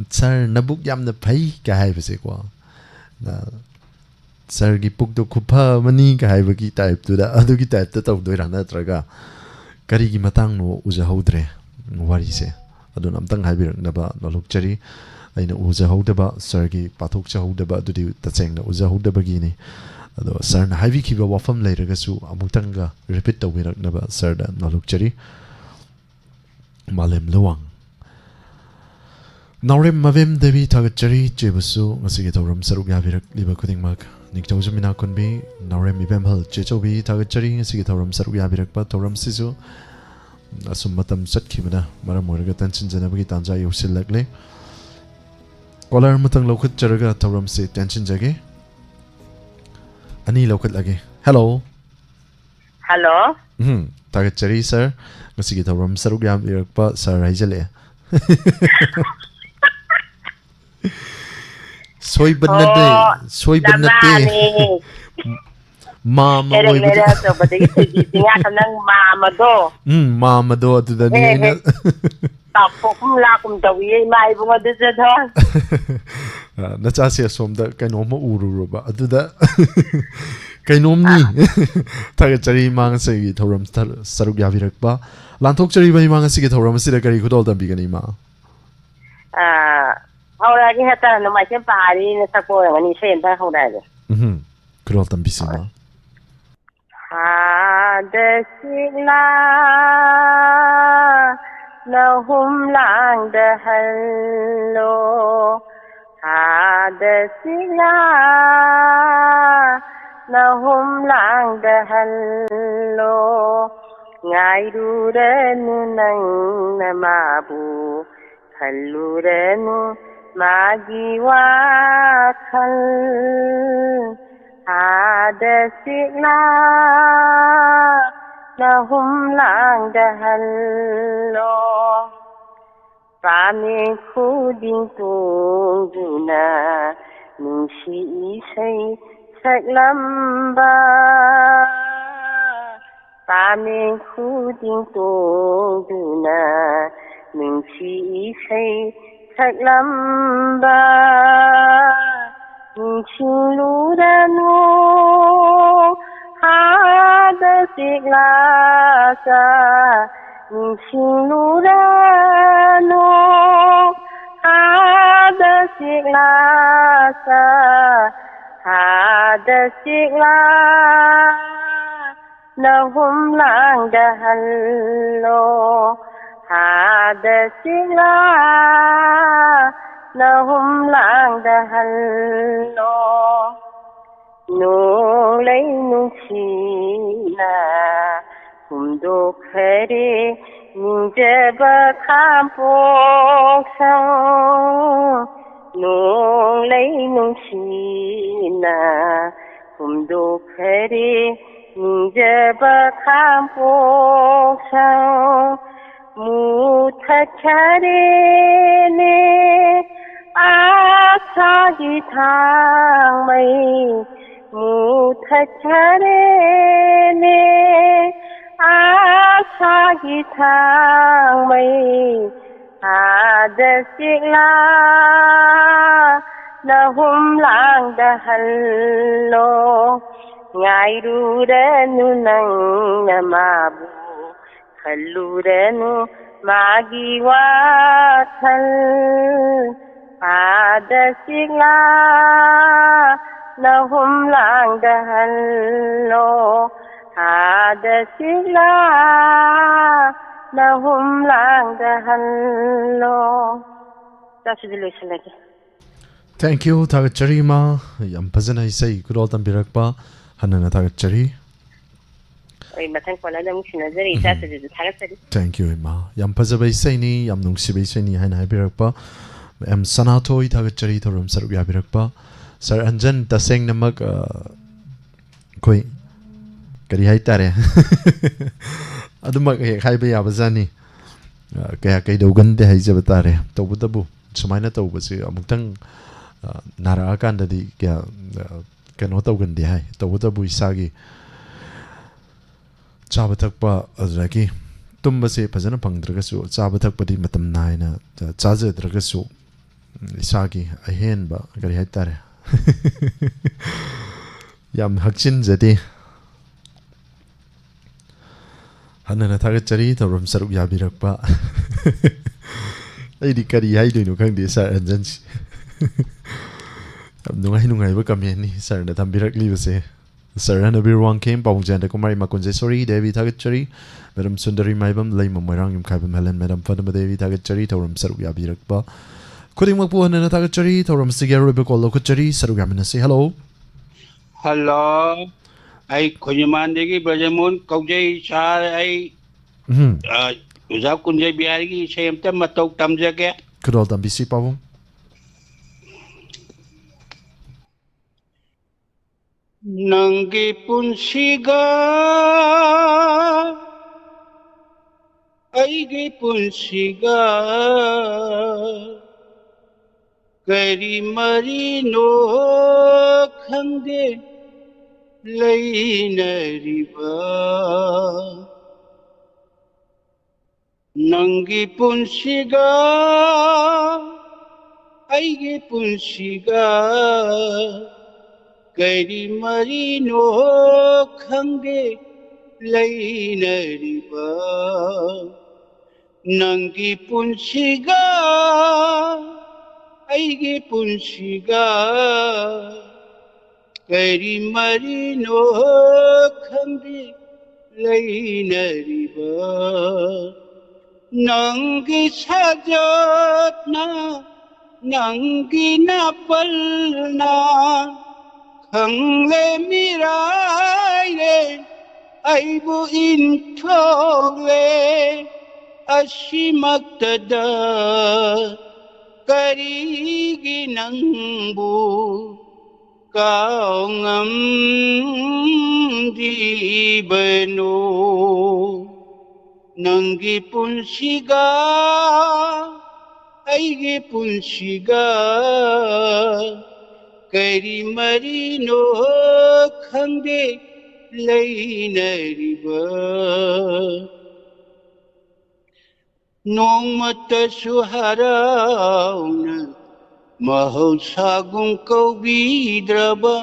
"ꯁꯥꯔ, ꯅꯕꯨꯛ ꯌꯥꯝꯅ ꯐꯩ" ꯀꯥꯏ ꯍꯥꯏꯕꯁꯦꯀꯣ꯫ ꯑ, "ꯁꯥꯔꯒꯤ ꯄꯨꯛꯇꯣ ꯈꯨꯐ ꯑꯃꯅꯤ" ꯀꯥꯏ ꯍꯥꯏꯕꯒꯤ type ꯇꯨꯗ, ꯑꯗꯨꯒꯤ type ꯇ ꯇꯧꯗꯣꯏꯔꯥ, ꯅꯠꯇ꯭ꯔꯒ ꯀꯔꯤꯒꯤ ꯃꯇꯥꯡꯅꯣ ꯎꯖꯍꯧꯗ꯭ꯔꯦ ꯋꯥꯔꯤꯁꯦ꯫ ꯑꯗꯨꯅ ꯑꯝꯇꯪ ꯍꯥꯏꯕꯤꯔꯛꯅꯕ ꯅꯣꯜꯂꯨꯛꯆꯔꯤ꯫ ꯑꯩꯅ ꯎꯖꯍꯧꯗꯕ, ꯁꯥꯔꯒꯤ ꯄꯥꯊꯣꯛꯆꯍꯧꯗꯕ, ꯑꯗꯨꯗꯤ ꯇꯁꯦꯡꯅ ꯎꯖꯍꯧꯗꯕꯒꯤꯅꯤ꯫ ꯑꯗꯣ ꯁꯥꯔꯅ ꯍꯥꯏꯕꯤꯈꯤꯕ ꯋꯥꯐꯝ ꯂꯩꯔꯒꯁꯨ ꯑꯃꯨꯛꯇꯪꯒ repeat ꯇꯧꯕꯤꯔꯛꯅꯕ ꯁꯥꯔꯗ ꯅꯣꯜꯂꯨꯛꯆꯔꯤ꯫ ꯃꯥꯂꯦꯝ ꯂꯨꯋꯥꯡ꯫ ꯅꯥꯎꯔꯦꯝ ꯃꯕꯦꯝ ꯗꯦꯕꯤ, ꯊꯥꯒꯠꯆꯔꯤ꯫ ꯆꯦꯕꯨꯁꯨ ꯉꯁꯤꯒꯤ ꯊꯧꯔꯝ ꯁꯔꯨꯛ ꯌꯥꯕꯤꯔꯛꯂꯤꯕ ꯈꯨꯗꯤꯡꯃꯛ꯫ ꯅꯤꯡꯊꯧꯖꯝ ꯏꯅꯥꯛꯈꯨꯟꯕꯤ, ꯅꯥꯎꯔꯦꯝ ꯏꯕꯦꯝꯍꯜ ꯆꯦꯆꯧꯕꯤ, ꯊꯥꯒꯠꯆꯔꯤ ꯉꯁꯤꯒꯤ ꯊꯧꯔꯝ ꯁꯔꯨꯛ ꯌꯥꯕꯤꯔꯛꯄ꯫ ꯊꯧꯔꯝꯁꯤꯁꯨ ꯑꯁꯨꯝ ꯃꯇꯝ ꯆꯠꯈꯤꯕꯅ ꯃꯔꯝ ꯑꯣꯏꯔꯒ ꯇꯦꯟꯁꯤꯟꯖꯅꯕꯒꯤ ꯇꯥꯟꯖꯥ ꯌꯧꯁꯤꯜꯂꯛꯂꯦ꯫ Caller ꯑꯃꯇꯪ ꯂꯧꯈꯠꯆꯔꯒ ꯊꯧꯔꯝꯁꯤ ꯇꯦꯟꯁꯤꯟꯖꯒꯦ꯫ ꯑꯅꯤ ꯂꯧꯈꯠꯂꯒꯦ꯫ Hello꯫ Hello꯫ ꯎꯝ, ꯊꯥꯒꯠꯆꯔꯤ ꯁꯥꯔ꯫ ꯉꯁꯤꯒꯤ ꯊꯧꯔꯝ ꯁꯔꯨꯛ ꯌꯥꯕꯤꯔꯛꯄ ꯁꯥꯔ ꯍꯥꯏꯖꯜꯂꯛꯑꯦ꯫ ꯁꯣꯏꯕ ꯅꯠꯇꯦ, ꯑꯣ, ꯁꯣꯏꯕ ꯅꯠꯇꯦ꯫ ꯅꯃꯥꯅꯦ꯫ ꯃꯥꯃ ꯂꯩꯔꯛ ꯑꯣꯏꯕꯗ꯫ ꯂꯩꯔꯛ ꯑꯆꯧꯕꯗꯒꯤ ꯊꯣꯏꯕꯤ ꯆꯤꯡꯌꯥꯗ ꯅꯪ ꯃꯥꯃꯗꯣ꯫ ꯎꯝ, ꯃꯥꯃꯗꯣ ꯑꯗꯨꯗꯅꯤ ꯍꯦ, ꯑꯩꯅ ꯍꯦ꯫ ꯇꯥꯎꯊꯣꯛꯀꯨꯝ ꯂꯥꯛꯀꯨꯝ ꯇꯧꯏꯌꯦ ꯏꯃꯥ ꯏꯕꯨꯡ ꯑꯗꯨꯁꯨ ꯑꯗꯣ꯫ ꯑ, ꯅꯆꯥꯁꯦ ꯑꯁꯣꯝꯗ ꯀꯩꯅꯣꯝꯃ ꯎꯔꯨꯔꯕ ꯑꯗꯨꯗ꯫ ꯀꯩꯅꯣꯝꯅꯤ꯫ ꯑ꯫ ꯊꯥꯒꯠꯆꯔꯤ ꯏꯃꯥ ꯉꯁꯤꯒꯤ ꯊꯧꯔꯝ ꯁꯔꯨꯛ ꯌꯥꯕꯤꯔꯛꯄ꯫ ꯂꯥꯟꯊꯣꯛꯆꯔꯤꯕ ꯏꯃꯥ ꯉꯁꯤꯒꯤ ꯊꯧꯔꯝ ꯑꯁꯤꯗ ꯀꯔꯤ ꯈꯨꯗꯣꯜ ꯇꯝꯕꯤꯒꯅꯤ ꯏꯃꯥ? ꯑ, ꯍꯧꯔꯛꯑꯒꯦ ꯍꯦꯛꯇ ꯅꯣꯡꯃꯥꯏꯊꯦꯝ ꯄꯍꯥꯔꯤꯅ ꯁꯛꯄ ꯑꯣꯏꯔꯝꯒꯅꯤ, ꯏꯁꯩ ꯑꯝꯇ ꯍꯧꯔꯛꯑꯒꯦ꯫ ꯎꯝꯍꯨꯝ꯫ ꯈꯨꯗꯣꯜ ꯇꯝꯕꯤꯁꯤ ꯏꯃꯥ꯫ ꯍꯥꯗ ꯁꯤꯛꯂꯥ ꯅꯍꯨꯝ ꯂꯥꯡꯗꯍꯜꯂꯣ, ꯍꯥꯗ ꯁꯤꯛꯂꯥ ꯅꯍꯨꯝ ꯂꯥꯡꯗꯍꯜꯂꯣ꯫ ꯉꯥꯏꯔꯨꯔꯅꯨ ꯅꯪꯅ ꯃꯥꯕꯨ, ꯈꯜꯂꯨꯔꯅꯨ ꯃꯥꯒꯤ ꯋꯥꯈꯜ꯫ ꯍꯥꯗ ꯁꯤꯛꯂꯥ ꯅꯍꯨꯝ ꯂꯥꯡꯗꯍꯜꯂꯣ꯫ ꯄꯥꯃꯦ ꯈꯨꯗꯤꯡ ꯇꯣꯡꯗꯨꯅ ꯅꯨꯡꯁꯤ ꯏꯁꯩ ꯁꯛꯂꯝꯕ, ꯄꯥꯃꯦ ꯈꯨꯗꯤꯡ ꯇꯣꯡꯗꯨꯅ ꯅꯨꯡꯁꯤ ꯏꯁꯩ ꯁꯛꯂꯝꯕ꯫ ꯅꯤꯡꯁꯤꯡꯂꯨꯔꯅꯨ ꯍꯥꯗ ꯁꯤꯛꯂꯥꯁ, ꯅꯤꯡꯁꯤꯡꯂꯨꯔꯅꯨ ꯍꯥꯗ ꯁꯤꯛꯂꯥꯁ, ꯍꯥꯗ ꯁꯤꯛꯂꯥ ꯅꯍꯨꯝ ꯂꯥꯡꯗꯍꯜꯂꯣ, ꯍꯥꯗ ꯁꯤꯛꯂꯥ ꯅꯍꯨꯝ ꯂꯥꯡꯗꯍꯜꯂꯣ꯫ ꯅꯣꯡꯂꯩ ꯅꯨꯡꯁꯤꯅ ꯍꯨꯝꯗꯣꯛꯈꯔꯦ ꯅꯤꯡꯖꯕ ꯈꯥꯝꯄꯣꯛꯁꯪ꯫ ꯅꯣꯡꯂꯩ ꯅꯨꯡꯁꯤꯅ ꯍꯨꯝꯗꯣꯛꯈꯔꯦ ꯅꯤꯡꯖꯕ ꯈꯥꯝꯄꯣꯛꯁꯪ꯫ ꯃꯨꯊꯠꯈꯔꯦꯅꯦ ꯑꯥꯁꯥꯒꯤ ꯊꯥꯡꯃꯩ, ꯃꯨꯊꯠꯈꯔꯦꯅꯦ ꯑꯥꯁꯥꯒꯤ ꯊꯥꯡꯃꯩ꯫ ꯍꯥꯗ ꯁꯤꯛꯂꯥ ꯅꯍꯨꯝ ꯂꯥꯡꯗꯍꯜꯂꯣ꯫ ꯉꯥꯏꯔꯨꯔꯅꯨ ꯅꯪꯅ ꯃꯥꯕꯨ, ꯈꯜꯂꯨꯔꯅꯨ ꯃꯥꯒꯤ ꯋꯥꯈꯜ꯫ ꯍꯥꯗ ꯁꯤꯛꯂꯥ ꯅꯍꯨꯝ ꯂꯥꯡꯗꯍꯜꯂꯣ꯫ ꯑꯥꯗ ꯁꯤꯂꯥ ꯅꯍꯨꯝ ꯂꯥꯡꯗꯍꯜꯂꯣ꯫ ꯆꯥꯛꯁꯤꯗꯤ ꯂꯣꯏꯁꯤꯜꯂꯒꯦ꯫ Thank you, ꯊꯥꯒꯠꯆꯔꯤ ꯏꯃꯥ꯫ ꯌꯥꯝ ꯐꯖꯅ ꯏꯁꯩ ꯈꯨꯗꯣꯜ ꯇꯝꯕꯤꯔꯛꯄ ꯍꯟꯅꯅ ꯊꯥꯒꯠꯆꯔꯤ꯫ ꯑꯩ ꯃꯊꯪ ꯀꯣꯟꯅꯗ ꯑꯃꯨꯛ ꯁꯤꯟꯅꯖꯔꯤ, ꯎꯝ꯫ ꯏꯆꯥꯁꯤꯡꯗꯨꯁꯨ ꯊꯥꯒꯠꯆꯔꯤ꯫ Thank you ꯏꯃꯥ꯫ ꯌꯥꯝ ꯐꯖꯕ ꯏꯁꯩꯅꯤ, ꯌꯥꯝ ꯅꯨꯡꯁꯤꯕ ꯏꯁꯩꯅꯤ ꯍꯥꯏꯅ ꯍꯥꯏꯕꯤꯔꯛꯄ꯫ ꯑꯦꯝ ꯁꯅꯥꯊꯣꯏ ꯊꯥꯒꯠꯆꯔꯤ ꯊꯧꯔꯝ ꯁꯔꯨꯛ ꯌꯥꯕꯤꯔꯛꯄ꯫ ꯁꯥꯔ ꯑꯟꯖꯟ, ꯇꯁꯦꯡꯅꯃꯛ, ꯑ, ꯑꯩꯈꯣꯏ ꯀꯔꯤ ꯍꯥꯏꯇꯥꯔꯦ? ꯑꯗꯨꯃꯛ ꯍꯦꯛ ꯍꯥꯏꯕ ꯌꯥꯕꯖꯥꯠꯅꯤ꯫ ꯑ, ꯀꯌꯥ ꯀꯩꯗꯧꯒꯟꯗꯦ ꯍꯥꯏꯖꯕ ꯇꯥꯔꯦ꯫ ꯇꯧꯕꯇꯕꯨ ꯁꯨꯃꯥꯏꯅ ꯇꯧꯕꯁꯦ ꯑꯃꯨꯛꯇꯪ, ꯑ, ꯅꯥꯔꯛꯑꯀꯥꯟꯗꯗꯤ ꯀꯌꯥ, ꯑ, ꯀꯩꯅꯣ ꯇꯧꯒꯟꯗꯦ ꯍꯥꯏ꯫ ꯇꯧꯕꯇꯕꯨ ꯏꯁꯥꯒꯤ ꯆꯥꯕ ꯊꯛꯄ, ꯑꯗꯨꯗꯒꯤ ꯇꯨꯝꯕꯁꯦ ꯐꯖꯅ ꯐꯪꯗ꯭ꯔꯒꯁꯨ ꯆꯥꯕ ꯊꯛꯄꯗꯤ ꯃꯇꯝ ꯅꯥꯏꯅ ꯆꯥꯖꯗ꯭ꯔꯒꯁꯨ ꯏꯁꯥꯒꯤ ꯑꯍꯦꯟꯕ ꯀꯔꯤ ꯍꯥꯏꯇꯥꯔꯦ? ꯌꯥꯝ ꯍꯛꯆꯤꯟꯖꯗꯦ꯫ ꯍꯟꯅꯅ ꯊꯥꯒꯠꯆꯔꯤ ꯊꯧꯔꯝ ꯁꯔꯨꯛ ꯌꯥꯕꯤꯔꯛꯄ꯫ ꯑꯩꯗꯤ ꯀꯔꯤ ꯍꯥꯏꯗꯣꯏꯅꯣ ꯈꯪꯗꯦ ꯁꯥꯔ ꯑꯟꯖꯟꯁꯤ꯫ ꯌꯥꯝ ꯅꯨꯡꯉꯥꯏ ꯅꯨꯡꯉꯥꯏꯕ ꯀꯃꯦꯟꯅꯤ ꯁꯥꯔꯅ ꯊꯝꯕꯤꯔꯛꯂꯤꯕꯁꯦ꯫ ꯁꯥꯔ ꯍꯅꯕꯤꯔ ꯋꯥꯡꯈꯦꯝ, ꯄꯥꯕꯨꯡ ꯖꯌꯟꯇ ꯀꯨꯃꯥꯔꯤ, ꯃꯀꯨꯟꯖꯦꯁꯣꯔꯤ ꯗꯦꯕꯤ ꯊꯥꯒꯠꯆꯔꯤ꯫ ꯃꯦꯗꯝ ꯁꯨꯟꯗꯔꯤ ꯃꯥꯏꯕꯝ, ꯂꯩꯃ ꯃꯣꯏꯔꯥꯡ ꯌꯨꯝꯈꯥꯏꯕꯝ ꯍꯦꯂꯦꯟ, ꯃꯦꯗꯝ ꯐꯗꯃ ꯗꯦꯕꯤ ꯊꯥꯒꯠꯆꯔꯤ ꯊꯧꯔꯝ ꯁꯔꯨꯛ ꯌꯥꯕꯤꯔꯛꯄ ꯈꯨꯗꯤꯡꯃꯛꯄꯨ ꯍꯟꯅꯅ ꯊꯥꯒꯠꯆꯔꯤ꯫ ꯊꯧꯔꯝ ꯑꯁꯤꯒꯤ ꯑꯔꯣꯏꯕ ꯀꯣꯜ ꯂꯧꯈꯠꯆꯔꯤ꯫ ꯁꯔꯨꯛ ꯌꯥꯃꯤꯟꯅꯁꯤ꯫ ꯍꯜꯂꯣ꯫ ꯍꯜꯂꯣ꯫ ꯑꯩ ꯈꯨꯖꯤꯃꯥꯟꯗꯒꯤ ꯕ꯭ꯔꯖꯃꯣꯍꯟ ꯀꯧꯖꯩ ꯁꯥꯔ꯫ ꯑꯩ, ꯎꯝ꯫ ꯑ, ꯑꯣꯖꯥ ꯀꯨꯟꯖꯩ ꯕꯤꯍꯥꯔꯤꯒꯤ ꯏꯁꯩ ꯑꯝꯇ ꯃꯇꯧ ꯇꯝꯖꯒꯦ꯫ ꯈꯨꯗꯣꯜ ꯇꯝꯕꯤꯁꯤ ꯄꯥꯕꯨꯡ꯫ ꯅꯪꯒꯤ ꯄꯨꯟꯁꯤꯒ ꯑꯩꯒꯤ ꯄꯨꯟꯁꯤꯒ ꯀꯔꯤ ꯃꯔꯤꯅꯣ ꯈꯪꯗꯦ ꯂꯩꯅꯔꯤꯕ꯫ ꯅꯪꯒꯤ ꯄꯨꯟꯁꯤꯒ ꯑꯩꯒꯤ ꯄꯨꯟꯁꯤꯒ ꯀꯔꯤ ꯃꯔꯤꯅꯣ ꯈꯪꯗꯦ ꯂꯩꯅꯔꯤꯕ꯫ ꯅꯪꯒꯤ ꯄꯨꯟꯁꯤꯒ ꯑꯩꯒꯤ ꯄꯨꯟꯁꯤꯒ ꯀꯔꯤ ꯃꯔꯤꯅꯣ ꯈꯪꯗꯦ ꯂꯩꯅꯔꯤꯕ꯫ ꯅꯪꯒꯤ ꯁꯥꯖꯠꯅ, ꯅꯪꯒꯤ ꯅꯥꯄꯜꯅ, ꯈꯪꯂꯦ ꯃꯤꯔꯥꯏꯔꯦ ꯑꯩꯕꯨ ꯏꯟꯊꯣꯛꯂꯦ꯫ ꯑꯁꯤꯃꯛꯇꯗ ꯀꯔꯤꯒꯤ ꯅꯪꯕꯨ ꯀꯥꯎ ꯉꯝꯗ꯭ꯔꯤꯕꯅꯣ? ꯅꯪꯒꯤ ꯄꯨꯟꯁꯤꯒ ꯑꯩꯒꯤ ꯄꯨꯟꯁꯤꯒ ꯀꯔꯤ ꯃꯔꯤꯅꯣ ꯈꯪꯗꯦ ꯂꯩꯅꯔꯤꯕ꯫ ꯅꯣꯡꯃꯇꯁꯨ ꯍꯔꯥꯎꯅ ꯃꯍꯧꯁꯥꯒꯨꯝ ꯀꯧꯕꯤꯗ꯭ꯔꯕ,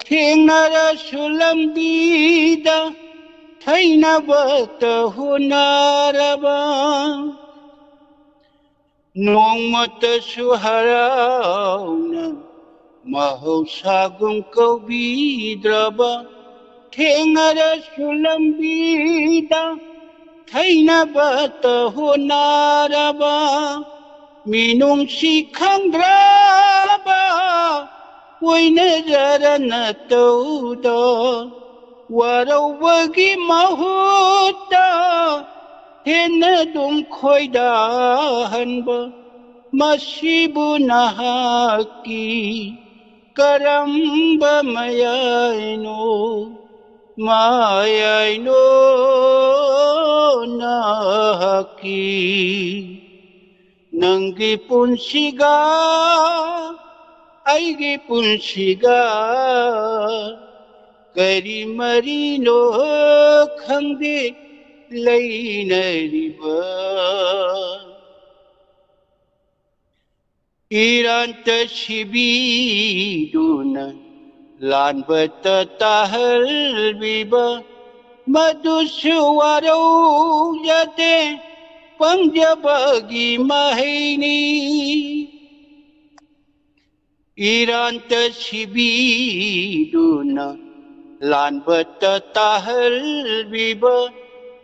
ꯊꯦꯡꯅꯔꯁꯨ ꯂꯝꯕꯤꯗ ꯊꯩꯅꯕꯇ ꯍꯣꯠꯅꯔꯕ꯫ ꯅꯣꯡꯃꯇꯁꯨ ꯍꯔꯥꯎꯅ ꯃꯍꯧꯁꯥꯒꯨꯝ ꯀꯧꯕꯤꯗ꯭ꯔꯕ, ꯊꯦꯡꯅꯔꯁꯨ ꯂꯝꯕꯤꯗ ꯊꯩꯅꯕꯇ ꯍꯣꯠꯅꯔꯕ, ꯃꯤꯅꯨꯡꯁꯤ ꯈꯪꯗ꯭ꯔꯕ ꯑꯣꯏꯅꯖꯔꯅ ꯇꯧꯗ, ꯋꯥꯔꯧꯕꯒꯤ ꯃꯍꯨꯠꯇ ꯍꯦꯟꯅ ꯑꯗꯨꯝ ꯈꯣꯏꯗꯥꯍꯟꯕ꯫ ꯃꯁꯤꯕꯨ ꯅꯍꯥꯛꯀꯤ ꯀꯔꯝꯕ ꯃꯌꯥꯏꯅꯣ, ꯃꯌꯥꯏꯅꯣ ꯅꯍꯥꯛꯀꯤ? ꯅꯪꯒꯤ ꯄꯨꯟꯁꯤꯒ ꯑꯩꯒꯤ ꯄꯨꯟꯁꯤꯒ ꯀꯔꯤ ꯃꯔꯤꯅꯣ ꯈꯪꯗꯦ ꯂꯩꯅꯔꯤꯕ꯫ ꯏꯔꯥꯟꯇ ꯁꯤꯕꯤꯗꯨꯅ ꯂꯥꯟꯕꯇ ꯇꯥꯍꯜꯕꯤꯕ, ꯃꯗꯨꯁꯨ ꯋꯥꯔꯧꯖꯗꯦ, ꯄꯪꯖꯕꯒꯤ ꯃꯍꯩꯅꯤ꯫ ꯏꯔꯥꯟꯇ ꯁꯤꯕꯤꯗꯨꯅ ꯂꯥꯟꯕꯇ ꯇꯥꯍꯜꯕꯤꯕ,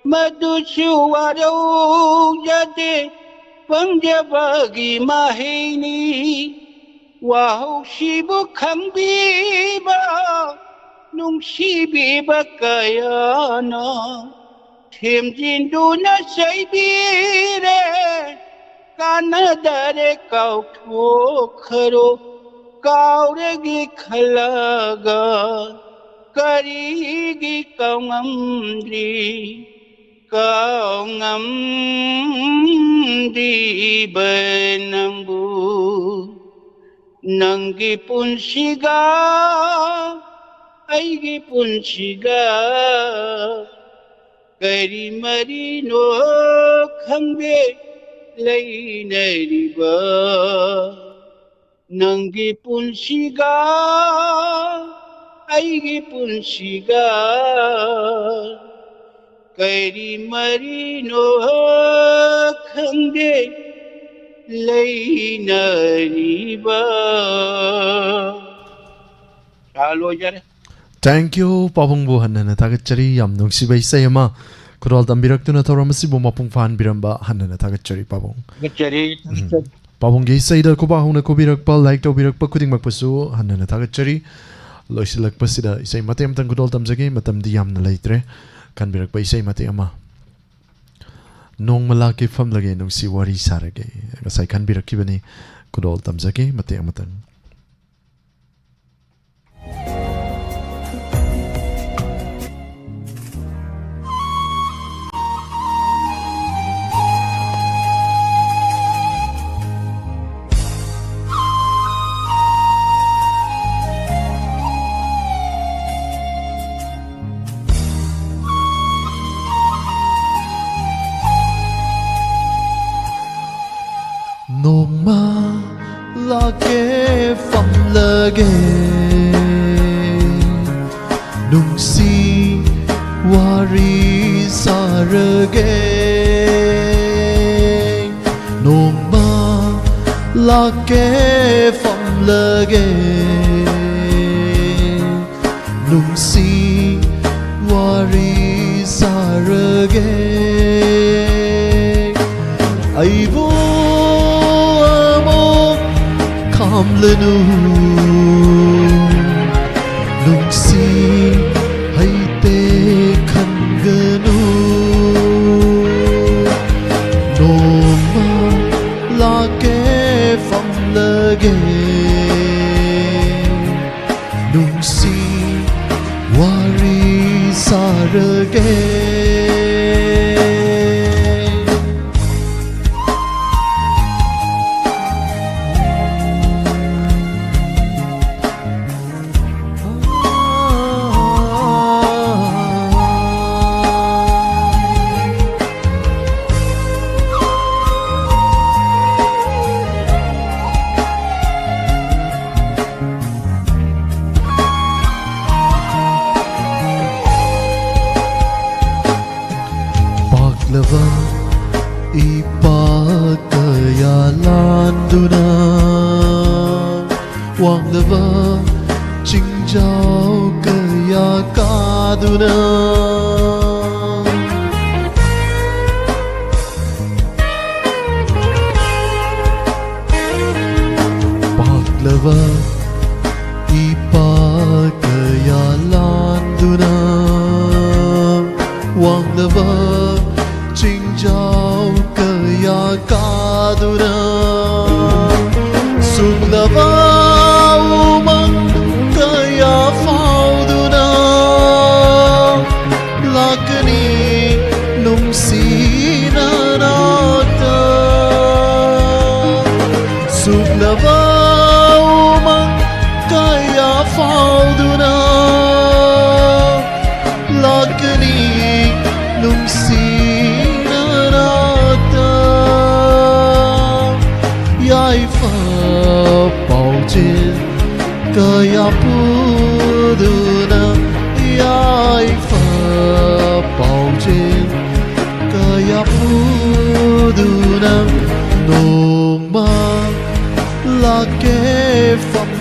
ꯃꯗꯨꯁꯨ ꯋꯥꯔꯧꯖꯗꯦ, ꯄꯪꯖꯕꯒꯤ ꯃꯍꯩꯅꯤ꯫ ꯋꯥꯍꯧꯁꯤꯕꯨ ꯈꯪꯕꯤꯕ, ꯅꯨꯡꯁꯤꯕꯤꯕ ꯀꯌꯥꯅ ꯊꯦꯝꯖꯤꯟꯗꯨꯅ ꯆꯩꯕꯤꯔꯦ꯫ ꯀꯥꯟꯅꯗꯔꯦ, ꯀꯥꯎꯊꯣꯛꯈ꯭ꯔꯣ꯫ ꯀꯥꯎꯔꯒꯦ ꯈꯜꯂꯒ ꯀꯔꯤꯒꯤ ꯀꯥꯎꯉꯝꯗ꯭ꯔꯤ? ꯀꯥꯎꯉꯝꯗ꯭ꯔꯤꯕ ꯅꯪꯕꯨ, ꯅꯪꯒꯤ ꯄꯨꯟꯁꯤꯒ ꯑꯩꯒꯤ ꯄꯨꯟꯁꯤꯒ ꯀꯔꯤ ꯃꯔꯤꯅꯣ ꯈꯪꯗꯦ ꯂꯩꯅꯔꯤꯕ? ꯅꯪꯒꯤ ꯄꯨꯟꯁꯤꯒ ꯑꯩꯒꯤ ꯄꯨꯟꯁꯤꯒ ꯀꯔꯤ ꯃꯔꯤꯅꯣ ꯈꯪꯗꯦ ꯂꯩꯅꯔꯤꯕ? ꯂꯣꯏꯖꯔꯦ꯫ Thank you, ꯄꯥꯕꯨꯡꯕꯨ ꯍꯟꯅ ꯍꯟꯅ ꯊꯥꯒꯠꯆꯔꯤ꯫ ꯌꯥꯝ ꯅꯨꯡꯁꯤꯕ ꯏꯁꯩ ꯑꯃ ꯈꯨꯗꯣꯜ ꯇꯝꯕꯤꯔꯛꯇꯨꯅ ꯊꯧꯔꯝ ꯑꯁꯤꯕꯨ ꯃꯄꯨꯡ ꯐꯥꯍꯟꯕꯤꯔꯝꯕ ꯍꯟꯅ ꯍꯟꯅ ꯊꯥꯒꯠꯆꯔꯤ, ꯄꯥꯕꯨꯡ꯫ ꯊꯥꯒꯠꯆꯔꯤ, ꯊꯥꯒꯠꯆꯔꯤ꯫ ꯄꯥꯕꯨꯡꯒꯤ ꯏꯁꯩꯗ ꯈꯨꯕꯥꯛ ꯍꯧꯅ ꯈꯨꯕꯤꯔꯛꯄ, like ꯇꯧꯕꯤꯔꯛꯄ ꯈꯨꯗꯤꯡꯃꯛꯄꯨꯁꯨ ꯍꯟꯅ ꯍꯟꯅ ꯊꯥꯒꯠꯆꯔꯤ꯫ ꯂꯣꯏꯁꯤꯜꯂꯛꯄꯁꯤꯗ ꯏꯁꯩ ꯃꯇꯦꯛ ꯑꯃꯇꯪ ꯈꯨꯗꯣꯜ ꯇꯝꯖꯒꯦ, ꯃꯇꯝꯗꯤ ꯌꯥꯝꯅ ꯂꯩꯇ꯭ꯔꯦ꯫ ꯈꯟꯕꯤꯔꯛꯄ ꯏꯁꯩ ꯃꯇꯦꯛ ꯑꯃ, "ꯅꯣꯡꯃ ꯂꯥꯛꯀꯦ ꯐꯝꯂꯒꯦ ꯅꯨꯡꯁꯤ ꯋꯥꯔꯤ ꯁꯥꯔꯒꯦ", ꯉꯁꯥꯏ ꯈꯟꯕꯤꯔꯛꯈꯤꯕꯅꯤ꯫ ꯈꯨꯗꯣꯜ ꯇꯝꯖꯒꯦ ꯃꯇꯦꯛ ꯑꯃꯇꯪ꯫ ꯅꯣꯡꯃ ꯂꯥꯛꯀꯦ ꯐꯝꯂꯒꯦ, ꯅꯨꯡꯁꯤ ꯋꯥꯔꯤ ꯁꯥꯔꯒꯦ꯫ ꯅꯣꯡꯃ ꯂꯥꯛꯀꯦ ꯐꯝꯂꯒꯦ, ꯅꯨꯡꯁꯤ ꯋꯥꯔꯤ ꯁꯥꯔꯒꯦ꯫ ꯑꯩꯕꯨ ꯑꯃꯨꯛ ꯈꯥꯝꯂꯅꯨ, ꯅꯨꯡꯁꯤ ꯍꯩꯇꯦ ꯈꯟꯒꯅꯨ꯫ ꯅꯣꯡꯃ ꯂꯥꯛꯀꯦ ꯐꯝꯂꯒꯦ, ꯅꯨꯡꯁꯤ ꯋꯥꯔꯤ ꯁꯥꯔꯒꯦ꯫ ꯄꯥꯛꯂꯕ ꯏꯄꯥꯛ ꯀꯌꯥ ꯂꯥꯟꯗꯨꯅ, ꯋꯥꯡꯂꯕ ꯆꯤꯡꯖꯥꯎ ꯀꯌꯥ ꯀꯥꯗꯨꯅ, ꯄꯥꯛꯂꯕ ꯏꯄꯥꯛ ꯀꯌꯥ ꯂꯥꯟꯗꯨꯅ, ꯋꯥꯡꯂꯕ ꯆꯤꯡꯖꯥꯎ ꯀꯌꯥ ꯀꯥꯗꯨꯅ, ꯁꯨꯛꯂꯕ ꯎꯃꯪ ꯀꯌꯥ ꯐꯥꯎꯗꯨꯅ ꯂꯥꯛꯀꯅꯤ ꯅꯨꯡꯁꯤꯅ ꯅꯥꯛꯇ꯫ ꯁꯨꯛꯂꯕ ꯎꯃꯪ ꯀꯌꯥ ꯐꯥꯎꯗꯨꯅ ꯂꯥꯛꯀꯅꯤ ꯅꯨꯡꯁꯤꯅ ꯅꯥꯛꯇ꯫ ꯌꯥꯏꯐ ꯄꯥꯎꯖꯦꯜ ꯀꯌꯥ ꯄꯨꯗꯨꯅ, ꯌꯥꯏꯐ ꯄꯥꯎꯖꯦꯜ ꯀꯌꯥ ꯄꯨꯗꯨꯅ, ꯅꯣꯡꯃ ꯂꯥꯛꯀꯦ ꯐꯝ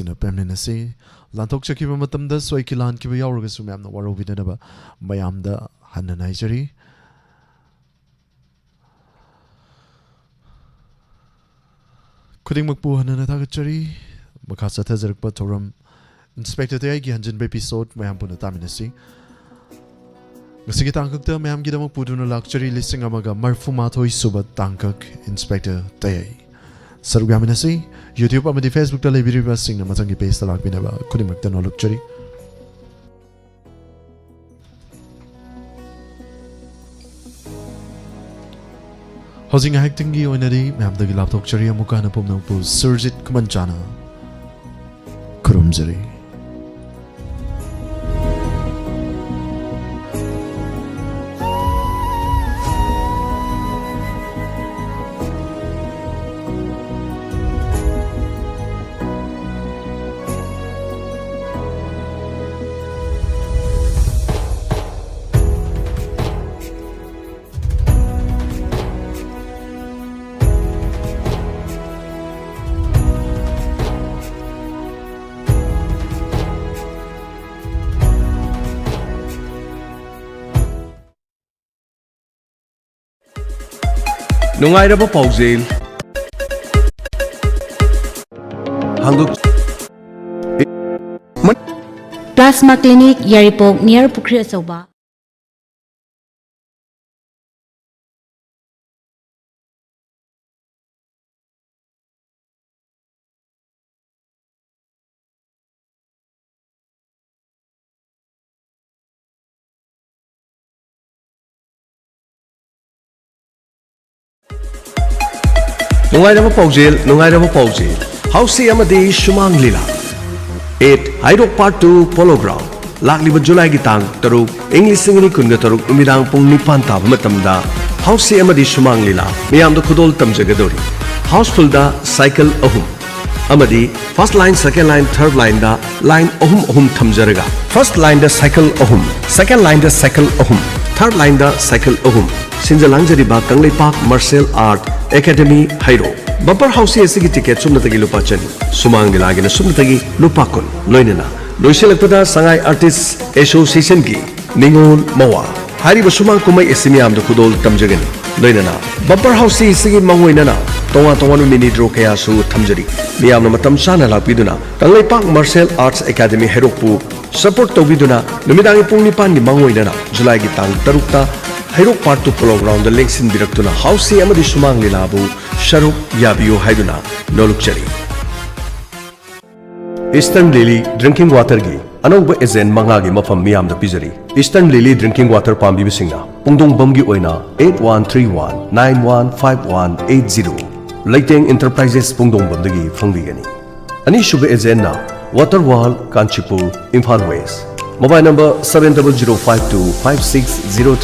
ꯄꯦꯝꯃꯤꯟꯅꯁꯤ꯫ ꯂꯥꯟꯊꯣꯛꯆꯈꯤꯕ ꯃꯇꯝꯗ ꯁꯣꯏꯈꯤ ꯂꯥꯟꯈꯤꯕ ꯌꯥꯎꯔꯒꯁꯨ ꯃꯌꯥꯝꯅ ꯋꯥꯔꯧꯕꯤꯗꯅꯕ ꯃꯌꯥꯝꯗ ꯍꯟꯅ ꯍꯥꯏꯖꯔꯤ꯫ ꯈꯨꯗꯤꯡꯃꯛꯄꯨ ꯍꯟꯅ ꯊꯥꯒꯠꯆꯔꯤ꯫ ꯃꯈꯥ ꯆꯠꯊꯖꯔꯛꯄ ꯊꯧꯔꯝ ꯏꯟꯁꯄꯦꯛꯇꯔ ꯇꯌꯥꯏꯒꯤ ꯍꯟꯖꯤꯟꯕ episode ꯃꯌꯥꯝ ꯄꯨꯟꯅ ꯇꯥꯃꯤꯟꯅꯁꯤ꯫ ꯉꯁꯤꯒꯤ ꯇꯥꯡꯀꯛꯇ ꯃꯌꯥꯝꯒꯤꯗꯃꯛ ꯄꯨꯗꯨꯅ ꯂꯥꯛꯆꯔꯤ ꯂꯤꯁꯤꯡ ꯑꯃꯒ ꯃꯔꯐꯨ ꯃꯥꯊꯣꯏ ꯁꯨꯕ ꯇꯥꯡꯀꯛ ꯏꯟꯁꯄꯦꯛꯇꯔ ꯇꯌꯥꯏ꯫ ꯁꯔꯨꯛ ꯌꯥꯃꯤꯟꯅꯁꯤ꯫ YouTube ꯑꯃꯗꯤ Facebookꯇ ꯂꯩꯕꯤꯔꯤꯕꯁꯤꯡꯅ ꯃꯊꯪꯒꯤ pageꯇ ꯂꯥꯛꯄꯤꯅꯕ ꯈꯨꯗꯤꯡꯃꯛꯇ ꯅꯣꯜꯂꯨꯛꯆꯔꯤ꯫ ꯍꯧꯖꯤꯛ ꯉꯥꯏꯍꯥꯛꯇꯪꯒꯤ ꯑꯣꯏꯅꯗꯤ ꯃꯌꯥꯝꯗꯒꯤ ꯂꯥꯞꯊꯣꯛꯆꯔꯤ꯫ ꯑꯃꯨꯛꯀ ꯍꯟꯅ ꯄꯨꯝꯅꯃꯛꯄꯨ ꯁꯨꯔꯖꯤꯠ ꯈꯨꯃꯟꯆꯥꯅ ꯈꯨꯔꯨꯝꯖꯔꯤ꯫ ꯅꯨꯡꯉꯥꯏꯔꯕ ꯄꯥꯎꯖꯦꯜ ꯍꯥꯡꯗꯣꯛ- Plasma Clinic, ꯌꯥꯏꯔꯤꯄꯣꯛ, near ꯄꯨꯈ꯭ꯔꯤ ꯑꯆꯧꯕ꯫ ꯅꯨꯡꯉꯥꯏꯔꯕ ꯄꯥꯎꯖꯦꯜ, ꯅꯨꯡꯉꯥꯏꯔꯕ ꯄꯥꯎꯖꯦꯜ꯫ ꯍꯥꯎꯁꯤ ꯑꯃꯗꯤ ꯁꯨꯃꯥꯡ ꯂꯤꯂꯥ꯫ At Heirok Part two Polo Ground꯫ ꯂꯥꯛꯂꯤꯕ ꯖꯨꯂꯥꯏꯒꯤ ꯇꯥꯡ ꯇꯔꯨꯛ, ꯏꯪ ꯂꯤꯁꯤꯡ ꯑꯅꯤ ꯀꯨꯟꯒ ꯇꯔꯨꯛ ꯅꯨꯃꯤꯗꯥꯡ ꯄꯨꯡ ꯅꯤꯄꯥꯟ ꯇꯥꯕ ꯃꯇꯝꯗ ꯍꯥꯎꯁꯤ ꯑꯃꯗꯤ ꯁꯨꯃꯥꯡ ꯂꯤꯂꯥ ꯃꯤꯌꯥꯝꯗ ꯈꯨꯗꯣꯜ ꯇꯝꯖꯒꯗꯧꯔꯤ꯫ Housefulꯗ ꯁꯥꯏꯀꯜ ꯑꯍꯨꯝ ꯑꯃꯗꯤ first line, second line, third lineꯗ line ꯑꯍꯨꯝ ꯑꯍꯨꯝ ꯊꯝꯖꯔꯒ, first lineꯗ ꯁꯥꯏꯀꯜ ꯑꯍꯨꯝ, second lineꯗ ꯁꯥꯏꯀꯜ ꯑꯍꯨꯝ, Heartline ꯗ ꯁꯥꯏꯀꯜ ꯑꯍꯨꯝ꯫ ꯁꯤꯟꯖ ꯂꯥꯡꯖꯔꯤꯕ ꯀꯪꯂꯩꯄꯥꯛ ꯃꯥꯔꯁꯦꯜ ꯑꯥꯔꯠ ꯑꯦꯀꯥꯗꯃꯤ ꯍꯩꯔꯣꯛ꯫ ꯕꯝꯄꯔ ꯍꯥꯎꯁꯤ ꯑꯁꯤꯒꯤ ꯇꯤꯀꯦꯠ ꯁꯨꯞꯅꯇꯒꯤ ꯂꯨꯄꯥ ꯆꯅꯤ, ꯁꯨꯃꯥꯡ ꯂꯤꯂꯥꯒꯤꯅ ꯁꯨꯞꯅꯇꯒꯤ ꯂꯨꯄꯥ ꯀꯨꯟ꯫ ꯂꯣꯏꯅꯅ ꯂꯣꯏꯁꯤꯜꯂꯛꯄꯗ ꯁꯉꯥꯏ ꯑꯥꯔꯇꯤꯁ ꯑꯦꯁꯣꯁꯤꯌꯦꯁꯟꯒꯤ ꯅꯤꯉꯣꯜ ꯃꯋꯥ꯫ ꯍꯥꯏꯔꯤꯕ ꯁꯨꯃꯥꯡ ꯀꯨꯝꯍꯩ ꯑꯁꯤ ꯃꯤꯌꯥꯝꯗ ꯈꯨꯗꯣꯜ ꯇꯝꯖꯒꯅꯤ꯫ ꯂꯣꯏꯅꯅ ꯕꯝꯄꯔ ꯍꯥꯎꯁꯤ ꯑꯁꯤꯒꯤ ꯃꯥꯡꯑꯣꯏꯅꯅ ꯇꯣꯉꯥꯟ ꯇꯣꯉꯥꯟꯕ ꯃꯤꯅꯤ ꯗ꯭ꯔꯣ ꯀꯌꯥꯁꯨ ꯊꯝꯖꯔꯤ꯫ ꯃꯤꯌꯥꯝꯅ ꯃꯇꯝ ꯆꯥꯅ ꯂꯥꯛꯄꯤꯗꯨꯅ ꯀꯪꯂꯩꯄꯥꯛ ꯃꯥꯔꯁꯦꯜ ꯑꯥꯔꯠꯁ ꯑꯦꯀꯥꯗꯃꯤ ꯍꯩꯔꯣꯛꯄꯨ ꯁꯄꯣꯔꯠ ꯇꯧꯕꯤꯗꯨꯅ ꯅꯨꯃꯤꯗꯥꯡꯒꯤ ꯄꯨꯡ ꯅꯤꯄꯥꯟꯒꯤ ꯃꯥꯡꯑꯣꯏꯅꯅ ꯖꯨꯂꯥꯏꯒꯤ ꯇꯥꯡ ꯇꯔꯨꯛꯇ Heirok part two polo ground ꯂꯦꯡꯁꯤꯟꯕꯤꯔꯛꯇꯨꯅ ꯍꯥꯎꯁꯤ ꯑꯃꯗꯤ ꯁꯨꯃꯥꯡ ꯂꯤꯂꯥꯕꯨ ꯁꯔꯨꯛ ꯌꯥꯕꯤꯌꯨ ꯍꯥꯏꯗꯨꯅ ꯅꯣꯂꯨꯛꯆꯔꯤ꯫ ꯏꯁꯇꯔꯟ ꯂꯤꯂꯤ ꯗ꯭ꯔꯤꯡꯀꯤꯡ ꯋꯥꯇꯔꯒꯤ ꯑꯅꯧꯕ ꯑꯦꯖꯦꯟ ꯃꯉꯥꯒꯤ ꯃꯐꯝ ꯃꯤꯌꯥꯝꯗ ꯄꯤꯖꯔꯤ꯫ ꯏꯁꯇꯔꯟ ꯂꯤꯂꯤ ꯗ꯭ꯔꯤꯡꯀꯤꯡ ꯋꯥꯇꯔ ꯄꯥꯝꯕꯤꯕꯁꯤꯡꯅ ꯄꯨꯡꯗꯣꯡꯕꯝꯒꯤ ꯑꯣꯏꯅ eight one three one nine one five one eight zero, Leiteng enterprises ꯄꯨꯡꯗꯣꯡꯕꯝꯗꯒꯤ ꯐꯪꯕꯤꯒꯅꯤ꯫ ꯑꯅꯤꯁꯨꯕ ꯑꯦꯖꯦꯟꯅ ꯋꯥꯇꯔ ꯋꯥꯔꯜ Kanchipur, Imphal west, mobile number seven double zero five two five six zero three